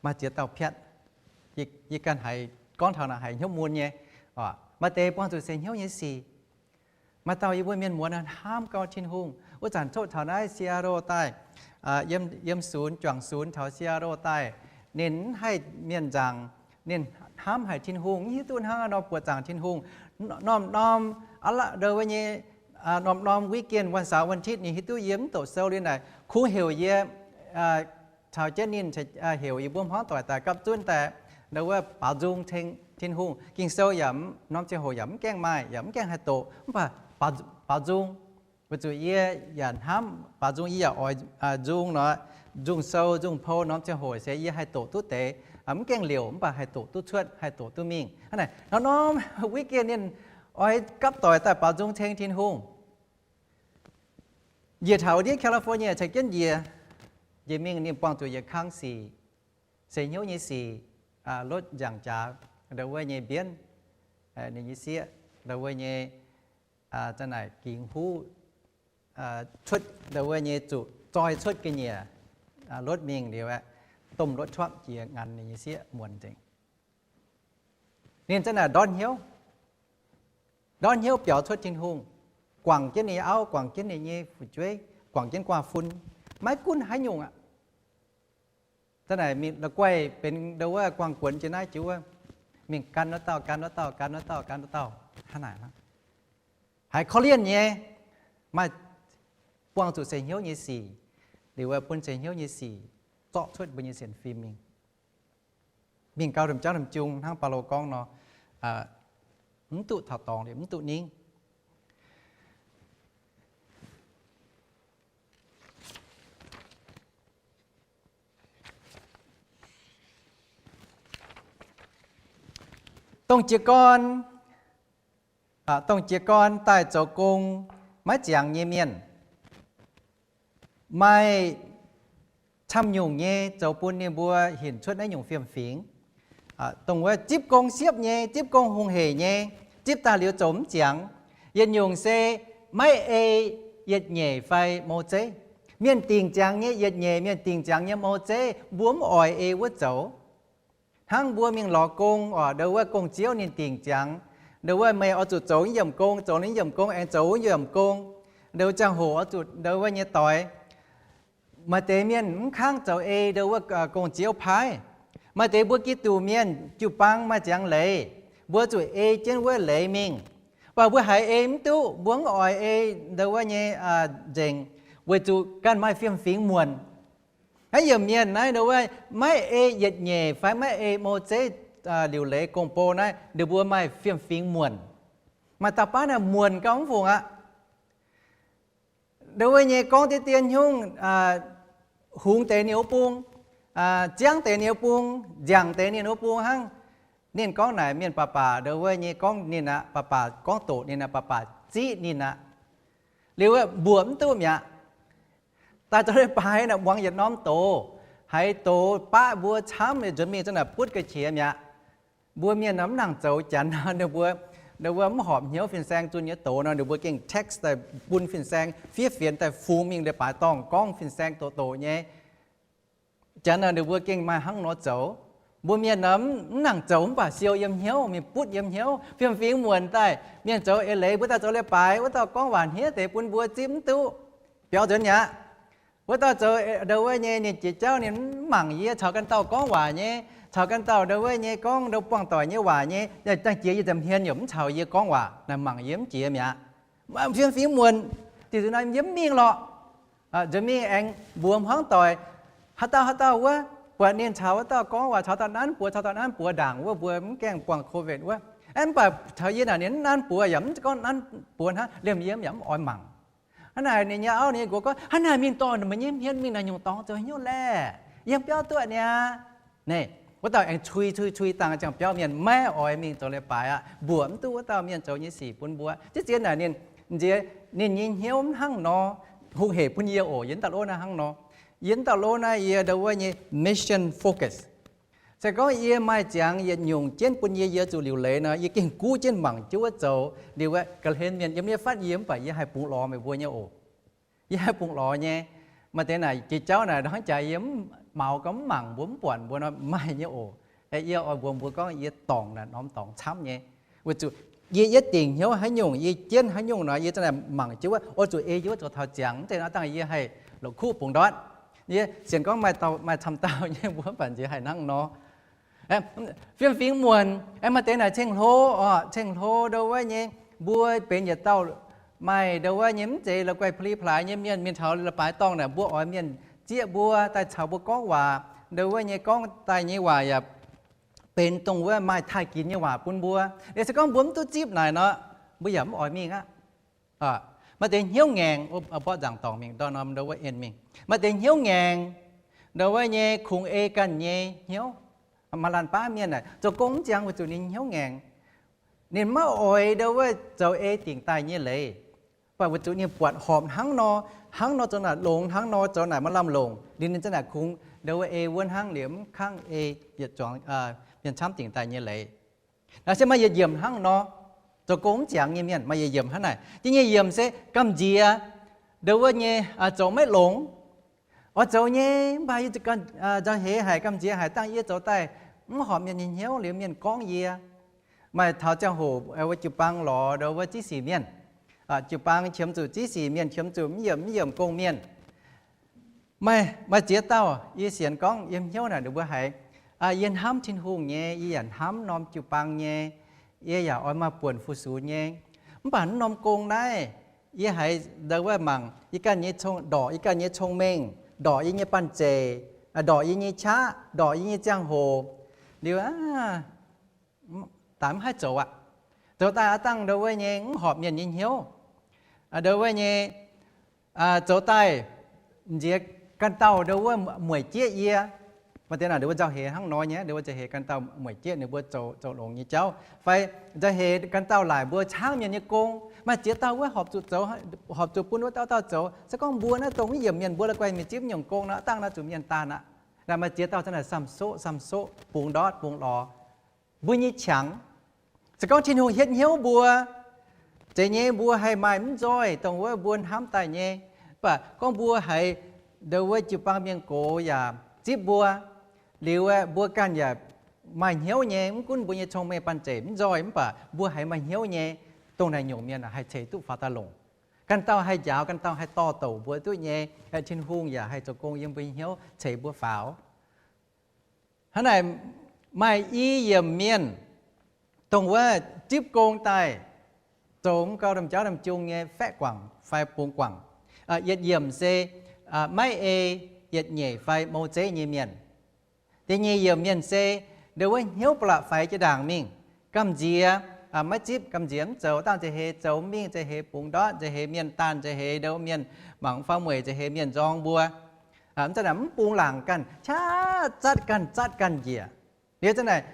maaih ziex dauh piatv. Yie ganh haiz gorngv taux naaic haiz hnyouv mun nyei. Maaih deix buangh zuqc seix hnyouv nyei sic. Maaih dauh yie mbuo mienh muoz naaic hnamv gau Tin-Hungh. Wuov zanc coqv taux naaiv Seattle daaih, yiem sunx, juangc sunx taux Seattle daaih, ninh mv haih mienh nzaangc. Ninh hnamv haic Tin-Hungh, mv hiuv duqv hnangv haaix nor buoqc zaangc Tin-Hungh. Norm-norm, ndo wuov nyei, norm-norm weekend, วันเสาร์ วันอาทิตย์ ninh hiuv duqv yie mv doqc sou liuz naaic, kungx heuc yie caux jienv ninh, heuc yie mbuo hmuangv doic daaih gapv zunv daaih, ndo wuov baaux nzung ceng Tin-Hungh. Ging-Sou yaac norm ziangh hoc yaac mv gaengh maaih, yaac mv gaengh haih doqc, mv baac baaux nzung. Weic zuqc yie yaac hnamv baaux nzung, yie yaac oix nzung nor, nzung sou, nzung pou norm ziangh hoc se yie haih doqc duqv deix, mv gaengh liouc mv baac haih doqc duqv cuotv, haih doqc duqv mingh. Hnangv naaic norm-norm weekend ninh oix gapv doic daaih baaux nzung ceng Tin-Hungh. Njiec taux ndiev California caux jienv njiec, njiec mingh ninh buangh zuqc yietc kang sic, seix hnyouv nyei sic, lotv nziaangc jaax, ndo wuov nyei mbienv, ninh nyei sieqv, ndo wuov nyei, za'naaic gingx huv cuotv, ndo wuov nyei zuqc zoi cuotv ga'nyiec, lotv mingh liuz aeqv, domh lotv truaqv jiex nganx ninh nyei sieqv muonc nzengc. Ninh za'naaic ndortv hnyouv, ndortv hnyouv biaux cuotv Tin-Hungh, guangc jienv ninh nyei auv, guangc jienv ninh nyei fu'jueiv, guangc jienv guaav fun, maiv gunv haaix nyungc aqv. Za'naaic mingh la'guaih benx ndo wuov guangc guonx jiex naaiv jiex wuov, mingh gan wuov dauh, gan wuov dauh, gan wuov dauh, gan wuov dauh, hnangv naaic. Haiz korv-lienh nyei, maaih buangh zuqc seix hnyouv nyei sic, liuz bun seix hnyouv nyei sic zorqv cuotv mbuo nyei sienx fim mingh. Mingh gau domh jauv domh jung hnangv Baulo gorngv nor, mv duqv taux dorngx liuz mv duqv ningv. Dongh jiez gorn, dongh jiez gorn daaih zoux gong maiv ziangx nyei mienh, maaih camv nyungc nyei zoux bun ninh mbuo hinc cuotv naaiv nyungc fiem-fingx. Dongh wuov zipv gong siepv nyei, zipv gong hungh heic nyei, zipv daaih liuz zoux mv ziangx. Yietc nyungc se maiv ei yietc nyeic fai mou zeiv. Mienh dingc ziangx nyei yietc nyeic, mienh dingc ziangx nyei mou zeiv, mbuo mv oix ei wuov zoux. Hnangv mbuo mingh lorz gong oc, ndo wuov gong-ziouv ninh dingc ziangx, ndo wuov meih oix zuqc zoux naaiv yiemc gong, zoux naaiv yiemc gong, aengx zoux wuov yiemc gong. Ndo ziangh hoc oix zuqc ndo wuov nyei doix. Maaih deix mienh mv kangv zoux ei ndo wuov gong-ziouv paaiv. Maaih deix mbuo Giduc mienh jiu-baang maaih ziangx leiz, mbuo zuqc ei jienv wuov leiz mingh. Mv baac mbuo haiz ei mv duqv, mbuo mv oix ei ndo wuov nyei nzengc, weic zuqc ganh maaih fiem-fingx muonc. Naaiv yiemc mienh naaiv ndo wuov maiv ei yietc nyeic fai maiv ei mou zeiv liuc leiz gong-bou naaiv, ninh mbuo maaih fiem-fingx muonc. Maaih dauh baav naaiv muonc gauh mv fungc aqv. Ndo wuov nyei gorngv deix dien nyungc, hungx deix ninh wuov bung, ziangv deix ninh wuov bung, nziangc deix ninh wuov bung hnangv. Ninh gorngv naaic mienh baac baac ndo wuov nyei gorngv ninh aqv, baac baac gorngv doqc ninh aqv, baac baac ziqv ninh aqv. Liuz mbuoqc mv duqv mi'aqv. Daaih zoux leiz-baaix naaic muangx yietc norm doz, haiz doz baqv mbuo camv, nzuonx mingh za'naaic butv ga'qiex mi'aqv. Mbuo mienh nor mv nangc zoux. Janx nor ninh mbuo, ninh mbuo mv horpc hnyouv fin-saeng zunh nyei doz nor, ninh mbuo gengh text daaih bun fin-saeng, fiev fienx daaih fungx mingh leiz-baaix dorngh gorngv fin-saeng doqc doqc nyei. Janx nor ninh mbuo gengh maaih hnangv nor zoux. Mbuo mienh nor mv nangc zoux mv baac siou yiem hnyouv, mingh butv yiem hnyouv, fiem-fingx muonc daaih. Mienh zoux eix leiz, mbuo daaih zoux leiz-baaix, wuov dauh gorngv waac hniev deix bun mbuo zipv mv duqv, biaux nzuonx mi'aqv. Wuov dauh zoux ndo wuov nyei, ninh jiex jauv ninh mv mangc yie, caux ganh dauh gorngv waac nyei, caux ganh dauh ndo wuov nyei gorngv ndo buangh doic nyei waac nyei, dangh jiex yie nza'hmien yaac mv caux yie gorngv waac, naaic mangc yie mv jiex mi'aqv. Fiem-fingx muonc, diuc zuqc naaiv yie mv mingh lorqc. Nzuonx mingh aengx mbuox hmuangv doic, haaix dauh haaix dauh wuov, buatc ninh caux wuov dauh gorngv waac, caux dauh nanv buoz, caux dauh nanv buoz ndaangc wuov, mbuo mv gaengh buangh COVID wuov. Mv baac caux yie naaic ninh mv nanv buoz yaac mv gorngv nanv buoz hnangv, liemh yie yaac mv oix mangc. Hnangv naaic ninh nyei auv ninh nyei nqox gorngv, hnangv naaic mingh dorh meih nyei hmien mingh naaic nyungc dorngx zoux haaix nyungc laeh? Yiem biauv duqv niaa. Naaic, wuov dauh aengx cui cui cui dangh ziangh biauv mienh maiv oix mingh zoux leiz-baaix aqv, mbuoqc mv duqv wuov dauh mienh zoux nyei sic bun mbuo. Ziex ziex naaic ninh nziex ninh nyei hnyouv mv hnangv nor, hungh hec bun yie oc. Yie mv daaih lov naaiv hnangv nor. Yie mv daaih lov naaiv, yie ndo wuov nyei mission focus. Se gorngv yie maaih ziangx yietc nyungc jienv bun yie, yie zuqc liuc leiz nor, yie gengh guv jienv mangc jienv wuov zoux. Liuz ga'hlen mienh yiem yie fatv yie mv baac yie haih bungx lorz meih mbuo nyei oc. Yie haih bungx lorz nyei. Maaih deix naaic jiex jauv naaic hnangv jaax yie mv maux gorngv mv mangc mbuo, mv buatc mbuo nor, maaih nyei oc. Yie oix mbuox mbuo gorngv yie dorngc naaic norm dorngx camv nyei. Weic zuqc yie yietv dingc hnyouv haaix nyungc, yie jienv haaix nyungc nor, yie za'naaic mangc jienv wuov, oix zuqc ei jienv wuov zoux taux ziangx. Mv zeiz nor dangh yie haih la'kuqv bungx ndortv. Yie sienx gorngv maaih camv dauh nyei mbuo mv baac nziex haih hnangv nor. Fiem-fingx muonc, aengx maaih deix naaic ceng-hlo oc, ceng-hlo ndo wuov nyei, mbuo benx yietc dauh maaih ndo wuov nyei mv zeiz la'guaih pli-plaaix nyei mienh, mingh taux leiz-baaix dorngh naaic mbuo oix mienh zieqv mbuo daaih caux mbuo gorngv waac, ndo wuov nyei gorngv daaih nyei waac yaac benx dongh wuov maaih taaih ginx nyei waac bun mbuo. Liuz se gorngv mbuo mv duqv zipv naaic nor, mbuo yaac mv oix mingh aqv. Maaih deix hnyouv ngaengc, mborqv nzaangc dorngc mingh, ndortv norm ndo wuov en mingh. Maaih deix hnyouv ngaengc, ndo wuov nyei kungx ei ganh nyei hnyouv. Maaih laanh baav mienh naaic zoux gong mv ziangx weic zuqc ninh hnyouv ngaengc. Ninh maiv oix ndo wuov zoux ei dingc daaih nyei leiz. Mv baac weic zuqc ninh buatc horpc hnangv nor, hnangv nor zoux naaic longx, hnangv nor zoux naaic maaih lamh longc, liuz ninh za'naaic kungx ndo wuov ei wuov hnangv, liuz mv kangv ei yietc zuangx mienh camv dingc daaih nyei leiz. Naaiv se maaih yietc yiemc hnangv nor, zoux gong mv ziangx nyei mienh maaih yietc yiemc hnangv naaic. Jiex nyei yiemc se gamh nziex ndo wuov nyei zoux maiv longx. Oix zoux nyei, mv baac yie nzauh heix haic, gamh nziex haic, dangh yie zoux daaih mv horpc mienh nyei hnyouv, liuz mienh gorngv yie. Maaih taux ziangh hoc wuov jiu-baang lorz ndo wuov ziex sic mienh, jiu-baang qiemx zuqc ziex sic mienh, qiemx zuqc mv yiemc mv yiemc gong mienh. Maaih, maaih ziex dauh yie sienx gorngv yiem hnyouv naaic ninh mbuo haiz, yie hnamv Tin-Hungh nyei, yie yaac hnamv norm jiu-baang nyei, yie yaac oix maaih buonc fu-sux nyei. Mv baac naaiv norm gong naaiv, Yie haiz ndau wuov mangc yie ganh nyei cong, ndorqc yie ganh nyei cong-mengh, ndorqc yie nyei banh zeic, ndorqc yie nyei qaqv, ndorqc yie nyei ziangh hoc. Liuz, daaih mv haih zoux aqv. Zoux daaih aav dangh ndau wuov nyei mv horpc mienh nyei hnyouv. Ndau wuov nyei zoux daaih nziex ganh dauh ndau wuov mueic jieqv yie. Maaih deix naaic ndau wuov nzauh heix hnangv nor nyei, ndau wuov nzauh heix ganh dauh mueic jieqv ninh mbuo zoux, zoux longx nyei jauv. Fai nzauh heix ganh dauh laaic mbuo caangv mienh nyei gong. Maaih ziex dauh wuov horpc zuqc zoux, horpc zuqc bun wuov dauh dauh zoux. Se gorngv mbuo naaiv dongh mv yiemc mienh, mbuo la'guaih mingh zipv nyungc gong nor, dangh naaiv zuqc mienh daanh aqv. Naaic maaih ziex dauh za'naaic samh soqv samh soqv, bungx ndortv bungx lorz. Mbuo nyei qangx, se gorngv Tin-Hungh hietv hnyouv mbuo, zeiz nyei mbuo haih maaih mv nzoih dongh wuov mbuo hnamv daaih nyei. Mv baac gorngv mbuo haiz ndau wuov jiu-baang mienh gox yaac zipv mbuo, liuz mbuo ganh yaac maaih hnyouv nyei. Mv gunv mbuo nyei cong-mengh banh zeic mv nzoih, mv baac mbuo haiz maaih hnyouv nyei, dongh naaic nyungc mienh haih ceix duqv faaux daaih longc. Ganh dauh haih njaaux, ganh dauh haih dorh douc mbuo duqv nyei. Tin-Hungh yaac haih zoux gong yiem mbuo nyei hnyouv ceix mbuo faaux. Hnangv naaic, maaih i yiemc mienh dongh wuov zipv gong daaih zoux mv gau domh jauv domh jung nyei faeqv guangc fai bungx guangc. Yietc yiemc se maiv ei yietc nyeic fai mouz zeiv nyei mienh. Da'nyeic yiemc mienh se ndau wuov hnyouv ba'laqc faix jiex ndaangc mingh, gamh nziex maiv zipv, gamh nziex mv zoux, dangh nzauh heix zoux mingh, nzauh heix bungx ndortv, nzauh heix mienh daanh, nzauh heix ndau mienh mangc faam mueic, nzauh heix mienh nzorng mbuo. Mv zanc naaic mv bungx laangc ganh, qaqv zatv ganh, zatv ganh njiec. Liuz zanc naaic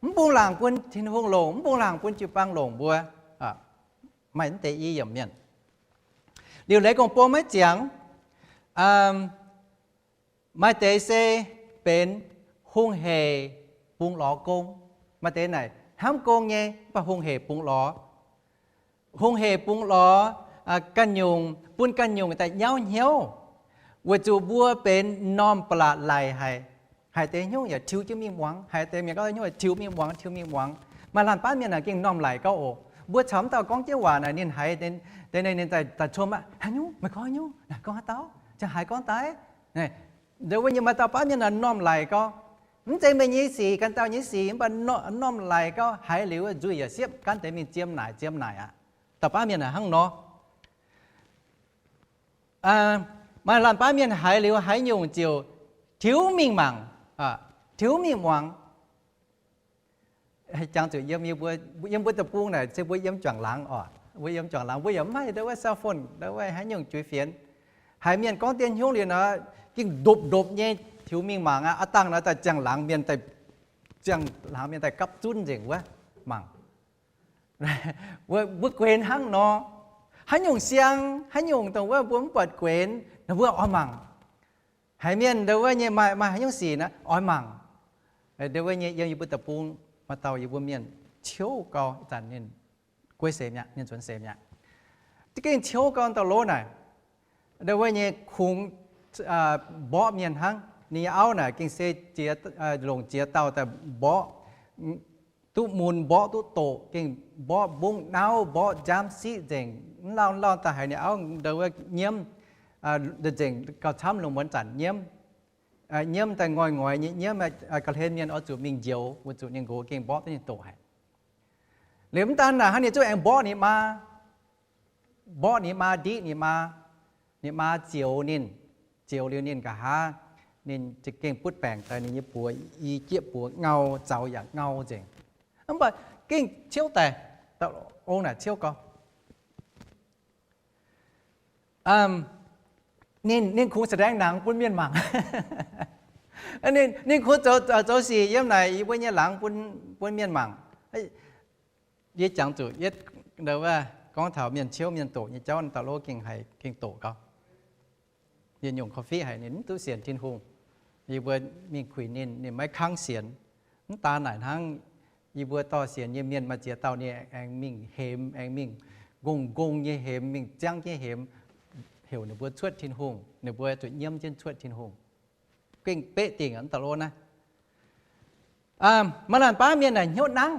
mv bungx laangc bun Tin-Hungh longc, mv bungx laangc bun jiu-baang longc mbuo. Maaih mv deix i yiemc mienh. Liuz leiz gong-bou maiv ziangx. Maaih deix se benx hungh heic bungx lorz gong. Maaih deix naaic hnamv gong nyei, mv baac hungh heic bungx lorz. Hungh heic bungx lorz ganh nyungc, bun ganh nyungc daaih nyauv hnyouv, weic zuqc mbuo benx m'normh ba'laqc laic haic. Haiz deix hnyouv yaac tiux jienv mingh muangx, haiz deix mienh gorngv hnyouv tiux mingh muangx, tiux mingh muangx. Maaih laanh baav mienh naaic gengh m'normh laic gauh oc. Mbuo caux mv dauh gorngv jienv waac naaic, ninh haiz deix, ninh daaih, daaih cong maah, haaix nyungc, meih gorngv haaix nyungc, naaic gorngv haaix dauh, ziangh haaix gorngv daaih. Ndau wuov nyei maaih dauh baav mienh naaic m'normh laic gauh. Mv zeiz meih nyei sic, ganh dauh nyei sic, mv baac m'normh laic gauh. Haiz liuz nzuih yaac siepv, gaanv deix mingh ziem naaic ziem naaic aqv. Dauh baav mienh naaic hnangv nor. Maaih laanh baav mienh haiz liuz haaix nyungc ziouc tiux mingh mangc, tiux mingh muangx. Jangx zuqc yiem, yiem mbuo deic-bung naaic se mbuo yiem juangc laangz oc. Mbuo yiem juangc laangz mbuo yaac mv maaih ndau wuov cell phone, ndau wuov haaix nyungc juiz fienx. Haiz mienh gorngv dien hnyouv liuz nor, gengh ndopv-ndopv nyei tiux mingh mangc aqv. Aav dangh nor daaih ziangh laangz mienh daaih, ziangh laangz mienh daaih gapv zunv nzengc wuov mangc. Mbuo guenx hnangv nor, haaix nyungc siang, haaix nyungc dongh wuov mbuo mv buatc guenx nor mbuo oix mangc. Haiz mienh ndau wuov nyei maaih, maaih haaix nyungc sic naaic oix mangc. Ndau wuov nyei yiem yie mbuo deic-bung maaih dauh yie mbuo mienh ciouv gau, ih zanc ninh guei seix mi'aqv, ninh nzuonx seix mi'aqv. Za'gengh ciouv gau dauh lov naaic. Ndau wuov nyei kungx mborqv mienh hnangv. Ninh nyei auv naaic gengh se longc ziex dauh daaih mborqv, duqv mun mborqv duqv doqc, gengh mborqv mbungv nauv, mborqv nziaamv siqv nzengc. Mv lauh mv lauh daaih haiz ninh auv ndau wuov nyiemv nzengc gauh camv lungh muonz zanc nyiemv. Nyiemv daaih ngoiv ngoiz nyei nyiemv, ga'hlen mienh oix zuqc mingh njoux, weic zuqc ninh nqox gengh mborqv duqv ninh doqc haic. Liuz mv daan naaic hnangv, ninh zungv aengx mborqv ninh maa, mborqv ninh maa, ndiqv ninh maa. Ninh maa zioux ninh, zioux liuz ninh nqa'haav, ninh za'gengh butv baengc daaih, ninh nyei buoz i jieqv buoz ngau, zaux yaac ngau nzengc. Mv baac gengh ciouv daic, ong naaic ciouv gau. Ninh, ninh kungx แสดงหนัง bun mienh mangc. Ninh, ninh kungx zoux, zoux sic yiem naaic yie mbuo nyei laangz bun, bun mienh mangc. Yie jangx zuqc yietv, gorngv taux mienh ciouv mienh doqc nyei jauv, dauh lov gengh haiz gengh doqc gau. Yietc nyungc korv-fiqv haic, ninh mv duqv sienx Tin-Hungh. Yie mbuo mingh kuinx ninh, ninh maiv kangv sienx. Mv daan naaic hnangv, yie mbuo dorh sienx nyei mienh maaih ziex dauh ninh aengx mingh hemx, aengx mingh nqongh nqongh nyei hemx, mingh ziangv jienv hemx, heuc ninh mbuo cuotv Tin-Hungh, ninh mbuo zuqc nyiemv jienv cuotv Tin-Hungh. Gengh beqv dingc aqv, mv dauh lov naaiv. Maaih laanh baav mienh naaic hnyouv nangv,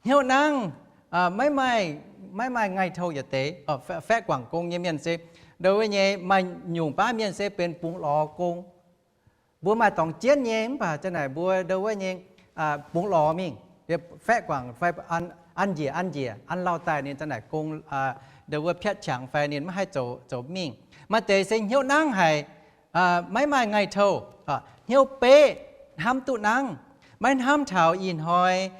hnyouv nangv, maiv maaih, maiv maaih ngaih touh yietc deix. Faeqv guangc gong nyei mienh se, ndau wuov nyei maaih nyungc baav mienh se benx bungx lorz gong. Mbuo maaih dorngx jienv nyei mv baac za'naaic mbuo ndau wuov nyei bungx lorz mingh, faeqv guangc fai an njiec an njiec an lauh daaih ninh za'naaic gong, ndau wuov piatv qangx fai ninh maiv haih zoux, zoux mingh. Maaih deix se hnyouv nangv haic, maiv maaih ngaih touh, hnyouv beqv, hnamv duqv nangv, maiv hnamv taux ih hnoi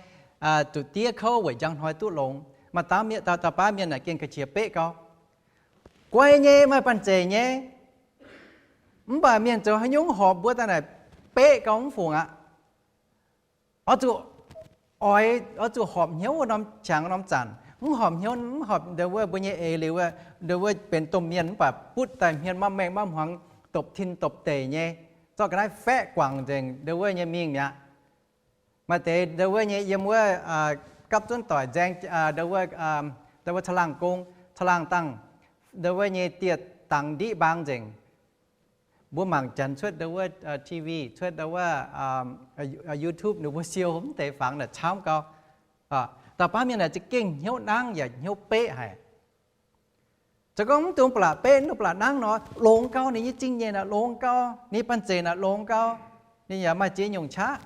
zuqc diev kouv weic njang hnoi duqv longx. Maaih dauh, dauh baav mienh naaic gengh ga'qiex beqv gau. Guai nyei, maaih banh zeic nyei, mv baac mienh zoux haaix nyungc horpc mbuo daaih naaic beqv gau mv fungc aqv. Oix zuqc oix, oix zuqc horpc hnyouv wuov norm qangx norm zanc. Mv horpc hnyouv, mv horpc ndau wuov mbuo nyei eix liuz, ndau wuov benx domh mienh mv baac butv daaih hmien maiv mengh maiv hmuangx, dopc tin dopc deic nyei, zorqv ga'naaiv faeqv guangc nzengc ndau wuov nyei mingh mi'aqv. Maaih deix ndau wuov nyei yiem wuov gapv zunv doic nzaeng ndau wuov, ndau wuov caangh laangh gong, caangh laangh dangh, ndau wuov nyei dieh dangx ndiqv mbaang nzengc. Mbuo mangc janx cuotv ndau wuov T V, cuotv ndau wuov YouTube, ninh mbuo siou mv deix fangx naaic camv gau. Dauh baav mienh naaic za'gengh hnyouv nangv yaac hnyouv beqv haic. Se gorngv mv dungx ba'laqc beqv, mv dungx ba'laqc nangv nor, longx gau, ninh nyei zingh nyeic naaic longx gau, ninh banh zeic naaic longx gau, ninh yaac maaih ziex nyungc qaqv,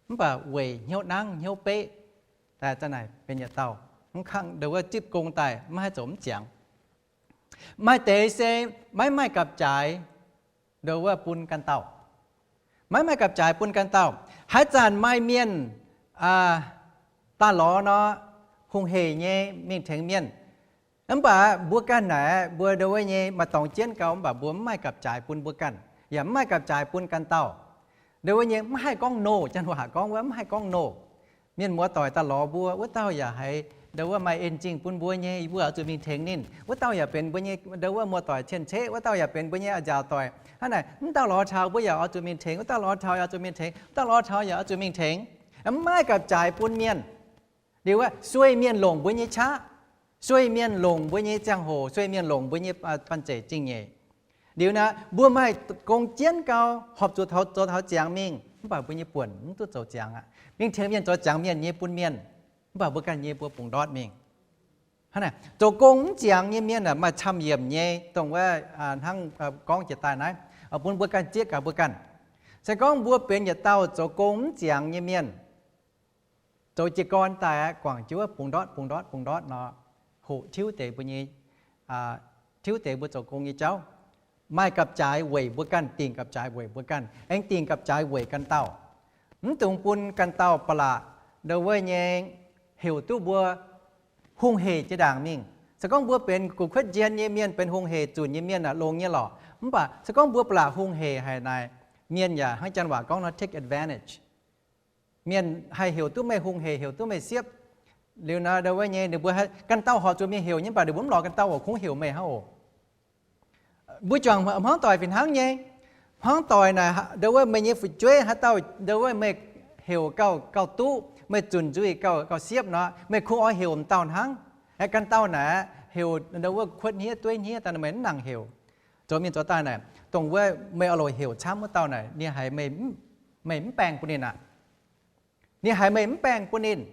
mv baac weic hnyouv nangv hnyouv beqv daaih za'naaic benx yietc dauh mv kangv ndau wuov zipv gong daaih maiv haih zoux mv ziangx. Maaih deix se maiv maaih gapv-jaaix ndau wuov bun ganh dauh. Maiv maaih gapv-jaaix bun ganh dauh. Haaix zanc maaih mienh daaih lorz nor, hungh heic nyei mingh tengx mienh. Mv baac mbuo ganh naaic, mbuo ndau wuov nyei maaih dorngx jienv gau, mv baac mbuo mv maaih gapv-jaaix bun mbuo ganh, yaac mv maaih gapv-jaaix bun ganh dauh. Ndau wuov nyei mv haih gorngv no, janx waac gorngv wuov mv haih gorngv no. Mienh muoz-doic daaih lorz mbuo, wuov dauh yaac haiz ndau wuov maaih en zingh bun mbuo nyei, mbuo oix zuqc mingh tengx ninh. Wuov dauh yaac benx mbuo nyei ndau wuov muoz-doic cien-ceqv, wuov dauh yaac benx mbuo nyei njaaux doic. Hnangv naaic, mv dauh lorz taux mbuo yaac oix zuqc mingh tengx, wuov dauh lorz taux yaac oix zuqc mingh tengx, wuov dauh lorz taux yaac oix zuqc mingh tengx. Mv maaih gapv-jaaix bun mienh. Liuz sueih mienh longc mbuo nyei qaqv, sueih mienh longc mbuo nyei ziangh hoc, sueih mienh longc mbuo nyei banh zeic zingh nyeic. Liuz naaic, mbuo maaih gong jienv gau, horpc zuqc zoux taux ziangx mingh, mv baac mbuo nyei buonc mv duqv zoux ziangx aqv. Mingh tengx mienh zoux ziangx mienh nyei bun mienh, mv baac mbuo ganh nyei mbuo bungx ndortv mingh. Hnangv naaic, zoux gong mv ziangx nyei mienh maaih camv-yiemc nyei, dongh wuov hnangv gorngv jiex daaih naaiv, bun mbuo ganh zieqv gaax mbuo ganh. Se gorngv mbuo benx yietc dauh zoux gong mv ziangx nyei mienh, zoux jiez gorn daaih aqv, guangc jienv wuov bungx ndortv, bungx ndortv, bungx ndortv nor, hoqc tiuv deix mbuo nyei, tiuv deix mbuo zoux gong nyei jauv. Maaih gapv-jaaix weic mbuo ganh, dingc gapv-jaaix weic mbuo ganh, aengx dingc gapv-jaaix weic ganh dauh. Mv dungx bun ganh dauh ba'laqc ndau wuov nyei heuc duqv mbuo hungh heic jiex ndaangc mingh. Se gorngv mbuo benx gu'kuotv njien nyei mienh, benx hungh heic zunc nyei mienh aeqv, longx nyei lorqc. Mv baac se gorngv mbuo ba'laqc hungh heic haic naaic, mienh yaac hnangv janx waac gorngv nor take advantage. Mienh haih heuc duqv meih hungh heic, heuc duqv meih siepv. Liuz nor ndau wuov nyei ninh mbuo ganh dauh horpc zuqc mingh heuc nyei, mv baac ninh mbuo mv lorz ganh dauh oc, kungx heuc meih hnangv oc. Mbuo juangc hmuangv doic fih hnangv nyei. Hmuangv doic naaic ndau wuov meih nyei fu'jueiv haaix dauh ndau wuov meih heuc gauh, gauh duqv, meih zunc nzuih gauh, gauh siepv nor, meih kungx oix heuc m'dauh hnangv. Aeqv, ganh dauh naaic heuc ndau wuov kuotv hniev dueiv hniev daaih, meih mv nangc heuc. Zoux mienh zoux daaih naaic, dongh wuov meih oix loc heuc camv wuov dauh naaic, ninh haiz meih, meih mv baengh bun ninh aqv. Ninh haiz meih mv baengh bun ninh.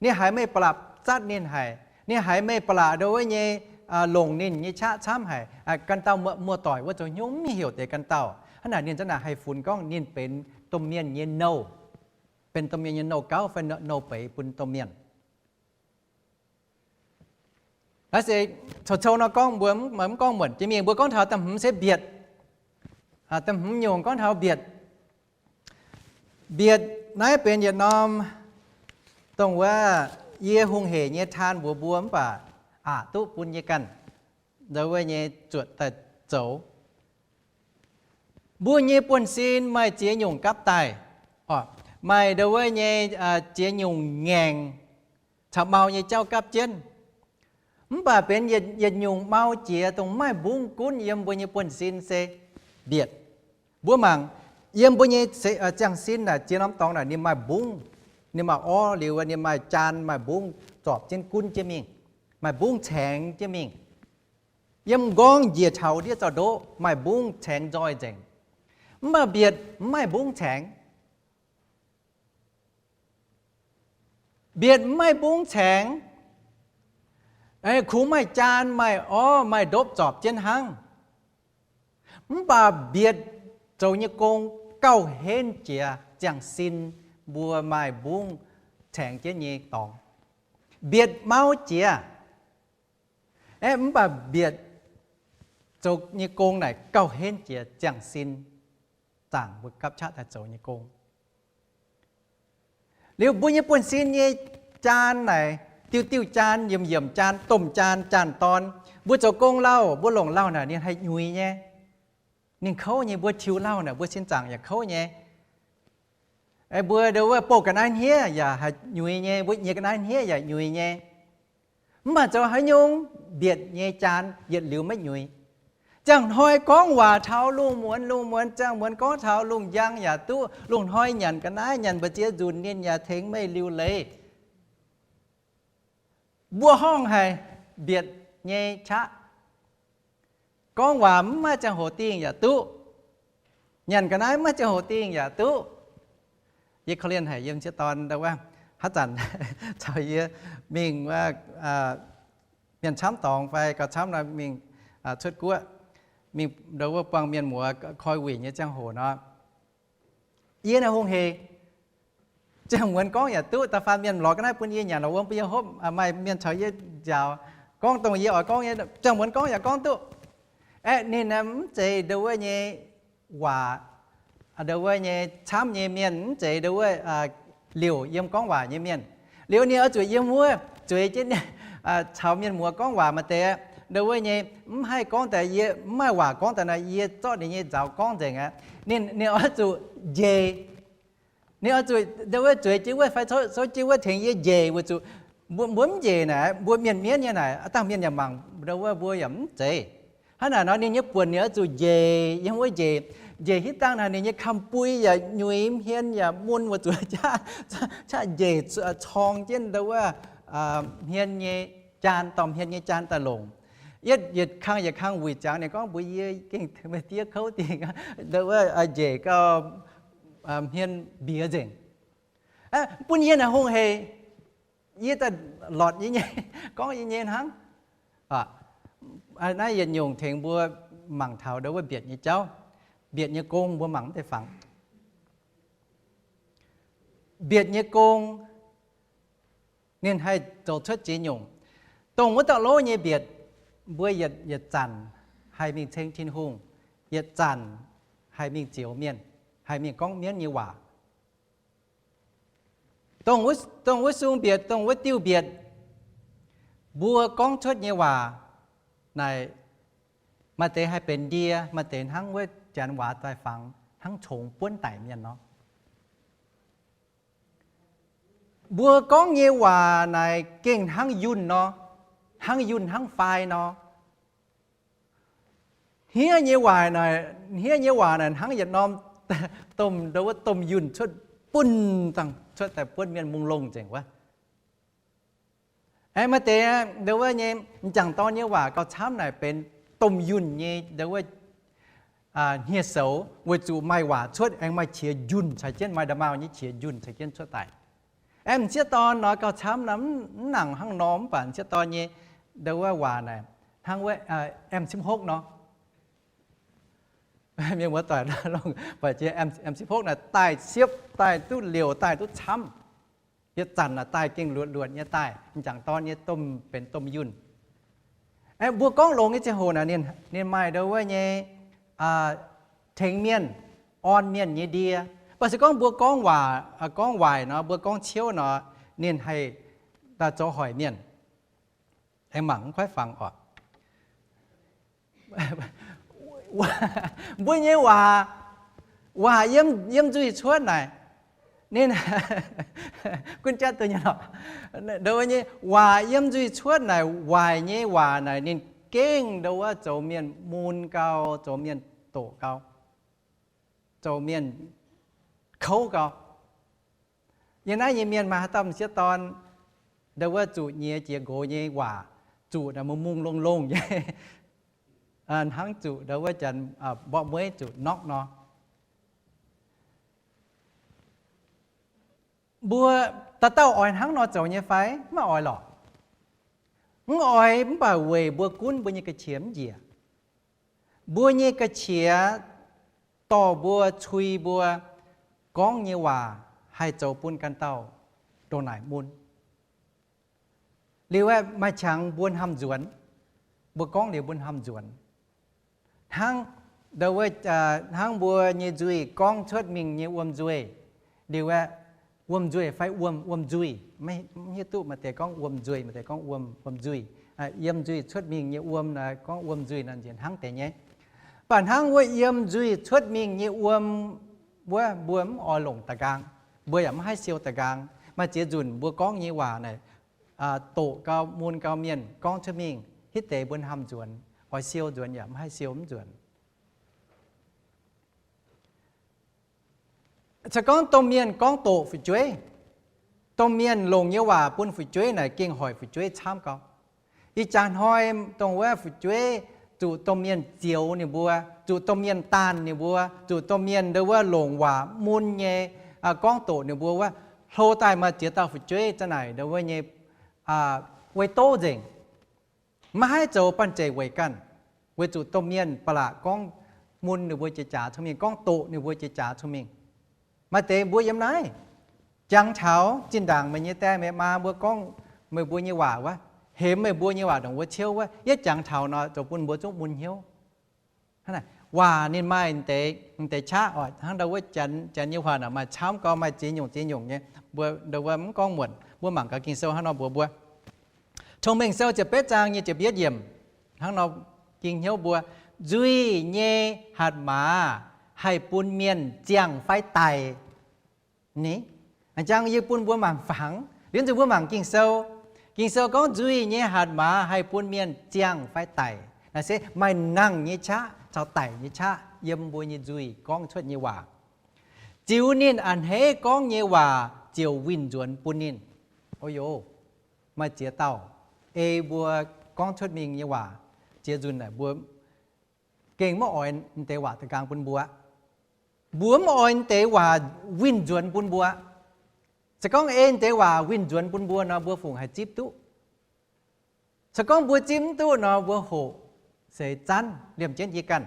Ninh haiz meih ba'laqc zatv ninh haic. Ninh haiz meih ba'laqc ndau wuov nyei longc ninh nyei qaqv camv haic. Ganh dauh muoz-doic wuov zoux hnyouv mv mingh heuc deix ganh dauh. Hnangv naaic ninh za'naaic haih funx gorngv ninh benx domh mienh nyei nouh, benx domh mienh nyei nouh gauv fai nouh beiz bun domh mienh. Naaiv se cou-cou nor gorngv mbuo mv gorngv muonc jiex mingh, mbuo gorngv taux da'hmz se mbietc. Da'hmz nyungc gorngv taux mbietc. Mbietc naaiv benx yietc norm dongh wuov yie hungh heic nyei taan mbuox mbuo mv baac aqc duqv bun yie ganh ndau wuov nyei zuotc daaih zoux. Mbuo nyei buonv-sin maaih ziex nyungc gapv daaih. Maaih ndau wuov nyei ziex nyungc ngaengc caux mau nyei jauv gapv jienv. Mv baac benx yietc nyungc mau jiex dongh maaih mbungv gunv yiem mbuo nyei buonv-sin se mbietc. Mbuo mangc yiem mbuo nyei ziangh sin naaic, ziex norm dorngx naaic ninh maaih mbungv, ninh maaih orv liuz, ninh maaih jaan, maaih mbungv zorpc jienv gunv jienv mingh, maaih mbungv caengx jienv mingh. Yiem m'nqorngv njiec taux ndiev zaux-ndoqv maaih mbungv caengx nzoih nzengc. Mv baac mbietc mv maaih mbungv caengx. Mbietc mv maaih mbungv caengx. Kungx maaih jaan, maaih orv, maaih ndopv zorpc jienv hnangv. Mv baac mbietc zoux nyei gong gauh henv jiex ziangh sin mbuo maaih mbungv caengx jienv nyei dorngx. Mbietc mau jiex. Aeqv, mv baac mbietc zoux nyei gong naaic gauh henv jiex ziangh sin zaangc mbuo gapv qaqv daaih zoux nyei gong. Liuz mbuo nyei buonv-sin nyei jaan naaic, diuh diuh jaan, yiemc yiemc jaan, domh jaan, jaan-dorn, mbuo zoux gong lauh, mbuo longc lauh naaic ninh haih nyuix nyei. Ninh kouv nyei, mbuo tiux lauh naaic mbuo sin zaangc yaac kouv nyei. Mbuo ndo wuov bouh ga'naaiv hniev yaac haih nyuix nyei, mbuo nyiex ga'naaiv hniev yaac nyuix nyei. Mv baac zoux haaix nyungc mbietc nyei jaan yietc liuz maiv nyuix. Ziangh hnoi gorngv waac taux lungh muonz, lungh muonz ziangh muonz gorngv taux lungh njang yaac duqv. Lungh hnoi nyanc ga'naaiv, nyanc mbu'ziex nzunc ninh yaac tengx meih liuc leiz. Mbuo horngh haic mbietc nyei qaqv. Gorngv waac mv maaih ziangh hoc dingh yaac duqv. Nyanc ga'naaiv mv maaih ziangh hoc dingh yaac duqv. Yie korv-lienh haic yiem sieqv dorn ndo wuov, haaix zanc caux yie mingh wuov, mienh camv dorngx fai gauh camv nor mingh cuotv guoqv, mingh ndo wuov buangh mienh muoz koi wuic nyei ziangh hoc nor, yie naaiv hungh hec. Ziangh muonz gorngv yaac duqv. Da'faanh mienh lorz ga'naaiv bun yie nyanc lorz wuom bun yie hopv, maaih mienh caux yie nziaaux, gorngv dongh yie oix gorngv nyei, ziangh muonz gorngv yaac gorngv duqv. Aeqv, ninh mv zeiz ndo wuov nyei waac, ndo wuov nyei camv nyei mienh, mv zeiz ndo wuov liouc yiem gorngv waac nyei mienh. Liuz ninh oix zuqc yiem wuov zueiz jienv caux mienh muoz gorngv waac. Maaih deix ndo wuov nyei mv haih gorngv daaih, yie mv maaih waac gorngv daaih nor, yie zorqv ninh nyei nzaaux gorngv nzengc aqv. Ninh, ninh oix zuqc njiec. Ninh oix zuqc ndo wuov zueiz jienv wuov fai souv jienv wuov tengx yie njiec weic zuqc mbuo mv njiec naaic, mbuo mienh mienv nyei naaic, aav dangh mienh yaac mangc ndo wuov mbuo yaac mv zeiz. Hnangv naaic nor ninh nyei buonc ninh oix zuqc njiec, yiem wuov njiec. Njiec hitv dangh naaic ninh nyei kamx-bui yaac nyuix, hmien yaac mun, weic zuqc qaqv njiec corng jienv ndo wuov hmien nyei jaan, dorh hmien nyei jaan daaih longc. Yietv yietc kang yietc kang wuic ziangx ninh gorngv mbuox yie, gengh meih diev kouv dingh, ndo wuov njiec gau, hmien mbiex nzengc. Bun yie naaic hungh hec, yie daaih lortc yie nyei, gorngv yie nyei hnangv. Naaiv yietc nyungc tengx mbuo mangc taux ndo wuov mbietc nyei jauv. Mbietc nyei gong mbuo mangc mv deix fangx. Mbietc nyei gong ninh haih zoux cuotv ziex nyungc. Dongh wuov dauh lov nyei mbietc, mbuo yietc, yietc zanc haih mingh ceng Tin-Hungh, yietc zanc haih mingh zioux mienh, haih mingh gorngv mienv nyei waac. Dongh wuov, dongh wuov sung mbietc, dongh wuov diuh mbietc, mbuo gorngv cuotv nyei waac naaic, maaih deix haih benx ndie, maaih deix hnangv wuov janx waac daaih fangx, hnangv congx buonv daic mienh nor. Mbuo gorngv nyei waac naaic gengh hnangv yunh nor, hnangv yunh hnangv faai nor. Hniev nyei waac naaic, hniev nyei waac naaic hnangv yietc norm domh, ndo wuov domh yunh cuotv bunh dangh cuotv daaih buonv mienh mungh longh nzengc wuov. Aengx maaih deix ndo wuov nyei m'jangc dorn nyei waac gauh camv naaic benx domh yunh nyei ndo wuov hniev soux, weic zuqc maaih waac cuotv aengx maaih qiex njunh caux jienv, maaih nda'maauh nyei qiex njunh caux jienv cuotv daaih. Aengx m'sieqv dorn nor gauh camv nor, mv nangc hnangv nor, mv baac m'sieqv dorn nyei ndo wuov waac naaic hnangv wuov M sipv hokv nor. Mienh muoz doic, buatc jiex M sipv hokv naaic daaih siepv, daaih duqv liouc, daaih duqv camv. Yietc zanc naaic daaih gengh luoqc luoqc nyei daaih, m'jangc dorn nyei domh benx domh yunh. Mbuo gorngv longx nyei ziangh hoc naaic, ninh maaih ndo wuov nyei tengx mienh, orn mienh nyei ndie. Mv baac se gorngv mbuo gorngv waac, gorngv waaic nor, mbuo gorngv ciouv nor, ninh haih daaih zoux hoic mienh. Aengx mangc mv kuaaiv fangx oc. Mbuo nyei waac, waac yiem, yiem nzuih cuotv naaic, ninh, gunv jatv duqv nyei lorqc. Ndo wuov nyei waac yiem nzuih cuotv naaic, waaic nyei waac naaic ninh gengh ndo wuov zoux mienh mun gau, zoux mienh doqc gau, zoux mienh kouv gau. Yiem naaiv nyei mienh maaih haaix dauh m'sieqv dorn ndo wuov zuqc nyiex jiex nqox nyei waac, zuqc naaic mungh mungh longh longh nyei, hnangv zuqc ndo wuov janx mborqv mueiv zuqc norqv nor. Mbuo dauh dauh oix hnangv nor zoux nyei fai? Maiv oix lorqc. Mv oix mv baac weic mbuo gunv mbuo nyei ga'qiex mv njiec. Mbuo nyei ga'qiex dorh mbuo cui mbuo gorngv nyei waac haih zoux bun ganh dauh ndongc naaic mun. Liuz aeqv, maaih qangx mbuo hnamv nzuonx. mbuo gorngv liuz mbuo hnamv nzuonx. Hnangv, hnangv mbuo nyei nzuih gorngv cuotv mingh nyei wuom nzuih, liuz aeqv, wuom nzuih fai wuom, wuom nzuih, mv hiuv duqv, maaih deix gorngv wuom nzuih, maaih deix gorngv wuom, wuom nzuih. Yiem nzuih cuotv mingh nyei wuom naaic gorngv wuom nzuih nor nziex hnangv deix nyei. Mv baac hnangv wuov yiem nzuih cuotv mingh nyei wuom wuov mbuo mv oix longc da'nqaang, mbuo yaac mv haih siou da'nqaang. Maaih ziex nzunc mbuo gorngv nyei waac naaic, doqc gau, mun gau mienh gorngv cuotv mingh, hitv deix mbuo hnamv nzuonx, oix siou nzuonx yaac mv haih siou mv nzuonx. Se gorngv domh mienh gorngv doqc fu'jueiv, domh mienh longc nyei waac bun fu'jueiv naaic gengh hoic fu'jueiv camv gau. Ih jaax hnoi dongh wuov fu'jueiv zuqc domh mienh zioux ninh mbuo, zuqc domh mienh daanh ninh mbuo, zuqc domh mienh ndo wuov longc waac mun nyei gorngv doqc ninh mbuo wuov, hlo daaih maaih ziex dauh fu'jueiv za'naaic ndo wuov nyei weic doz nzengc. Maiv haih zoux banh zeic weic ganh, weic zuqc domh mienh ba'laqc gorngv mun ninh mbuo jiex jaax cong-mengh, gorngv doqc ninh mbuo jiex jaax cong-mengh. Maaih deix mbuo yiem naaiv jangx taux zinh ndaangc meih nyei die meih maa mbuo gorngv meih mbuo nyei waac wuov, hemx meih mbuo nyei waac ndongc wuov ciouv wuov, yietv jangx taux nor zoux bun mbuo zungv mun hnyouv. Waac ninh maaih deix qaqv oc, hnangv ndo wuov janx nyei waac naaic maaih camv gau, maaih ziex nyungc ziex nyungc nyei. Mbuo ndo wuov mv gorngv muonc, mbuo mangc gaax Ging-Sou hnangv nor mbuox mbuo. Cong-Mengh Sou ziepc betv zaang nyei ziepc yietv yiemc hnangv nor ging hnyouv mbuo, nzuih nyei hatc maaz haih bun mienh ziangh fai daic. Ni, jangx yie bun mbuo mangc fangx, liuz nzunc mbuo mangc Ging-Sou. Ging-Sou gorngv nzuih nyei hatc maaz haih bun mienh ziangh fai daic. Naaiv se maaih nangh nyei qaqv caux daic nyei qaqv yiem mbuo nyei nzuih gorngv cuotv nyei waac. Ziux ninh a'hneiv gorngv nyei waac ziouc winh nzuonx bun ninh. O yo, maaih ziex dauh ei mbuo gorngv cuotv mingh nyei waac, ziex nzunc naaic mbuo gengh maiv oix deix waac da'nqaang bun mbuo. Mbuo mv oix deix waac winh nzuonx bun mbuo. Se gorngv ei deix waac winh nzuonx bun mbuo nor, mbuo fungc haih zipv duqv. Se gorngv mbuo zipv mv duqv nor, mbuo hoqc seix zanv liemh jienv yie ganh.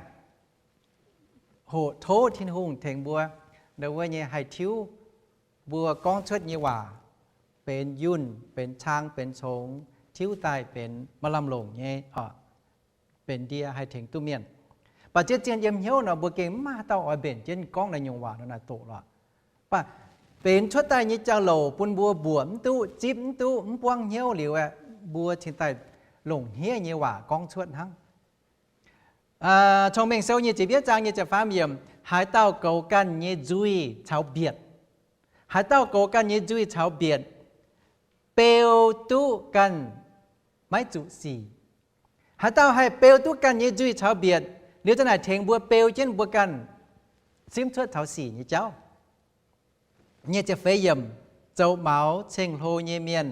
Hoqc tov Tin-Hungh tengx mbuo, ndo wuov nyei haih tiuv mbuo gorngv cuotv nyei waac benx yunh, benx cang, benx congx, tiuv daaih benx maaih lamh longc nyei, benx ndie haih tengx duqv mienh. Mv baac zien-zien yiem hnyouv nor mbuo gengh mv maaih haaix dauh oix mbenc jienv gorngv naaiv nyungc waac nor naaic doqc lorqc. Mv baac benx cuotv daaih nyei jauv-louc bun mbuo mbuoqc mv duqv, zipv mv duqv, mv buangv hnyouv liuz aeqv, mbuo cingx daaih longc hniev nyei waac gorngv cuotv hnangv. Cong-Mengh Sou nyei ziepc yietv zaang nyei ziepc faam yiemc, haaix dauh goux ganh nyei nzuih caux mbietc. Haaix dauh goux ganh nyei nzuih caux mbietc, beu duqv ganh maiv zuqc sic. Haaix dauh haih beu duqv ganh nyei nzuih caux mbietc, liuz za'naaic tengx mbuo beu jienv mbuo ganh simv cuotv taux sic nyei jauv. Nyei ziepc feix yiemc, zoux maux ceng-hlo nyei mienh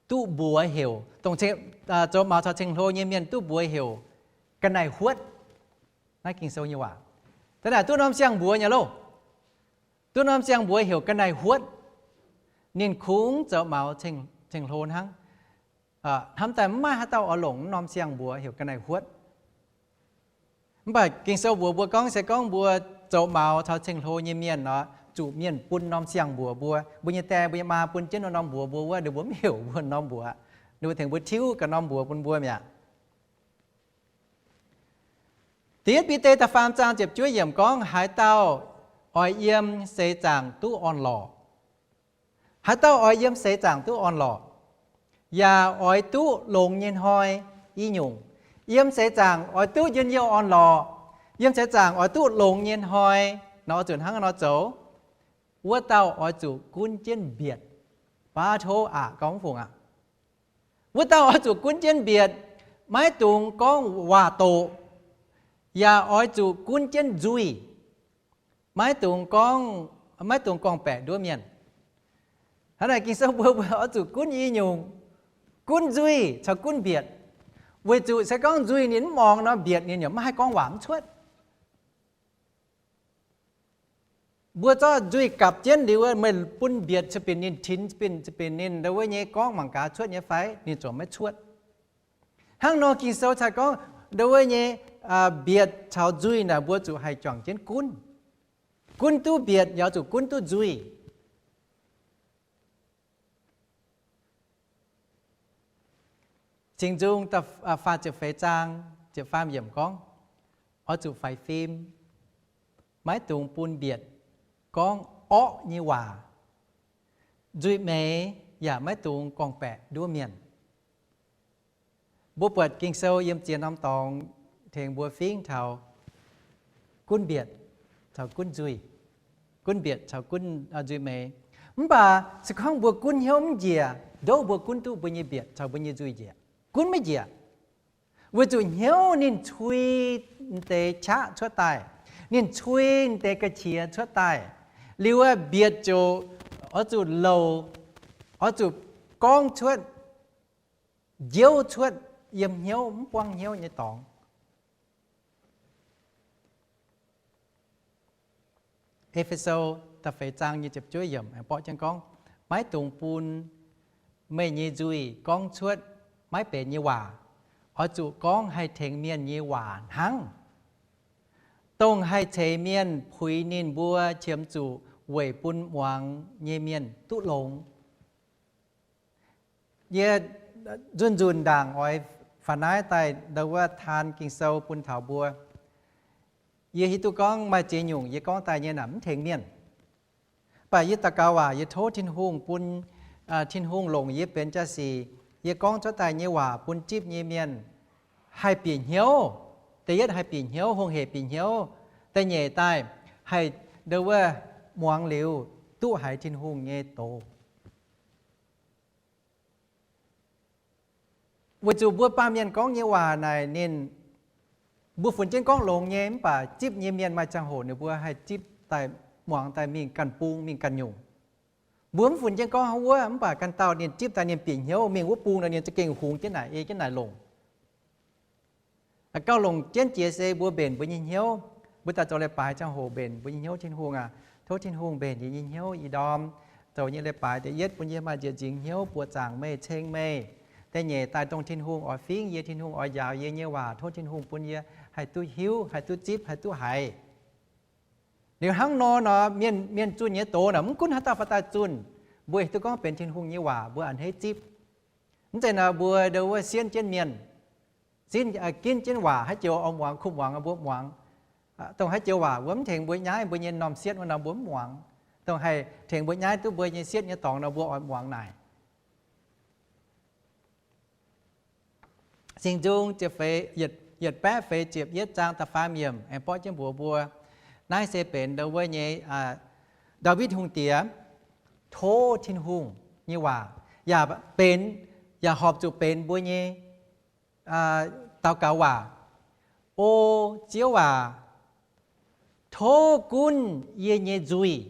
duqv mbuox heuc, dongh zoux maux caux ceng-hlo nyei mienh duqv mbuox heuc ga'naaiv huotv. Naaiv Ging-Sou nyei waac. Za'naaic duqv norm siang-mbuox nyei loh. Duqv norm siang-mbuox heuc ga'naaiv huotv. Ninh kungx zoux maux ceng-hlo hnangv. Hnamv daaih mv maaih haaix dauh oix longc norm siang-mbuox heuc ga'naaiv huotv. Mv baac Ging-Sou mbuox mbuo gorngv se gorngv mbuo zoux maux caux ceng-hlo nyei mienh nor, zuqc mienh bun norm siang-mbuox mbuo. Mbuo nyei die mbuo nyei maa bun jienv norm mbuox mbuo wuov, ninh mbuo mv heuc mbuo norm mbuox. Ninh mbuo tengx mbuo tiuv ga'norm mbuox bun mbuo mi'aqv. Da'yietv Bide da'faam zaang ziepc juov yiemc gorngv, haaix dauh oix yiem seix zaangc duqv orn-lorqc. Haaix dauh oix yiem seix zaangc duqv orn-lorqc, yaac oix duqv longx nyei hnoi i nyungc. Yiem seix zaangc oix duqv njien-youh orn-lorqc, yiem seix zaangc oix duqv longx nyei hnoi, nor oix zuqc hnangv nor zoux. Wuov dauh oix zuqc gunv jienv mbietc, baav tov aqc gauh mv fungc aqv. Wuov dauh oix zuqc gunv jienv mbietc, maiv dungx gorngv waac-doqc, yaac oix zuqc gunv jienv nzuih, maiv dungx gorngv, maiv dungx gorngv-baeqc nduov mienh. Hnangv naaic Ging-Sou mbuox mbuo oix zuqc gunv i nyungc, gunv nzuih caux gunv mbietc, weic zuqc se gorngv nzuih ninh mv muangx nor, mbietc ninh yaac maiv haih gorngv waac mv cuotv. Mbuo zorqv nzuih gapc jienv liuz, meih bun mbietc ca'binc ninh, tinx ca'binc ninh, ndo wuov nyei gorngv mangc gaax cuotv nyei fai, ninh ziouc maiv cuotv. Hnangv nor Ging-Sou cai gorngv ndo wuov nyei mbietc caux nzuih naaic mbuo zuqc haih juangc jienv gunv. Gunv duqv mbietc yaac zuqc gunv duqv nzuih. Singx Nzung faah ziepc feix zaang ziepc faam yiemc gorngv, oix zuqc faix fim, maiv dungx bun mbietc gorngv orqv nyei waac. Nzuih meix yaac maiv dungx gorngv-baeqc nduov mienh. Mbuo buatc Ging-Sou yiem ziex norm dorngx tengx mbuo fingx taux gunv mbietc caux gunv nzuih, gunv mbietc caux gunv nzuih meix. Mv baac se gorngv mbuo gunv hnyouv mv njiec, ndouv mbuo gunv duqv mbuo nyei mbietc caux mbuo nyei nzuih njiec, gunv maiv njiec. Weic zuqc hnyouv ninh cui deix qaqv cuotv daaih, ninh cui deix ga'qiex cuotv daaih. Liuz mbietc ziouc oix zuqc louc, oix zuqc gorngv cuotv, njiouv cuotv yiem hnyouv, mv buangv hnyouv nyei dorngx. E^fe^so da'feix zaang nyei ziepc juov yiemc aengx borqv jienv gorngv, maiv dungx bun meih nyei nzuih gorngv cuotv maiv benx nyei waac. Oix zuqc gorngv haih tengx mienh nyei waac hnangv, dongh haih ceix mienh puix ninh mbuo qiemx zuqc weic bun muangx nyei mienh duqv longx. Yie nzunc nzunc ndaangc oix faaux naaiv daaih ndau wuov taan Ging-Sou bun taux mbuo. Yie hiuv duqv gorngv maaih ziex nyungc yie gorngv daaih nyei naaic mv tengx mienh. Mv baac yie daux gaux waac yie tov Tin-Hungh bun, Tin-Hungh longc yie benx jaa-sic, yie gorngv cuotv daaih nyei waac bun zipv nyei mienh haih bieqc hnyouv. Da'yietv haih bieqc hnyouv, hungh hec bieqc hnyouv. Da'nyeic daaih haih ndau wuov muangx liuz duqv haiz Tin-Hungh nyei doz. Weic zuqc mbuo baamh mienh gorngv nyei waac naaic ninh, mbuo funx jienv gorngv longx nyei, mv baac zipv nyei mienh maaih ziangh hoc ninh mbuo haih zipv daaih muangx daaih mingh ganh bung mingh ganh nyungc. Mbuo mv funx jienv gorngv hnangv wuov, mv baac ganh dauh ninh zipv daaih ninh bieqc hnyouv mingh wuov bung nor ninh za'gengh hungx jienv naaic, ei jienv naaic longc. Gauh longc jienv jiex se mbuo mbenc mbuo nyei hnyouv. Mbuo daaih zoux leiz-baaix ziangh hoc mbenc mbuo nyei hnyouv, Tin-Hungh aac, tov Tin-Hungh mbenc yie nyei hnyouv i ndorm, zoux nyei leiz-baaix da'yietv bun yie maaih nzieqc nzingx hnyouv buoqc zaangc meih, ceng meih. Da'nyeic daaih dongh Tin-Hungh oix fingx yie, Tin-Hungh oix njaaux yie nyei waac, tov Tin-Hungh bun yie haih duqv hiuv, haih duqv zipv, haih duqv haiz. Liuz hnangv nor nor, mienh, mienh zunh nyei doz naaic mv gunv haaix dauh faaux daaih zunh, mbuo hiuv duqv gorngv benx Tin-Hungh nyei waac mbuo a'hneiv zipv. Mv zeiz nor mbuo ndau wuov sienv jienv mienh, sienv, ginv jienv waac haaix joux oix muangx kuh muangx mbuo muangx. Dongh haaix joux waac wuov mv tengx mbuo nyaiv mbuo nyei norm sietv wuov nor mbuo mv muangx. Dongh haih tengx mbuo nyaiv duqv mbuo nyei sietv nyei dorngx nor mbuo oix muangx naaic. Singx Nzung ziepc feix, yietc baeqv feix ziepc yietv zaang da'faam yiemc aengx borqv jienv mbuox mbuo, naaiv se benx ndau wuov nyei Ndaawitv Hungh Diex tov Tin-Hungh nyei waac, yaac benx, yaac horpc zuqc benx mbuo nyei daux gaux waac. O Ziouv aac, tov gunv yie nyei nzuih,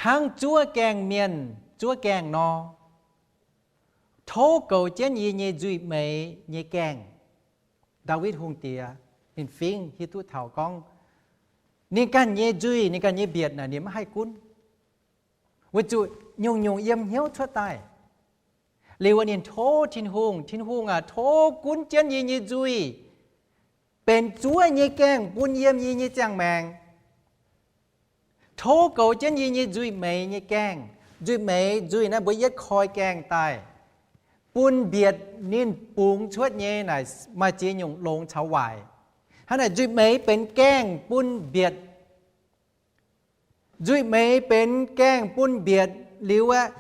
hnangv zuov gaengh mienh zuov gaengh nor. Tov goux jienv yie nyei nzuih meix nyei gaengh. Ndaawitv Hungh Diex ninh fingx hiuv duqv taux gorngv ninh ganh nyei nzuih, ninh ganh nyei mbietc naaic ninh maiv haih gunv, weic zuqc nyungc-nyungc yiem hnyouv cuotv daaih. Liuz ninh tov Tin-Hungh, Tin-Hungh aac, tov gunv jienv yie nyei nzuih benx zuov nyei gaengh bun yiem yie nyei ziangh maengc. Tov goux jienv yie nyei nzuih meix nyei gaengh. Nzuih meix, nzuih naaiv mbuo yietv koi gaengh daaih, bun mbietc ninh bungx cuotv nyei naaic maaih ziex nyungc longx caux waaic. Hnangv naaic nzuih meix benx gaengh bun mbietc. Nzuih meix benx gaengh bun mbietc liuz aeqv,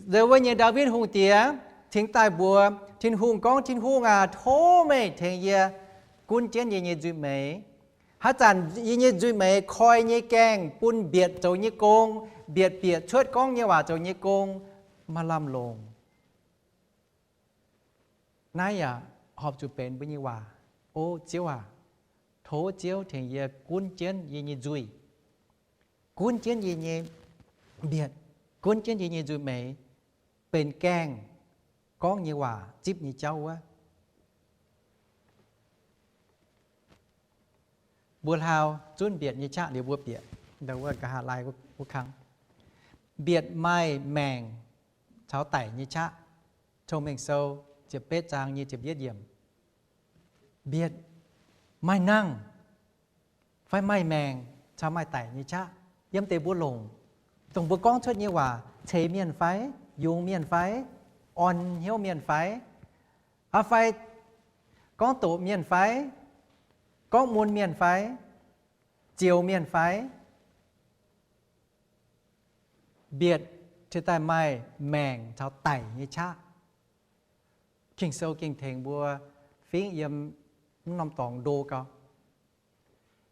ndau wuov nyei Ndaawitv Hungh Diex cingx daaih mbuox Tin-Hungh gorngv, Tin-Hungh aac, tov meih tengx yie gunv jienv yie nyei nzuih meix. Haaix zanc yie nyei nzuih meix koi nyei gaengh bun mbietc zoux nyei gong, mbietc bieqc cuotv gorngv nyei waac zoux nyei gong, maaih lamh longc. Naaiv yaac horpc zuqc benx mbuo nyei waac. O Ziouv aac, tov Ziouv tengx yie gunv jienv yie nyei nzuih, gunv jienv yie nyei mbietc, gunv jienv yie nyei nzuih meix, benx gaengh gorngv nyei waac, zipv nyei jauv wuov. Mbuo hlaau zunv mbietc nyei qaqv liuz mbuo bieqc ndau wuov nqa'haav laai wuov kang. Mbietc maaih maengc caux daic nyei qaqv. Cong-Mengh Sou ziepc betv zaang nyei ziepc yietv yiemc. Mbietc maaih nangh fai maaih maengc caux maaih daic nyei qaqv yiem deix mbuo longc, dongh mbuo gorngv cuotv nyei waac ceix mienh fai, yungz mienh fai, orn hnyouv mienh fai? Aa, fai gorngv doqc mienh fai? Gorngv mun mienh fai? Zioux mienh fai? Mbietc cingx daaih maaih maengc caux daic nyei qaqv. Ging-Sou gengh tengx mbuo fingv yiem mv norm dorngx ndo gau.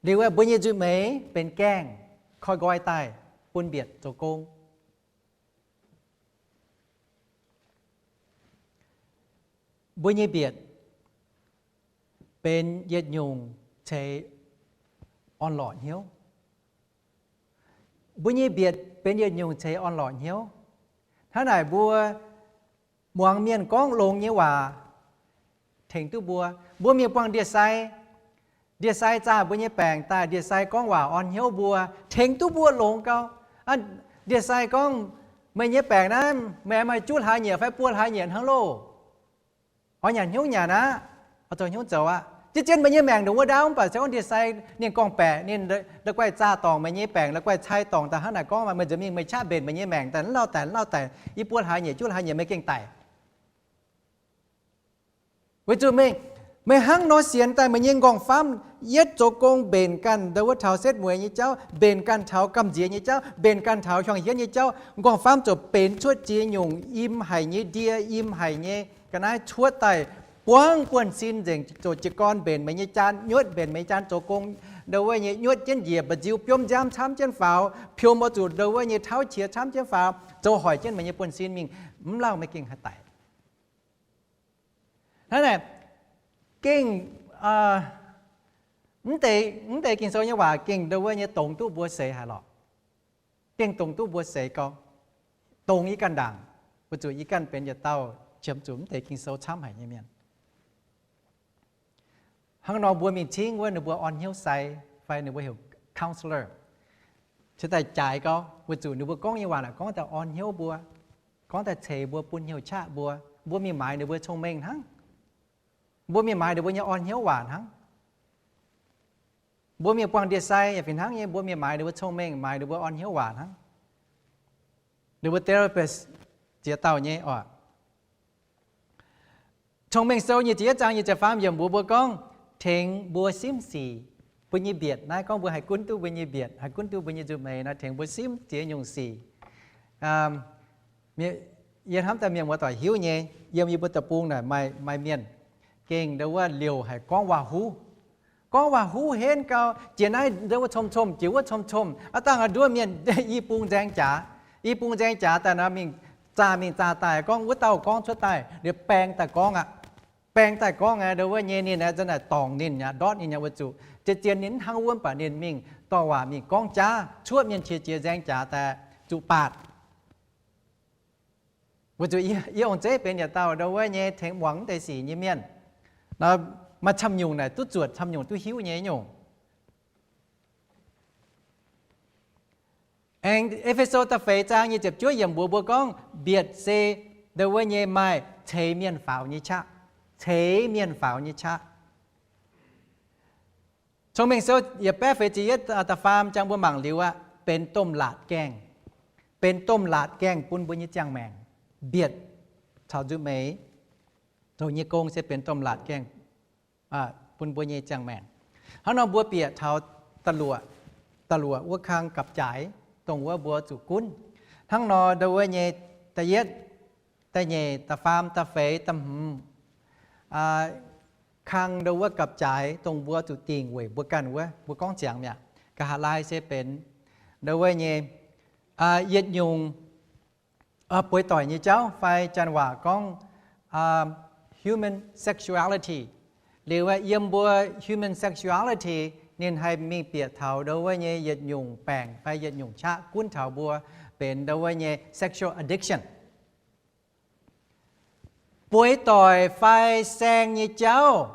Liuz aeqv, mbuo nyei nzuih meix benx gaengh koi nqoi daaih bun mbietc zoux gong. Mbuo nyei mbietc benx yietc nyungc ceix orn-lorqc hnyouv. Mbuo nyei mbietc benx yietc nyungc ceix orn-lorqc hnyouv. Hnangv naaic mbuo muangx mienh gorngv longx nyei waac tengx duqv mbuo. Mbuo mingh buangh ndie-sai, ndie-sai zaah mbuo nyei baengc daaih, ndie-sai gorngv waac orn hnyouv mbuo, tengx duqv mbuo longx gau. Ndie-sai gorngv, meih nyei baengc naaiv, meih maaih juqv hlaax nyieqc fai buo hlaax nyieqc hnangv loh. Oix nyanc hnyouv nyanc aqv, oix zoux hnyouv zoux aqv. Zien-zien meih nyei maengc ndongc wuov ndaauv, mv baac se gorngv ndie-sai ninh gorngv-baeqc ninh la'guaih zaah dorngc meih nyei baengc, la'guaih cai dorngc daaih hnangv naaic gorngv, meih nzuonx mingh meih qaqv mbenc meih nyei maengc daaih, lorh daic lorh daic, i buo hlaax nyieqc juqv hlaax nyieqc meih gengh daic. Weic zuqc meih, meih hnangv nor sienx daaih meih nyei nqorngv-famv yietv zoux gong mbenc ganh ndo wuov taux setv mueiz nyei jauv, mbenc ganh taux gamh nziex nyei jauv, mbenc ganh taux hiuang hienv nyei jauv, nqorngv-famv ziouc benx cuotv ziex nyungc im haic nyei ndie, im haic nyei ga'naaiv cuotv daaih buangv buonv-sin nzengc, zoux jiez gorn mbenc meih nyei jaan, nyuotv mbenc meih nyei jaan zoux gong ndo wuov nyei, nyuotv jienv njiec mba'nziu biomv nziaamv camv jienv faaux, piom oix zuqc ndo wuov nyei tauv qiex camv jienv faaux, zoux hoic jienv meih nyei buonv-sin mingh, mv lauh meih gengh haih daic. Hnangv naaic, gengh, mv deix, mv deix Ging-Sou nyei waac gengh ndo wuov nyei dongz duqv mbuo seix haic lorqc. Gengh dongz duqv mbuo seix gau. Dongz yie ganh ndaangc, weic zuqc yie ganh benx yietc dauh qiemx zuqc mv deix Ging-Sou camv haic nyei mienh. Hnangv nor mbuo mingh cingv wuov ninh mbuo orn hnyouv sai fai ninh mbuo heuc counselor, cingx daaih jaaix gau, weic zuqc ninh mbuo gorngv nyei waac naaic gorngv daaih orn hnyouv mbuo, gorngv daaih ceix mbuo, bun hnyouv qaqv mbuo. Mbuo mingh maaiz ninh mbuo cong-mengh hnangv. Mbuo mingh maaiz ninh mbuo nyei orn hnyouv waac hnangv. Mbuo mingh buangh ndie-sai yaac fih hnangv nyei, mbuo mingh maaiz ninh mbuo cong-mengh, maaiz ninh mbuo orn hnyouv waac hnangv. Ninh mbuo therapist ziex dauh nyei oc. Cong-Mengh Sou nyic ziepc yietv zaang nyic ziepc faam yiemc mbuox mbuo gorngv, tengx mbuo simv sic. Mbuo nyei mbietc naaiv gorngv mbuo haih gunv duqv mbuo nyei mbietc, haih gunv duqv mbuo nyei nzuih-meix nor, tengx mbuo simv ziex nyungc sic. Yie hnamv daaih mienh muoz-doic hiuv nyei, yiem yie mbuo deic-bung naaic maaih, maaih mienh gengh ndo wuov liouh haic gorngv waac-huv. Gorngv waac-huv henv gau, jiex naaiv ndo wuov com-com, jiex wuov com-com, aav dangh a'nduov mienh i bung nzaeng jaax. I bung nzaeng jaax daaih nor mingh zaah mingh zaah daaih gorngv wuov dauh gorngv cuotv daaih, liuz baeng daaih gorngv aqv. Baeng daaih gorngv aqv, ndo wuov nyei ninh aeqv, za'naaic dorngc ninh aqv, ndortv ninh aqv, weic zuqc zien-zien ninh mv hnangv wuov, mv baac ninh mingh dorh waac mingh gorngv jaav, cuotv mienh qiex jiez nzaeng jaax daaih zuqc baatc. Weic zuqc yie ong-zeiv benx yietc dauh ndo wuov nyei tengx muangx mv deix sic nyei mienh. Maaih camv nyungc naaic duqv zuotc, camv nyungc duqv hiuv nyei nyungc. Aengx E^fe^so da'feix zaang nyic ziepc juov yiemc mbuox mbuo gorngv, mbietc se ndo wuov nyei maaih ceix mienh faaux nyei qaqv. Ceix mienh faaux nyei qaqv. Cong-Mengh Sou yietc baeqv feix ziepc yietv da'faam jangx mbuo mangc liuz aqv, benx domh laatc gaengh. Benx domh laatc gaengh bun mbuo nyei ziangh maengc. Mbietc caux nzuih meix zoux nyei gong se benx domh laatc gaengh bun mbuo nyei ziangh maengc. Hnangv nor mbuo bieqc taux da'luoqc, da'luoqc wuov kang gapv-jaaix, dongh wuov mbuo zuqc gunv. Hnangv nor ndo wuov nyei da'yietv, da'nyeic, da'faam, da'feix, da'hmz kang ndo wuov gapv-jaaix, dongh mbuo zuqc dingc weic mbuo ganh wuov, mbuo gorngv ziangx mi'aqv. Nqa'haav laai se benx ndo wuov nyei yietc nyungc bueix doic nyei jauv fai janx waac gorngv human sexuality. Liuz yiem mbuo human sexuality ninh haih mingh bieqc taux ndo wuov nyei yietc nyungc baengc fai yietc nyungc qaqv gunv taux mbuo benx ndo wuov nyei sexual addiction. Bueix doic fai saeng nyei jauv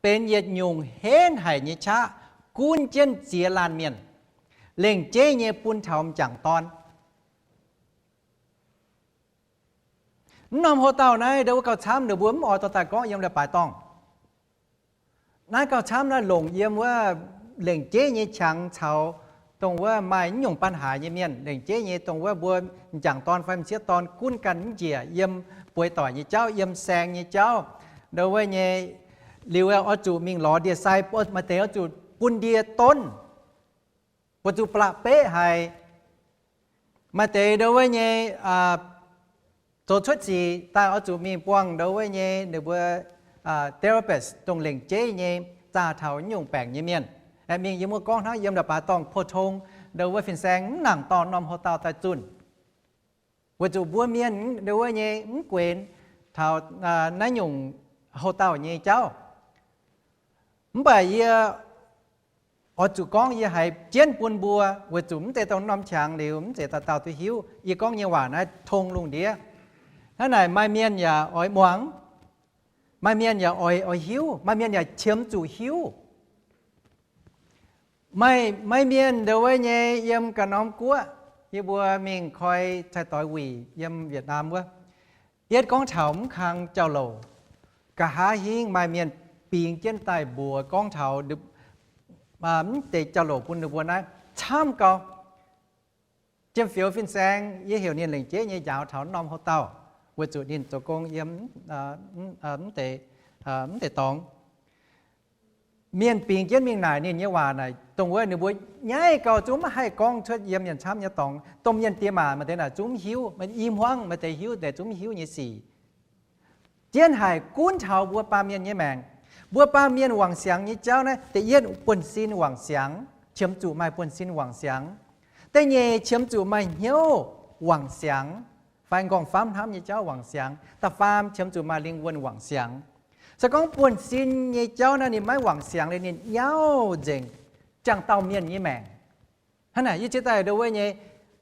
benx yietc nyungc henv haic nyei qaqv gunv jienv ziex laanh mienh, lengc jeiv nyei bun taux m'jangc dorn. Mv norm hoc-dauh naaiv ndo wuov gauh camv, ninh mbuo mv oix dorh daaih gorngv yiem leiz-baaix dorngh. Naaiv gauh camv naaiv longc yiem wuov lengc jeiv nyei qangx caux dongh wuov maaih mv nyungc ปัญหา nyei mienh, lengc jeiv nyei dongh wuov mbuo m'jangc dorn fai m'sieqv dorn gunv ganh mv njiec yiem bueix doic nyei jauv, yiem saeng nyei jauv. Ndo wuov nyei, liuz oix zuqc mingh lorz ndie-sai, maaih deix oix zuqc bun ndie donv, weic zuqc blatc beqv haic. Maaih deix ndo wuov nyei zoux cuotv sic daaih oix zuqc mingh buangh ndo wuov nyei ninh mbuo therapist, dongh lengc jeiv nyei zaah taux nyungc baengc nyei mienh. Mingh yiem wuov gorngv hnangv yiem ndau baaix dorngh 普通 ndo wuov fin-saeng mv nangc dorh norm houx-dauh daaih zunh. Weic zuqc mbuo mienh ndo wuov nyei mv guenx taux naaiv nyungc houx-dauh nyei jauv. Mv baac yie oix zuqc gorngv yie haiz jienv bun mbuo, weic zuqc mv zeiz dongh norm qangx liuz mv zeiz dauh dauh duqv hiuv. Yie gorngv nyei waac naaiv tong lungh ndiev. Hnangv naaic maaih mienh yaac oix muangx, maaih mienh yaac oix, oix hiuv, maaih mienh yaac qiemx zuqc hiuv. Maaih, maaih mienh ndo wuov nyei yiem ganh norm guoqv, yie mbuo mingh koi cai doix wuic yiem Vietnam wuov, yietv gorngv taux mv kang jauv-louc, nqa'haav hingv maaih mienh bingx jienv daaih mbuox gorngv taux mv deix jauv-louc bun ninh mbuo naaiv camv gau. Jiem-fioux fin-saeng yie heuc ninh lengc jeiv nyei njaaux taux norm houx-dauh, weic zuqc ninh zoux gong yiem mv deix dorngx. Mienh bingx jienv mingh naaic ninh nyei waac naaic, dongh wuov ninh mbuo nyaiv gau zungv mv haih gorngv cuotv yiem mienh camv nyei dorngx. Dongh mienh diex maac maaih deix naaic zungv mv hiuv, i hmuangv maaih deix hiuv, deix zungv mv hiuv nyei sic. Jienv haic gunv taux mbuo baamh mienh nyei maengc. Mbuo baamh mienh wangc siangx nyei jauv naaiv, da'yietv buonv-sin wangc siangx, qiemx zuqc maaih buonv-sin wangc siangx. Da'nyeic qiemx zuqc maaih hnyouv wangc siangx, fai nqorngv-famv hnamv nyei jauv wangc siangx. Da'faam qiemx zuqc maaih lingh wuonh wangc siangx. Se gorngv buonv-sin nyei jauv naaiv ninh maiv wangc siangx liuz ninh nyauv nzengc, jangx dauh mienh nyei maengc. Hnangv naaic yie cingx daaih ndo wuov nyei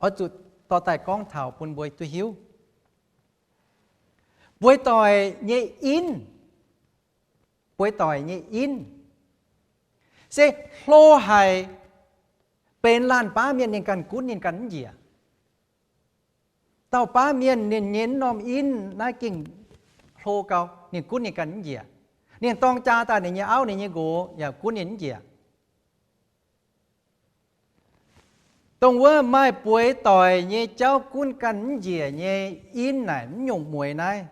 oix zuqc dorh daaih gorngv taux bun mbuo duqv hiuv. Bueix doic nyei inv, bueix doic nyei inv se hlo haic, benx laanh baav mienh ninh ganh gunv ninh ganh mv njiec. Dauh baav mienh ninh nyei norm inv naaiv gengh hlo gau, ninh gunv ninh ganh mv njiec. Ninh dorng jaa daaih ninh nyei auv ninh nyei nqox yaac gunv ninh mv njiec. Dongh wuov maaih bueix doic nyei jauv gunv ganh mv njiec nyei inv naaic, mv nyungc mueix naaiv,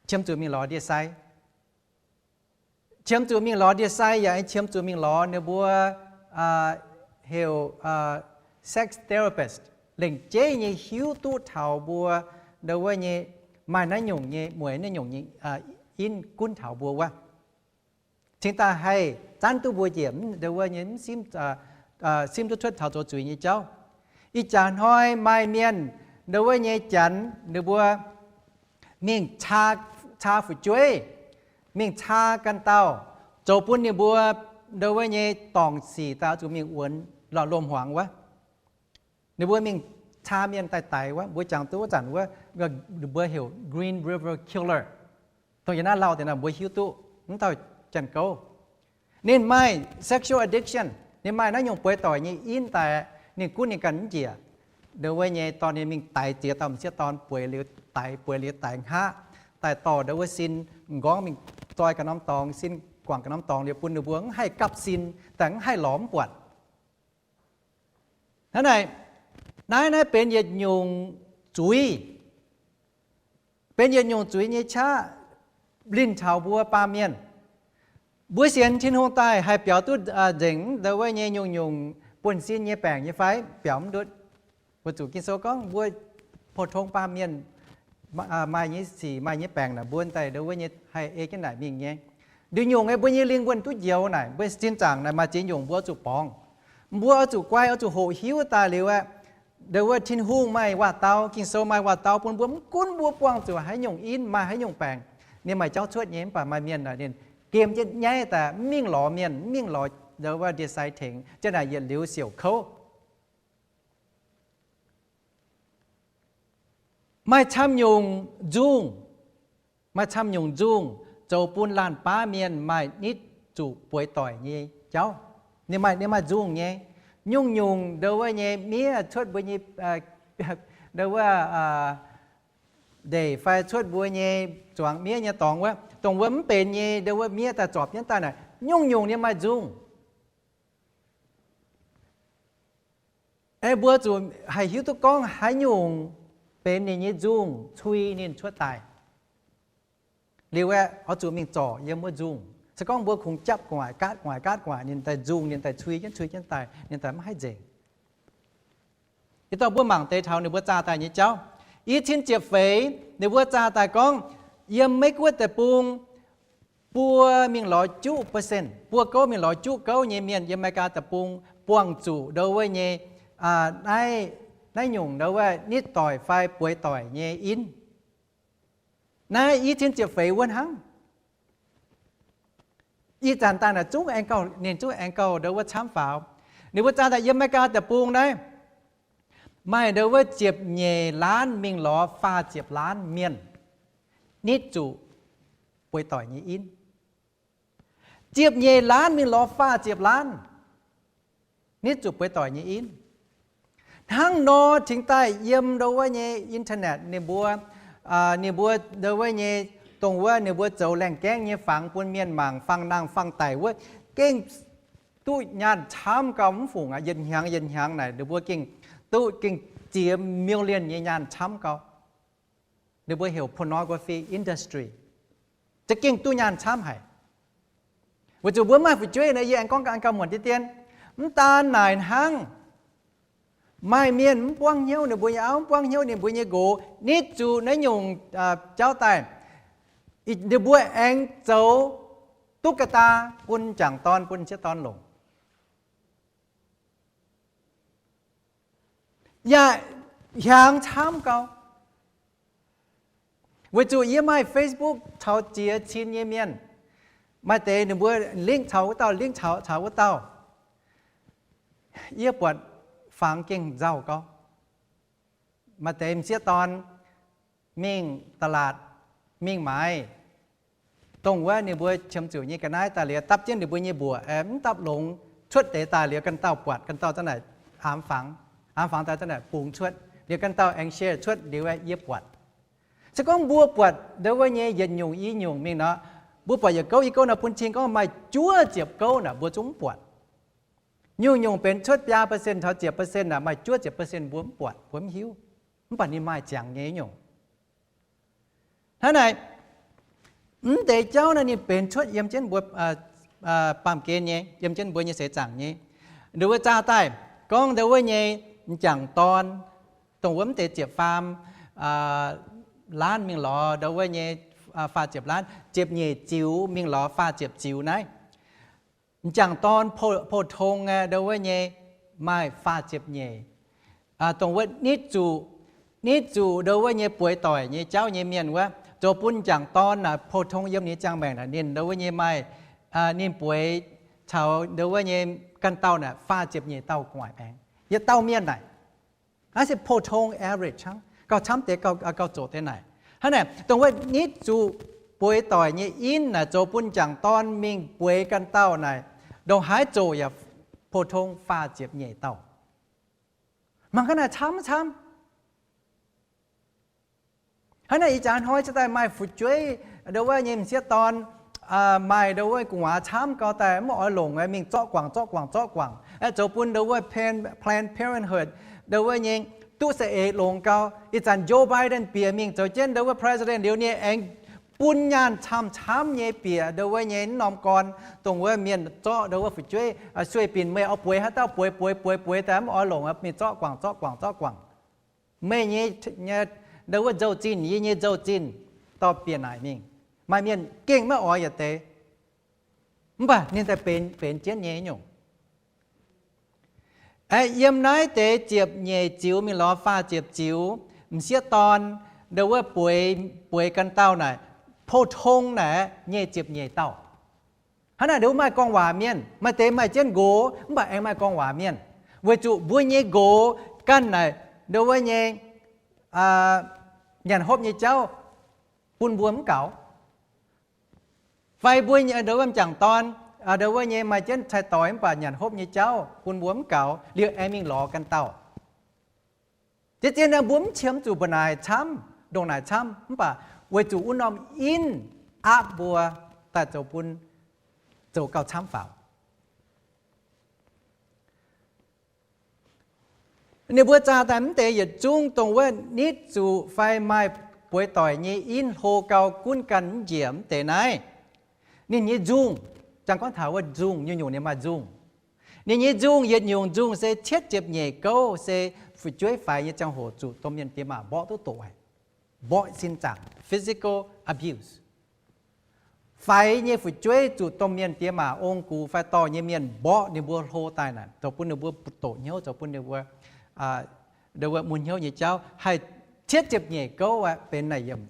qiemx zuqc mingh lorz ndie-sai. Qiemx zuqc mingh lorz ndie-sai yaac qiemx zuqc mingh lorz ninh mbuo heuc sex therapist, lengc jeiv nyei hiuv duqv taux mbuo ndo wuov nyei maaih naaiv nyungc nyei, mueix naaiv nyungc nyei inv gunv taux mbuo wuov. Cingx daaih haih zanv duqv mbuo njiec ndo wuov nyei mv simv, simv duqv cuotv taux zoux zuiz nyei jauv. Ih jaax hnoi maaih mienh ndo wuov nyei janx ninh mbuo mingh caa, caa fu'jueiv, mingh caa ganh dauh, zoux bun ninh mbuo ndo wuov nyei dorngc sic daaih oix zuqc mingh wuonx lomc hmuangx wuov. Ninh mbuo mingh caa mienh daaih daix wuov, mbuo jangx duqv wuov zanc wuov, mbuo heuc Green River Killer. Dongh yie naaiv lauh deix naaic mbuo hiuv duqv, mv dauh janx-gouv. Ninh maaih sexual addiction, ninh maaih naaiv nyungc bueix doic nyei inv daaih, ninh gunv ninh ganh mv njiec. Ndo wuov nyei dorh ninh mingh daix ziex dauh m'sieqv dorn, bueix liuz daix, bueix liuz daix hngaqv, daaih dorh ndo wuov sin m'nqorngv mingh zoi ganh norm dorngx, sin guangc ganh norm dorngx liuz bun ninh mbuo mv haih gapv sin, daaih mv haih lorz mv buatc. Hnangv naaic, naaiv, naaiv benx yietc nyungc zuiz, benx yietc nyungc zuiz nyei qaqv linh taux mbuo baamh mienh. Mbuo sienx Tin-Hungh daaih haih biaux duqv nzengc ndo wuov nyei nyungc-nyungc buonv-sin nyei baengc nyei fai? Biaux mv ndutv. Weic zuqc Ging-Sou gorngv mbuo pou-tong baamh mienh maaih nyei sic, maaih nyei baengc naaic, mbuo daaih ndo wuov nyei haih ei jienv naaic mingh nyei. Nduqc nyungc nyei mbuo nyei lingh wuonh duqv njoux naaic, mbuo sin zaangc naaic maaih ziex nyungc mbuo oix zuqc borngz. Mbuo oix zuqc guai, oix zuqc hoqc hiuv daaih liuz aeqv, ndo wuov Tin-Hungh maaih waac-dau, Ging-Sou maaih waac-dau bun mbuo, mv gunv mbuo buangh zuqc haaix nyungc inv, maaih haaix nyungc baengc, ninh maaih jauv cuotv nyei. Mv baac maaih mienh naaic ninh gemh jienv nyaiv daaih mv mingh lorz mienh, mv mingh lorz ndo wuov ndie-sai tengx, jienv naaic yietc liuz siouc kouv. Maaih camv nyungc nzungh, maaih camv nyungc nzungh zoux bun laanh baav mienh maaih nitv zuqc bueix doic nyei jauv. Ninh maaih, ninh maaih nzungh nyei. Nyungc-nyungc ndo wuov nyei miev cuotv mbuo nyei, ndo wuov ndeic fai cuotv mbuo nyei zuangx miev nyei dorngx wuov, dongh wuov mv benx nyei ndo wuov miev daaih zorpc jienv daaih naaic, nyungc-nyungc ninh maaih nzungh. Aeqv, mbuo zuqc haih hiuv duqv gorngv haaix nyungc benx ninh nyei nzungh cui ninh cuotv daaih. Liuz aeqv, oix zuqc mingh zorc yiem wuov nzungh. Se gorngv mbuo kungx japv gu'nguaaic, gaatv gu'nguaaic, gaatv gu'nguaaic, ninh daaih nzungh, ninh daaih cui jienv, cui jienv daaih, ninh daaih maiv haih nzengc. Ih dorh mbuo mangc deix taux ninh mbuo zaah daaih nyei jauv. I cin ziepc feix, ninh mbuo zaah daaih gorngv, yiem Meiv Guoqv deic-bung, buo mingh lorz juqv percent, buo gouv mingh lorz juqv gouv nyei mienh yiem America deic-bung buangh zuqc ndo wuov nyei, naaiv, naaiv nyungc ndo wuov nitv doic fai bueix doic nyei in. Naaiv i cin ziepc feix wuov hnangv. Ih zanc daaih naaic zungv aengx gauh, ninh zungv aengx gauh ndo wuov camv faaux. Ninh mbuo zaah daaih yiem America deic-bung naaiv, maaih ndo wuov ziepc nyeic laanv mingh lorz faah ziepc laanv mienh nitv zuqc bueix doic nyei in. Ziepc nyeic laanv mingh lorz faah ziepc laanv nitv zuqc bueix doic nyei in. Hnangv nor cingx daaih yiem ndo wuov nyei internet ninh mbuo, ninh mbuo ndo wuov nyei, dongh wuov ninh mbuo zoux laengh gaengv nyei fangx bun mienh mangc, fangx nangh fangx daic wuov, gengh duqv nyaanh camv gau mv fungc aqv. Yietc hnyangx yietc hnyangx naaic ninh mbuo gengh duqv gengh ziex million nyei nyaanh camv gau. Ninh mbuo heuc pornography industry. Za'gengh duqv nyaanh camv haic. Weic zuqc mbuo maaih fu'jueiv naaic, yie aengx gorngv ganh gauh muonc deix dien. Mv daan naaic hnangv, maaih mienh mv buangv hnyouv ninh mbuo nyei auv, mv buangv hnyouv ninh mbuo nyei nqox, nitv zuqc naaiv nyungc jauv daaih, ninh mbuo aengx zoux duqv ga'daa bun m'jangc dorn bun m'sieqv dorn longc. Yaac hiaangx camv gau. Weic zuqc yie maaih Facebook taux ziex cin nyei mienh. Maaih deix ninh mbuo lingv caux wuov dauh, lingv caux, caux wuov dauh. Yie buatc fangx gengh nzauh gau. Maaih deix m'sieqv dorn mingh da'laatc, mingh maaiz dongh wuov ninh mbuo qiemx zuqc nyei ga'naaiv daaih liuz, dapv jienv ninh mbuo nyei mbuoqc, mv dapv longx, cuotv deix daaih liuz ganh dauh buatc, ganh dauh zanc naaic aamx fangx, aamx fangx daaih zanc naaic bungx cuotv, liuz ganh dauh aengx share cuotv liuz, yie buatc. Se gorngv mbuo buatc ndo wuov nyei yietc nyungc i nyungc mingh nor, mbuo buatc yietc gouv i gouv nor bun cing gorngv maaih juov ziepc gouv naaic mbuo zungv mv buatc. Nyungc-nyungc benx cuotv biaa percent taux ziepc percent naaic, maaih juov ziepc percent mbuo mv buatc, mbuo mv hiuv. Mv baac ninh maaih ziangx nyei nyungc. Hnangv naaic, mv deix jauv naaic ninh benx cuotv yiem jienv mbuo, baamh gen nyei, yiem jienv mbuo nyei seix zaangc nyei. Ndo wuov zaah daaih gorngv ndo wuov nyei m'jangc dorn, dongh wuov mv deix ziepc faam laanv mingh lorz ndo wuov nyei faah ziepc laanv, ziepc nyeic ziux mingh lorz faah ziepc ziux naaiv. M'jangc dorn pou-tong ndo wuov nyei maaih faah ziepc nyeic. Dongh wuov nitv zuqc, nitv zuqc ndo wuov nyei bueix doic nyei jauv nyei mienh wuov, zoux bun m'jangc dorn naaic pou-tong yiem ninh nyei ziangh maengc naaic ninh ndo wuov nyei maaih, ninh bueix caux ndo wuov nyei ganh dauh naaic faah ziepc nyeic dauh gu'nguaaic baengx, yietc dauh mienh naaic. Naaiv se pou-tong average hnangv, gauh camv deix, gauh zoqc deix naaic. Hnangv naaic, dongh wuov nitv zuqc bueix doic nyei in naaic zoux bun m'jangc dorn mingh bueix ganh dauh naaic, ndongc haaix zoqc yaac pou-tong faah ziepc nyeic dauh. Mangc gaax naaic camv mv camv. Hnangv naaic ih jaax hnoi cingx daaih maaih fu'jueiv ndo wuov nyei m'sieqv dorn, maaih ndo wuov gu'nguaaz camv gau daaih mv oix longc, mingh zorqv guangc zorqv guangc zorqv guangc, zoux bun ndo wuov Planned Parenthood ndo wuov nyei duqv saeng-eix longx gau. Ih zanc Joe Biden bieqc mingh zoux jienv ndo wuov president liuz ninh aengx bun nyaanh camv-camv nyei bieqc ndo wuov nyei m'norm gorn, dongh wuov mienh zorqv ndo wuov fu'jueiv, sueih binc meih oix bueix haaix dauh bueix bueix bueix bueix daaih mv oix longc, mingh zorqv guangc zorqv guangc zorqv guangc. Meih nyei ndo wuov nzou-zinh, yie nyei nzou-zinh, dorh bieqc naaic mingh. Maaih mienh gengh maiv oix yietc deix. Mv baac ninh daaih benx, benx jienv nyei nyungc. Aeqv, yiem naaiv deix ziepc nyeic ziux mingh lorz faah ziepc ziux, m'sieqv dorn ndo wuov bueix, bueix ganh dauh naaic, pou-tong naaic nyei ziepc nyeic dauh. Hnangv naaic ndo maaih gorngv waac mienh, maaih deix maaih jienv nqox mv baac aengx maaih gorngv waac mienh, weic zuqc mbuo nyei nqox ganh naaic ndo wuov nyei nyanc hopv nyei jauv bun mbuo mv gaux. Fai mbuo ndo wuov m'jangc dorn ndo wuov nyei maaih jienv cai-doix mv baac nyanc hopv nyei jauv bun mbuo mv gaux liuz aengx mingh lorz ganh dauh. Deix zien mbuo mv qiemx zuqc mbu'naaic camv, ndongc naaic camv, mv baac weic zuqc wuov norm in aapv mbuo daaih zoux bun zoux gauh camv faaux. Ninh mbuo zaah daaih mv deix yietc zungv dongh wuov nitv zuqc fai maaih bueix doic nyei in hlo gau gunv ganh mv njiec mv deix naaiv. Ninh nyei nzungh, jangx gorngv taux wuov nzungh, nyungc-nyungc ninh maaih nzungh. Ninh nyei nzungh, yietc nyungc nzungh se cietv ziepc nyeic gouv se fu'jueiv faix nyei ziangh hoc zuqc domh mienh diex maac mborqv duqv doqc haic. Mborqv sin zaangc, physical abuse. Faix nyei fu'jueiv zuqc domh mienh diex maac ong gux fai dorh nyei mienh mborqv ninh mbuo hlo daaih naaic, zoux bun ninh mbuo doqc hnyouv, zoux bun ninh mbuo, ndo wuov mun hnyouv nyei jauv haih cietv ziepc nyeic gouv aqv benx naaic yiemc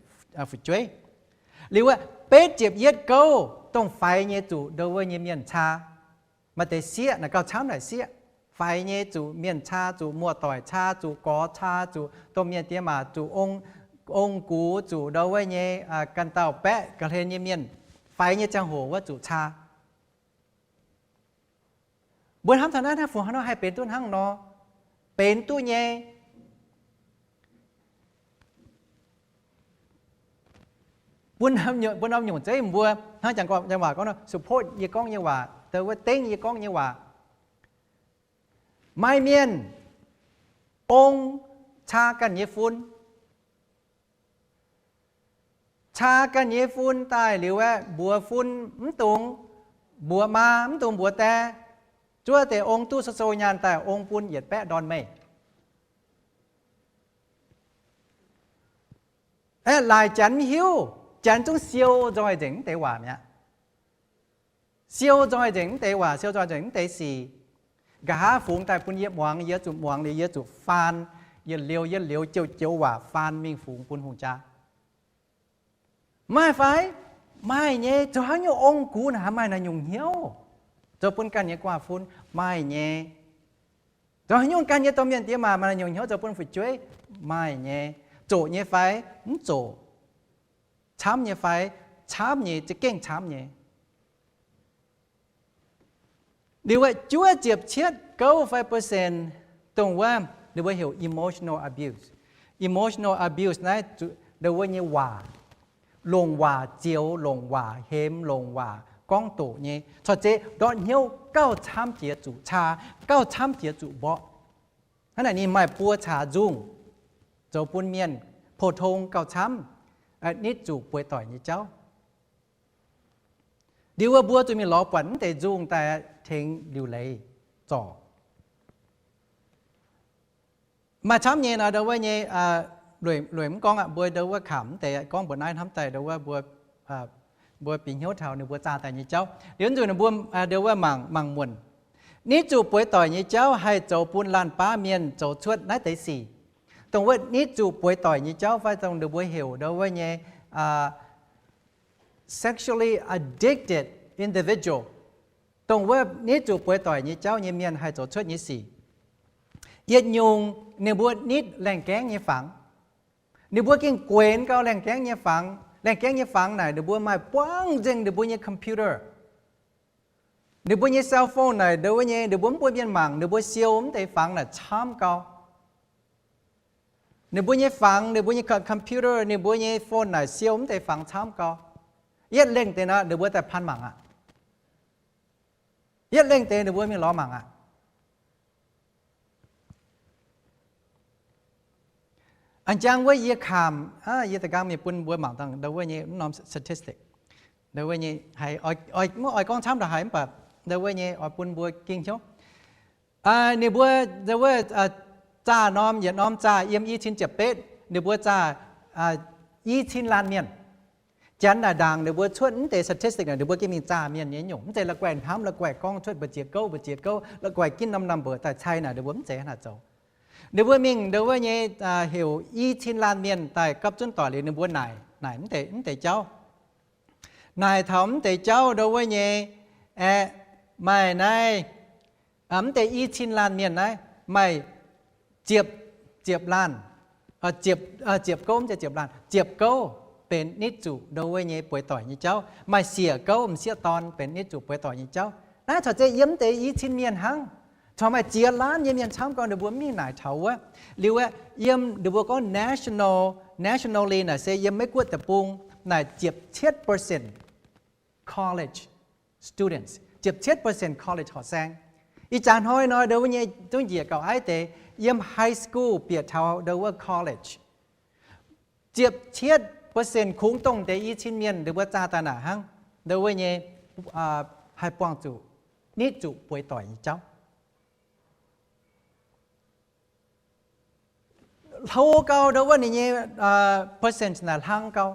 fu'jueiv. Liuz wuov betv ziepc yietv gouv dongh faix nyei zuqc ndo wuov nyei mienh caa. Maaih deix sieqv naaic gauh camv naaic sieqv. Faix nyei zuqc mienh caa, zuqc muoz-doic caa, zuqc gorx caa, zuqc domh mienh diex maac, zuqc ong, ong gux, zuqc ndo wuov nyei ganh dauh baeqv ga'hlen nyei mienh. Faix nyei ziangh hoc wuov zuqc caa. Mbuo hnamv taux naaiv, naaiv fungc haaix nor haih benx duqv hnangv nor? Benx duqv nyei. Bun norm nyungc zeiv mbuo hnangv jangx waac gorngv nor support yie gorngv nyei waac, ndo wuov dengv yie gorngv nyei waac. Maaih mienh ong caa ganh nyei fun, caa ganh nyei fun daaih liuz aeqv, mbuox fun mv dungx mbuox maa, mv dungx mbuox die, zuov deix ong duqv sou sou nyaanh daaih ong bun yietc baeqv ndorn meih. Aeqv, laaic Janx mv hiuv, Janx zungv siou nzoih nzengc mv deix waac mi'aqv. Siou nzoih nzengc mv deix waac, siou nzoih nzengc mv deix sic. Nqa'haav fungx daaih bun yie muangx, yie zuqc muangx liuz yie zuqc faan, yietc liuz yietc liuz joux joux waac faan mingh fungx bun hungh jaa. Maaih fai? Maaih nyei. Zoux haaix nyungc ong gux naaic maaih naaiv nyungc hnyouv? Zoux bun ganh nyei guaav fun? Maaih nyei. Zoux haaix nyungc ganh nyei domh mienh diex maac maaih naaiv nyungc hnyouv zoux bun fu'jueiv? Maaih nyei. Zoqc nyei fai? Mv zoqc. Camv nyei fai? Camv nyei, za'gengh camv nyei. Liuz wuov juov ziepc cietv gouv fai percent dongh wuov ninh mbuo heuc emotional abuse. Emotional abuse naaiv ndo wuov nyei waac, longc waac zioux, longc waac hemx, longc waac gorngv doqc nyei, corc zeiz ndortv hnyouv gauh camv jiex zuqc caa, gauh camv jiex zuqc mborqv. Hnangv naaic ninh maaih buo caax nzungh zoux bun mienh pou-tong gauh camv nitv zuqc bueix doic nyei jauv. Liuz wuov mbuo zuqc mingh lorz buatc mv deix nzungh daaih tengx liuc leiz zorc. Maaih camv nyei nor ndo wuov nyei, lueic mv gorngv aqv, mbuo ndo wuov kamx mv deix gorngv mbuox naaiv hnamv daaih ndo wuov mbuo, mbuo bieqc hnyouv taux ninh mbuo zaah daaih nyei jauv. Liuz nzunc ninh mbuo ndo wuov mangc, mangc muonc. Nitv zuqc bueix doic nyei jauv haih zoux bun laanh baav mienh zoux cuotv naaiv deix sic. Dongh wuov nitv zuqc bueix doic nyei jauv fai dongh ninh mbuo heuc ndo wuov nyei sexually addicted individual, dongh wuov nitv zuqc bueix doic nyei jauv nyei mienh haih zoux cuotv nyei sic. Yietc nyungc ninh mbuo nitv laengh gaengv nyei fangx. Ninh mbuo gengh guenx gau laengh gaengv nyei fangx. Laengh gaengv nyei fangx naaic ninh mbuo maaih buangv nzengc ninh mbuo nyei computer, ninh mbuo nyei cell phone naaic ndo wuov nyei, ninh mbuo mv bun mienh mangc, ninh mbuo siou mv deix fangx naaic camv gau. Ninh mbuo nyei fangx, ninh mbuo nyei computer, ninh mbuo nyei phone naaic siou mv deix fangx camv gau. Yietv lengh deix nor ninh mbuo daaih pan mangc aqv. Yietv lengh deix ninh mbuo mingh lorz mangc aqv. A'jang wuov yie kamx, yie da'gang mingh bun mbuo mangc dangh ndo wuov nyei mv norm statistic. Ndo wuov nyei haiz, mv oix gorngv camv ndongc haaix mv baac ndo wuov nyei oix bun mbuo ging hnyouv. Ninh mbuo ndo wuov zaah norm yietc norm zaah yiem i cin ziepc betv, ninh mbuo zaah i cin laanh mienh. Janx naaic ndaangc ninh mbuo cuotv mv deix statistic naaic ninh mbuo gengh mingh zaah mienh nyei nyungc. Mv zeiz la'guaih hnamv, la'guaih gorngv cuotv mbu'ziex gouv, mbu'ziex gouv, la'guaih ginv norm number daaih cai naaic ninh mbuo mv zeiz hnangv naaic zoux. Ninh mbuo mingh ndo wuov nyei heuc i cin laanh mienh daaih gapv zunv doic liuz ninh mbuo naaic, naaic mv deix, mv deix jauv. Naaic taux mv deix jauv ndo wuov nyei, aeqv, maaih naaiv, mv deix i cin laanh mienh naaiv maaih ziepc, ziepc laanh, ziepc gouv, mv zeiz ziepc laanh, ziepc gouv benx nitv zuqc ndo wuov nyei bueix doic nyei jauv. Maaih siec gouv m'sieqv dorn benx nitv zuqc bueix doic nyei jauv. Naaiv corc zeiz yiem mv deix i cin mienh hnangv. Corc maaih ziex laanh nyei mienh camv gau ninh mbuo mv mingh naaic taux wuov. Liuz aeqv, yiem ninh mbuo gorngv national, nationally naaic se yiem Meiv Guoqv deic-bung naaic ziepc cietv percent college students, ziepc cietv percent college horqc saeng, Ih jaax hnoi nor, ndo wuov nyei zungv njiec gauh aiv deix, yiem high school bieqc taux ndo wuov college, ziepc cietv percent kungx dongh deix i cin mienh ndo wuov zaah daaih naaic hnangv, ndo wuov nyei haih buangh zuqc, nitv zuqc bueix doic nyei jauv. Hlo gau ndo wuov ninh nyei percent naaic hlang gau.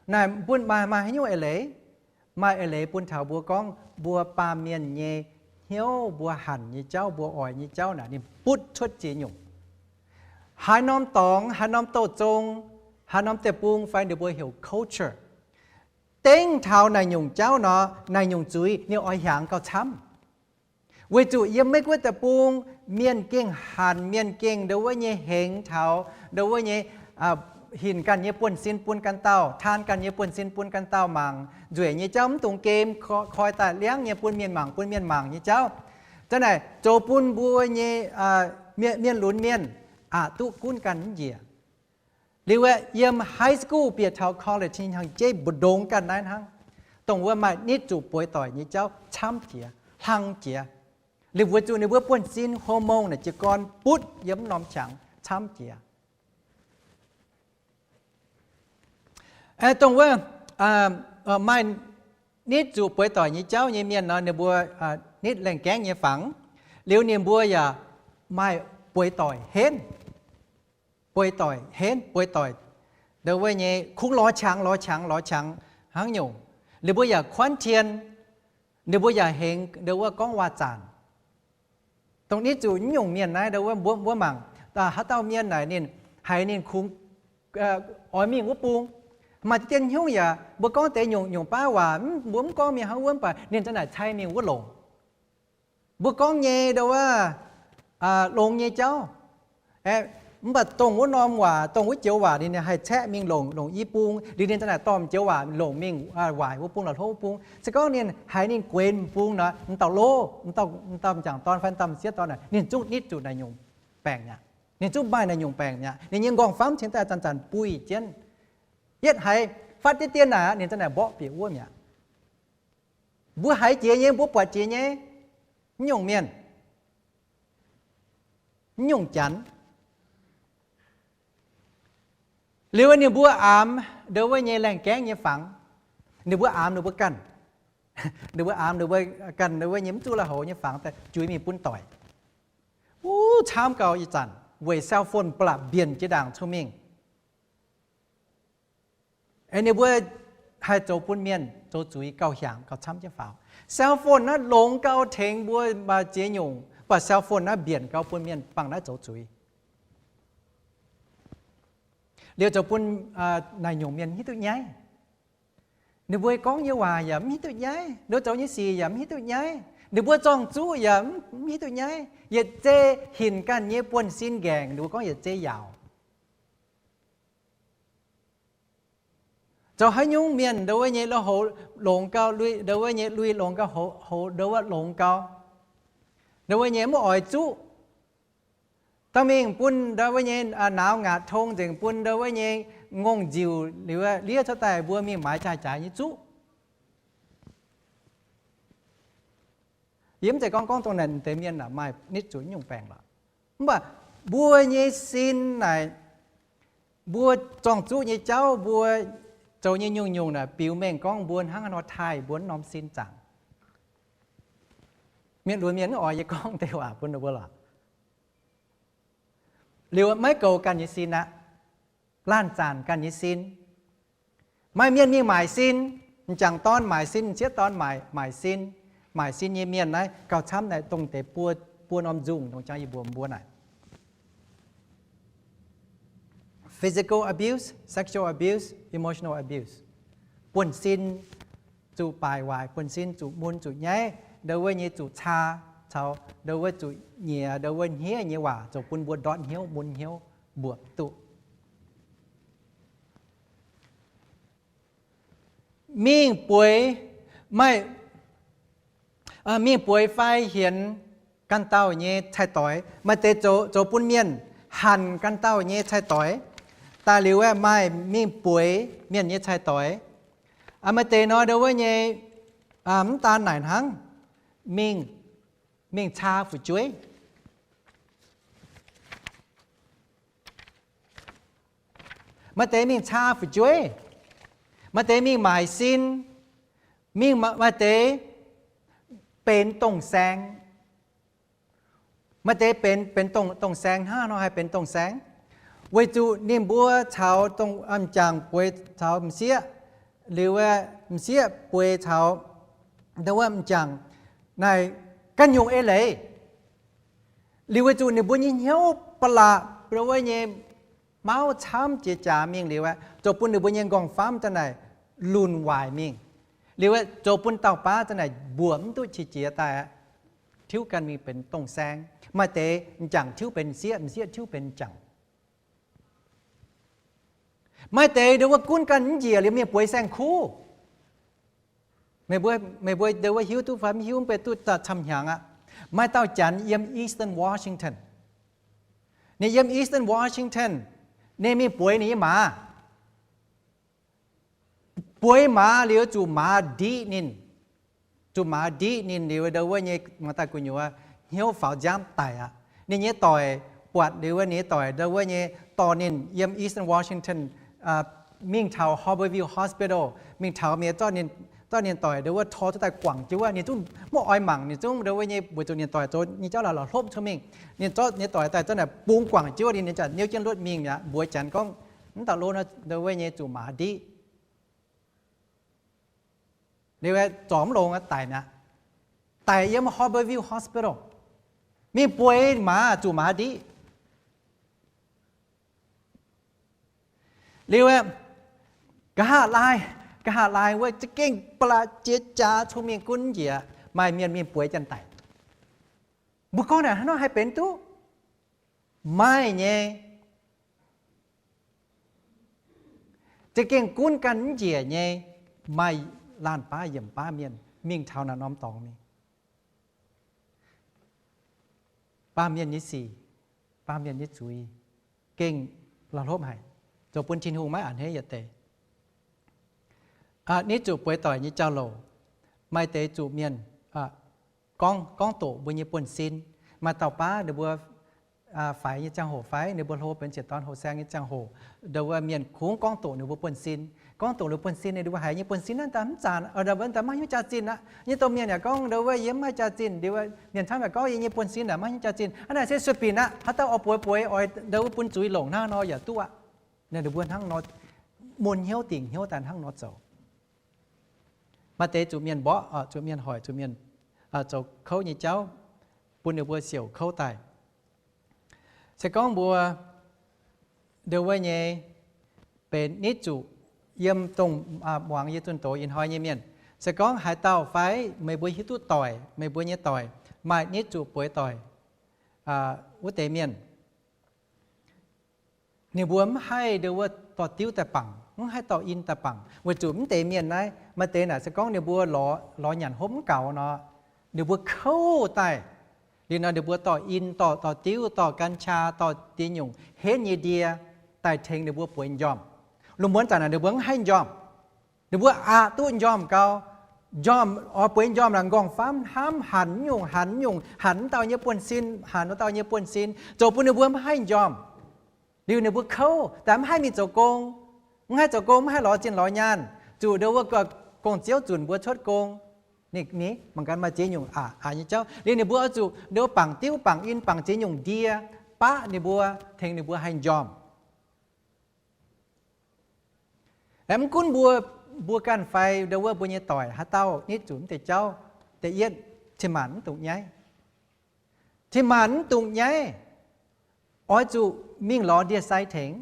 Naaic bun maaih, maaih haaix nyungc eix leiz? Maaih eix leiz bun taux mbuo gorngv mbuo baamh mienh nyei hnyouv, mbuo hanc nyei jauv, mbuo oix nyei jauv naaic ninh butv cuotv ziex nyungc. Haaix norm dorngx, haaix norm douz-zong, haaix norm deic-bung fai ninh mbuo heuc culture, dengv taux naaic nyungc jauv nor, naaic nyungc zuiz ninh oix hiaangx gauh camv. Weic zuqc yiem Meiv Guoqv deic-bung, mienh gengh hanc, mienh gengh ndo wuov nyei hengx taux ndo wuov nyei hinc ganh nyei buonv-sin bun ganh dauh, taan ganh nyei buonv-sin bun ganh dauh mangc, nzueic nyei jauv mv dungx gem, koi daaih liangv nyei bun mienh mangc, bun mienh mangc nyei jauv. Za'naaic zoux bun mbuo nyei mienh lunx mienh aqc duqv gunv ganh mv njiec. Liuz aeqv, yiem high school bieqc taux college hnangv jeiv mbu'ndongx ganh naaiv hnangv, dongh wuov maaih nitv zuqc bueix doic nyei jauv camv jiex, hlang jiex. Liuz weic zuqc ninh mbuo buonv-sin hormone naaic jiez gorn butv yiem norm qangx camv jiex. Dongh wuov maaih nitv zuqc bueix doic nyei jauv nyei mienh nor, ninh mbuo nitv laengh gaengv nyei fangx, liuz ninh mbuo yaac maaih bueix doic henv, bueix doic henv, bueix doic ndo wuov nyei kungx lorz qangx, lorz qangx, lorz qangx hnangv nyungc. Ninh mbuo yaac kuanv tien, ninh mbuo yaac hengx ndo wuov gorngv waac-zanc. Dongh nitv zuqc nyungc mienh naaiv ndo wuov mbuo mangc, haaix dauh mienh naaic ninh haiz ninh kungx oix mingh wuov bung, maaih deix nyungc yaac mbuo gorngv deix nyungc nyungc baav waac, mbuo mv gorngv mingh hnangv wuov, mv baac ninh za'naaic cai mingh wuov longc. Mbuo gorngv nyei ndo wuov longx nyei jauv, mv baac dongh wuov norm waac, dongh wuov joux waac ninh haih caeqv mingh longc, longc i bung. Liuz ninh za'naaic dorh joux waac longc mingh waaic wuov bung lorz hlo wuov bung. Se gorngv ninh haiz ninh gueix m'bung nor, m'dauh loh, m'dauh m'jangc dorn fai m'dauh m'sieqv dorn naaic, ninh zungv nitv zuqc naaic nyungc baengc mi'aqv. Ninh zungv maaih naaic nyungc baengc mi'aqv. Ninh nyei nqorngv-famv cingx daaih zanc-zanc buih jienv. Yietv haiz fatv diqv dien naaic aqv, ninh za'naaic mborqv bieqc wuov mi'aqv. Mbuo haiz jiex nyei, mbuo buatc jiex nyei. Mv nyungc mienh, mv nyungc janx. Liuz ninh mbuo aamx ndo wuov nyei laengh gaengv nyei fangx. Ninh mbuo aamx ninh mbuo ganh, ninh mbuo aamx ninh mbuo ganh ndo wuov nyei mv zuqc la'houx nyei fangx daaih juix mingh bun doic. Wuov camv gau ih zanc weic cell phone ba'laqc mbienc jiex ndaangc cun-mengh. Ninh mbuo haih zoux bun mienh zoux zuiz gauh hiaangx gauh camv jienv faaux. Cell phone naaiv longx gau tengx mbuo maaih ziex nyungc, mv baac cell phone naaiv mbienc gau bun mienh bangc naaiv zoux zuiz. Liuz zoux bun naaic nyungc mienh mv hiuv duqv nyaiv. Ninh mbuo gorngv nyei waac yaac mv hiuv duqv nyaiv, ninh mbuo zoux nyei sic yaac mv hiuv duqv nyaiv, ninh mbuo zorng-zuqv yaac mv hiuv duqv nyaiv. Yietc zei hinc ganh nyei buonv-sin nqaengc ninh mbuo gorngv yietc zei yaauc. Zoux haaix nyungc mienh ndo wuov nyei lui-houx longx gau, lui, ndo wuov nyei lui longx gau, houx, houx ndo wuov longx gau, ndo wuov nyei mv oix zuqv. Dauh mingh bun ndo wuov nyei nauz ngaatc tong nzengc, bun ndo wuov nyei ngongh nziuc liuz liev cuotv daaih mbuo mingh maaiz jaaix-jaaix nyei zuqv. Yie mv zeiz gorngv, gorngv dongh naaic deix mienh maaih nitv zuqc nyungc baengc lorqc. Mv baac mbuo nyei sin naaic, mbuo zorng-zuqv nyei jauv, mbuo zoux nyei nyungc-nyungc naaic biux mengh gorngv mbuo hnangv haaix nor taaih mbuo norm sin zaangc. Mienh lunx mienh mv oix yie gorngv deix waac bun ninh mbuo lorqc. Liuz maiv goux ganh nyei sin aqv. Laanh zaanc ganh nyei sin. Maaih mienh mingh maaic sin, m'jangc dorn maaic sin, m'sieqv dorn maaic, maaic sin. Maaic sin nyei mienh naaiv gauh camv naaic dongh deix buo, buo norm nzungh dongh jangx yie mbuox mbuo naaic. Physical abuse, sexual abuse, emotional abuse. Buonv-sin zuqc baaic waaic, buonv-sin zuqc mun zuqc nyaiv, ndo wuov nyei zuqc caa, caux ndo wuov zuqc nyiex ndo wuov hniev nyei waac zoux bun mbuo ndortv hnyouv, mun hnyouv, mbuoqc duqv. Mingh bueix, maaih, mingh bueix fai hienx ganh dauh nyei cai-doix. Maaih deix zoux, zoux bun mienh hanc ganh dauh nyei cai-doix. Daaih liuz aeqv, maaih mingh bueix mienh nyei cai-doix. Maaih deix nor ndo wuov nyei mv daan naaic hnangv, mingh mingh caa fu'jueiv. Maaih deix mingh caa fu'jueiv, maaih deix mingh maaic sin, mingh maaih deix benx dongh saeng. Maaih deix benx, benx dongh, dongh saeng hnangv nor haih benx dongh saeng, weic zuqc ninh mbuo caux dongh m'jangc bueix caux m'sieqv, liuz m'sieqv bueix caux dongh wuov m'jangc naaic ganh nyungc eix leiz. Liuz weic zuqc ninh mbuo nyei hnyouv ba'laqc dongh wuov nyei mauv camv jiex jaax mingh liuz aeqv, zoux bun ninh mbuo nyei nqorngv-famv daaih naaic lunh waaic mingh. Liuz aeqv, zoux bun dauh baav daaih naaic mbuoqc mv duqv qiex jiez daaih aqv, tiuv ganh mingh benx dongh saeng. Maaih deix m'jangc tiuv benx m'sieqv, m'sieqv tiuv benx m'jangc. Maaih deix dongh wuov gunv ganh mv njiec liuz mingh bueix saeng-kuv. Meih mbuo, meih mbuo dongh wuov hiuv duqv fai mv hiuv, mv bei duqv camv-hnyangx aqv. Maaih dauh janx yiem Eastern Washington. Ninh yiem Eastern Washington, ninh mingh bueix ninh nyei maaz. Bueix maaz liuz zuqc maaz ndiqv ninh. Zuqc maaz ndiqv ninh liuz dongh wuov nyei mangc daaih gu'nyuoz hnyouv faaux nziaamv daic aqv. Ninh nyei doic buatc liuz wuov, ninh nyei doic dongh wuov nyei dorh ninh yiem Eastern Washington mingh taux Harbor View Hospital, mingh taux mienh zorqv ninh, zorqv ninh doic dongh wuov tor cuotv daaih guangc jienv wuov, ninh zungv mv oix mangc, ninh zungv dongh wuov nyei weic zuqc ninh doic zoux nyei jauv la'hlopv cuotv mingh. Ninh zorqv ninh doic daaih zorqv naaic bungx guangc jienv wuov, ninh zanc niouv jienv luotv mingh mi'aqv, mbuox janx gorngv, mv dauh lo nor dongh wuov nyei zuqc maaz ndiqv. Liuz zorc mv longx aqv, daic mi'aqv. Daic yiem Harbor View Hospital. Mingh bueix maaz zuqc maaz ndiqv. Liuz nqa'haav laai, nqa'haav laai wuov za'gengh ba'laqc jiex jaax, cong-mengh gunv njiec, maaih mienh mingh bueix janx daic. Mbuo gorngv naaic hnangv nor haih benx duqv? Maaih nyei. Za'gengh gunv ganh mv njiec nyei, maaih laanh baav yiemc baav mienh mingh taux naaiv norm dorngx mingh. Baamh mienh nyei sic, baamh mienh nyei zuiz, gengh la'hlopv haic, zoux bun Tin-Hungh maiv a'hneiv yietc deix. Nitv zuqc bueix doic nyei jauv-louc, maaih deix zuqc mienh gorngv, gorngv doqc mbuo nyei buonv-sin. Maaih dauh baav ninh mbuo faix nyei ziangh hoc fai ninh mbuo hlo benx ziepc dorn hoh saeng nyei ziangh hoc, ndau wuov mienh kungx gorngv doqc ninh mbuo buonv-sin. Gorngv doqc ninh mbuo buonv-sin, ninh mbuo haiz nyei buonv-sin naaiv daaih mv zanc, ndau wuov daaih maiv hiuv jaax-zinh aqv. Nyei domh mienh yaac gorngv ndau wuov yie mv maaih jaax-zinh, ndau wuov mienh camv yaac gorngv yie nyei buonv-sin naaic maiv hiuv jaax-zinh. Hnangv naaic se sueih binc aqv. Haaix dauh oix bueix bueix oix ndau wuov bun zuiz longc hnangv nor yaac duqv aqv. Ninh mbuo hnangv nor mun hnyouv dingc hnyouv daaih hnangv nor zoux. Maaih deix zuqc mienh mborqv, zuqc mienh hoic, zuqc mienh zoux kouv nyei jauv, bun ninh mbuo siouc kouv daaih. Se gorngv mbuo ndau wuov nyei benx nitv zuqc yiem dongh muangx yie zunh doz ih hnoi nyei mienh, se gorngv haaix dauh fai meih mbuo hiuv duqv doic, meih mbuo nyei doic maaih nitv zuqc bueix doic wuov deix mienh, ninh mbuo mv haih ndau wuov dorh diuv daaih bangc, mv haih dorh in daaih bangc, weic zuqc mv deix mienh naaiv maaih deix naaic se gorngv ninh mbuo lorz, lorz nyanc hopv mv gaux nor, ninh mbuo kouv daaih. Liuz nor ninh mbuo dorh in, dorh, dorh diuv, dorh gan qaa, dorh diex nyungc henv nyei ndie daaih tengx ninh mbuo bueix m'njormh. Lungh muonz zanc naaic ninh mbuo mv haih m'njormh. Ninh mbuo aqc duqv m'njormh gau. M'njormh, oix bueix m'njormh naaic nqorngv-famv hnamv hanc nyungc, hanc nyungc, hanc wuov dauh nyei buonv-sin, hanc wuov dauh nyei buonv-sin, zoux bun ninh mbuo mv haih m'njormh. Liuz ninh mbuo kouv daaih mv haih mingh zoux gong, mv haih zoux gong, mv haih lorz zinh lorz nyaanh, zuqc ndau wuov gong-ziouv zunc mbuo cuotv gong. Ninh mangc gaax maaih ziex nyungc aqc, aqc nyei jauv. Liuz ninh mbuo oix zuqc ndau wuov bangc diuv, bangc in, bangc ziex nyungc ndie baqv ninh mbuo, tengx ninh mbuo haih m'njormh. Aeqv, mv gunv mbuo, mbuo ganh fai ndau wuov mbuo nyei doic haaix dauh nitv zuqc mv deix jauv, da'yietv, cin-maanc mv dungx nyaiv. Cin-maanc mv dungx nyaiv, oix zuqc mingh lorz ndie-sai tengx.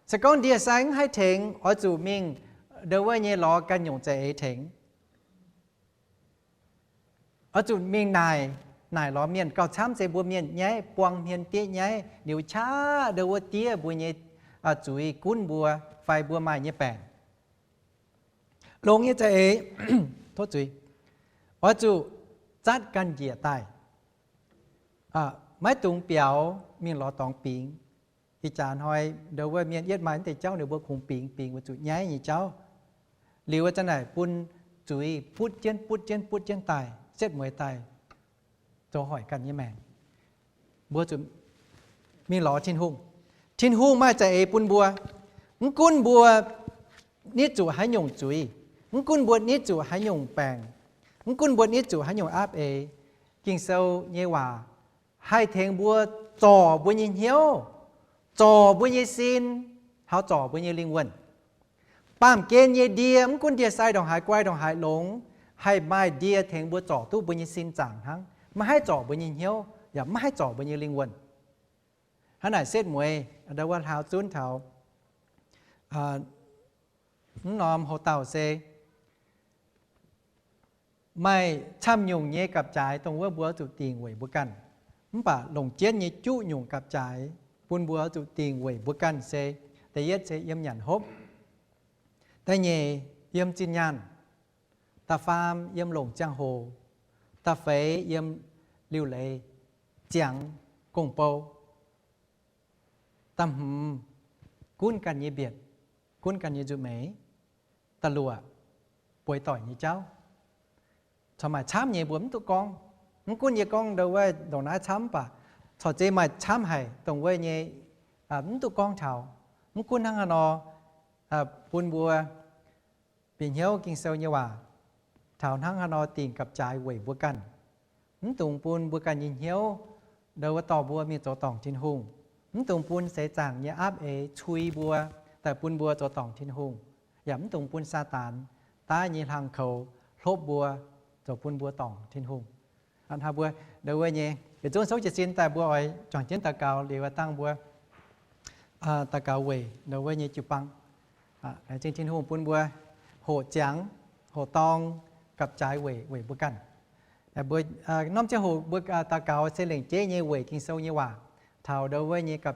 Se gorngv ndie-sai mv haih tengx, oix zuqc mingh ndau wuov nyei lorz ganh nyungc za'eix tengx. Oix zuqc mingh naaic, naaic lorz mienh. Gauh camv se mbuo mienh nyaiv, buang hmien diev nyaiv liuz qaqv ndau wuov diev mbuo nyei zuiz gunv mbuo fai mbuo maaih nyei baengc. Longx nyei za'eix, tov zuiz, oix zuqc zatv ganh njiec daaih, maiv dungx biaux mingh lorz dorngx bingx. Ih jaax hnoi ndau wuov mienh yietv maaih mv deix jauv ninh mbuo kungx bingx, bingx weic zuqc nyaiv nyei jauv. Liuz wuov zanc naaic bun zuiz butv jienv, butv jienv, butv jienv daaih, setv mueiz daaih. zoux hoic ganh nyei maengc. Mbuo zuqc mingh lorz Tin-Hungh. Tin-Hungh maaih za'eix bun mbuo. Mv gunv mbuo nitv zuqc haaix nyungc zuiz, mv gunv mbuo nitv zuqc haaix nyungc baengc, mv gunv mbuo nitv zuqc haaix nyungc aapv eix, Ging-Sou nyei waac haih tengx mbuo zorc mbuo nyei hnyouv, zorc mbuo nyei sin, taux zorc mbuo nyei lingh wuonh. Baamh gen nyei ndie, mv gunv ndie-sai ndongc haaix guai ndongc haaix longx, haih maaih ndie tengx mbuo zorc duqv mbuo nyei sin zaangc hnangv. Maiv haih zorc mbuo nyei hnyouv yaac maiv haih zorc mbuo nyei lingh wuonh. Hnangv naaic setv mueiz ndau wuov hlaau zunv taux mv norm houx-dauh se maaih camv nyungc nyei gapv-jaaix dongh wuov mbuo zuqc dingc weic mbuo ganh. Mv baac longc jienv nyei juqv nyungc gapv-jaaix bun mbuo zuqc dingc weic mbuo ganh se, da'yietv se yiem nyanc hopv, da'nyeic yiem zinh nyaanh, da'faam yiem longc ziangh hoc, da'feix yiem liuc leiz ziangx gong-bou, da'hmz gunv ganh nyei mbietc, gunv ganh nyei nzuqc meix, da'luoqc bueix doic nyei jauv. Corc maaih camv nyei mbuo mv duqv gorngv. Mv gunv yie gorngv ndau wuov ndongc naaiv camv mv baac corc zeiz maaih camv haic dongh wuov nyei mv duqv gorngv taux. Mv gunv hnangv haaix nor, bun mbuo bieqc hnyouv Ging-Sou nyei waac taux hnangv haaix nor dingc gapv-jaaix weic mbuo ganh. Mv dungx bun mbuo ganh nyei hnyouv ndau wuov dorh mbuo mingh zoux dorngc Tin-Hungh. Mv dungx bun seix zaangc nyei aapv eix cui mbuo daaih bun mbuo zoux dorngc Tin-Hungh, yaac mv dungx bun Saadaan daaih nyei hlang koux hlopv mbuo, zoux bun mbuo dorngc Tin-Hungh. Hnangv mbuo ndau wuov nyei yietc zungv souv jiez sin daaih mbuo oix juangc jienv daux gaux liuz dangh mbuo daux gaux weic ndau wuov nyei jiu-baang. Laengz zingh Tin-Hungh bun mbuo hoqc ziangx, hoqc dorng, gapv-jaaix weic, weic mbuo ganh. Mbuo norm ziangh hoc mbuo daux gaux se lengc jeiv nyei weic Ging-Sou nyei waac taux ndau wuov nyei gapv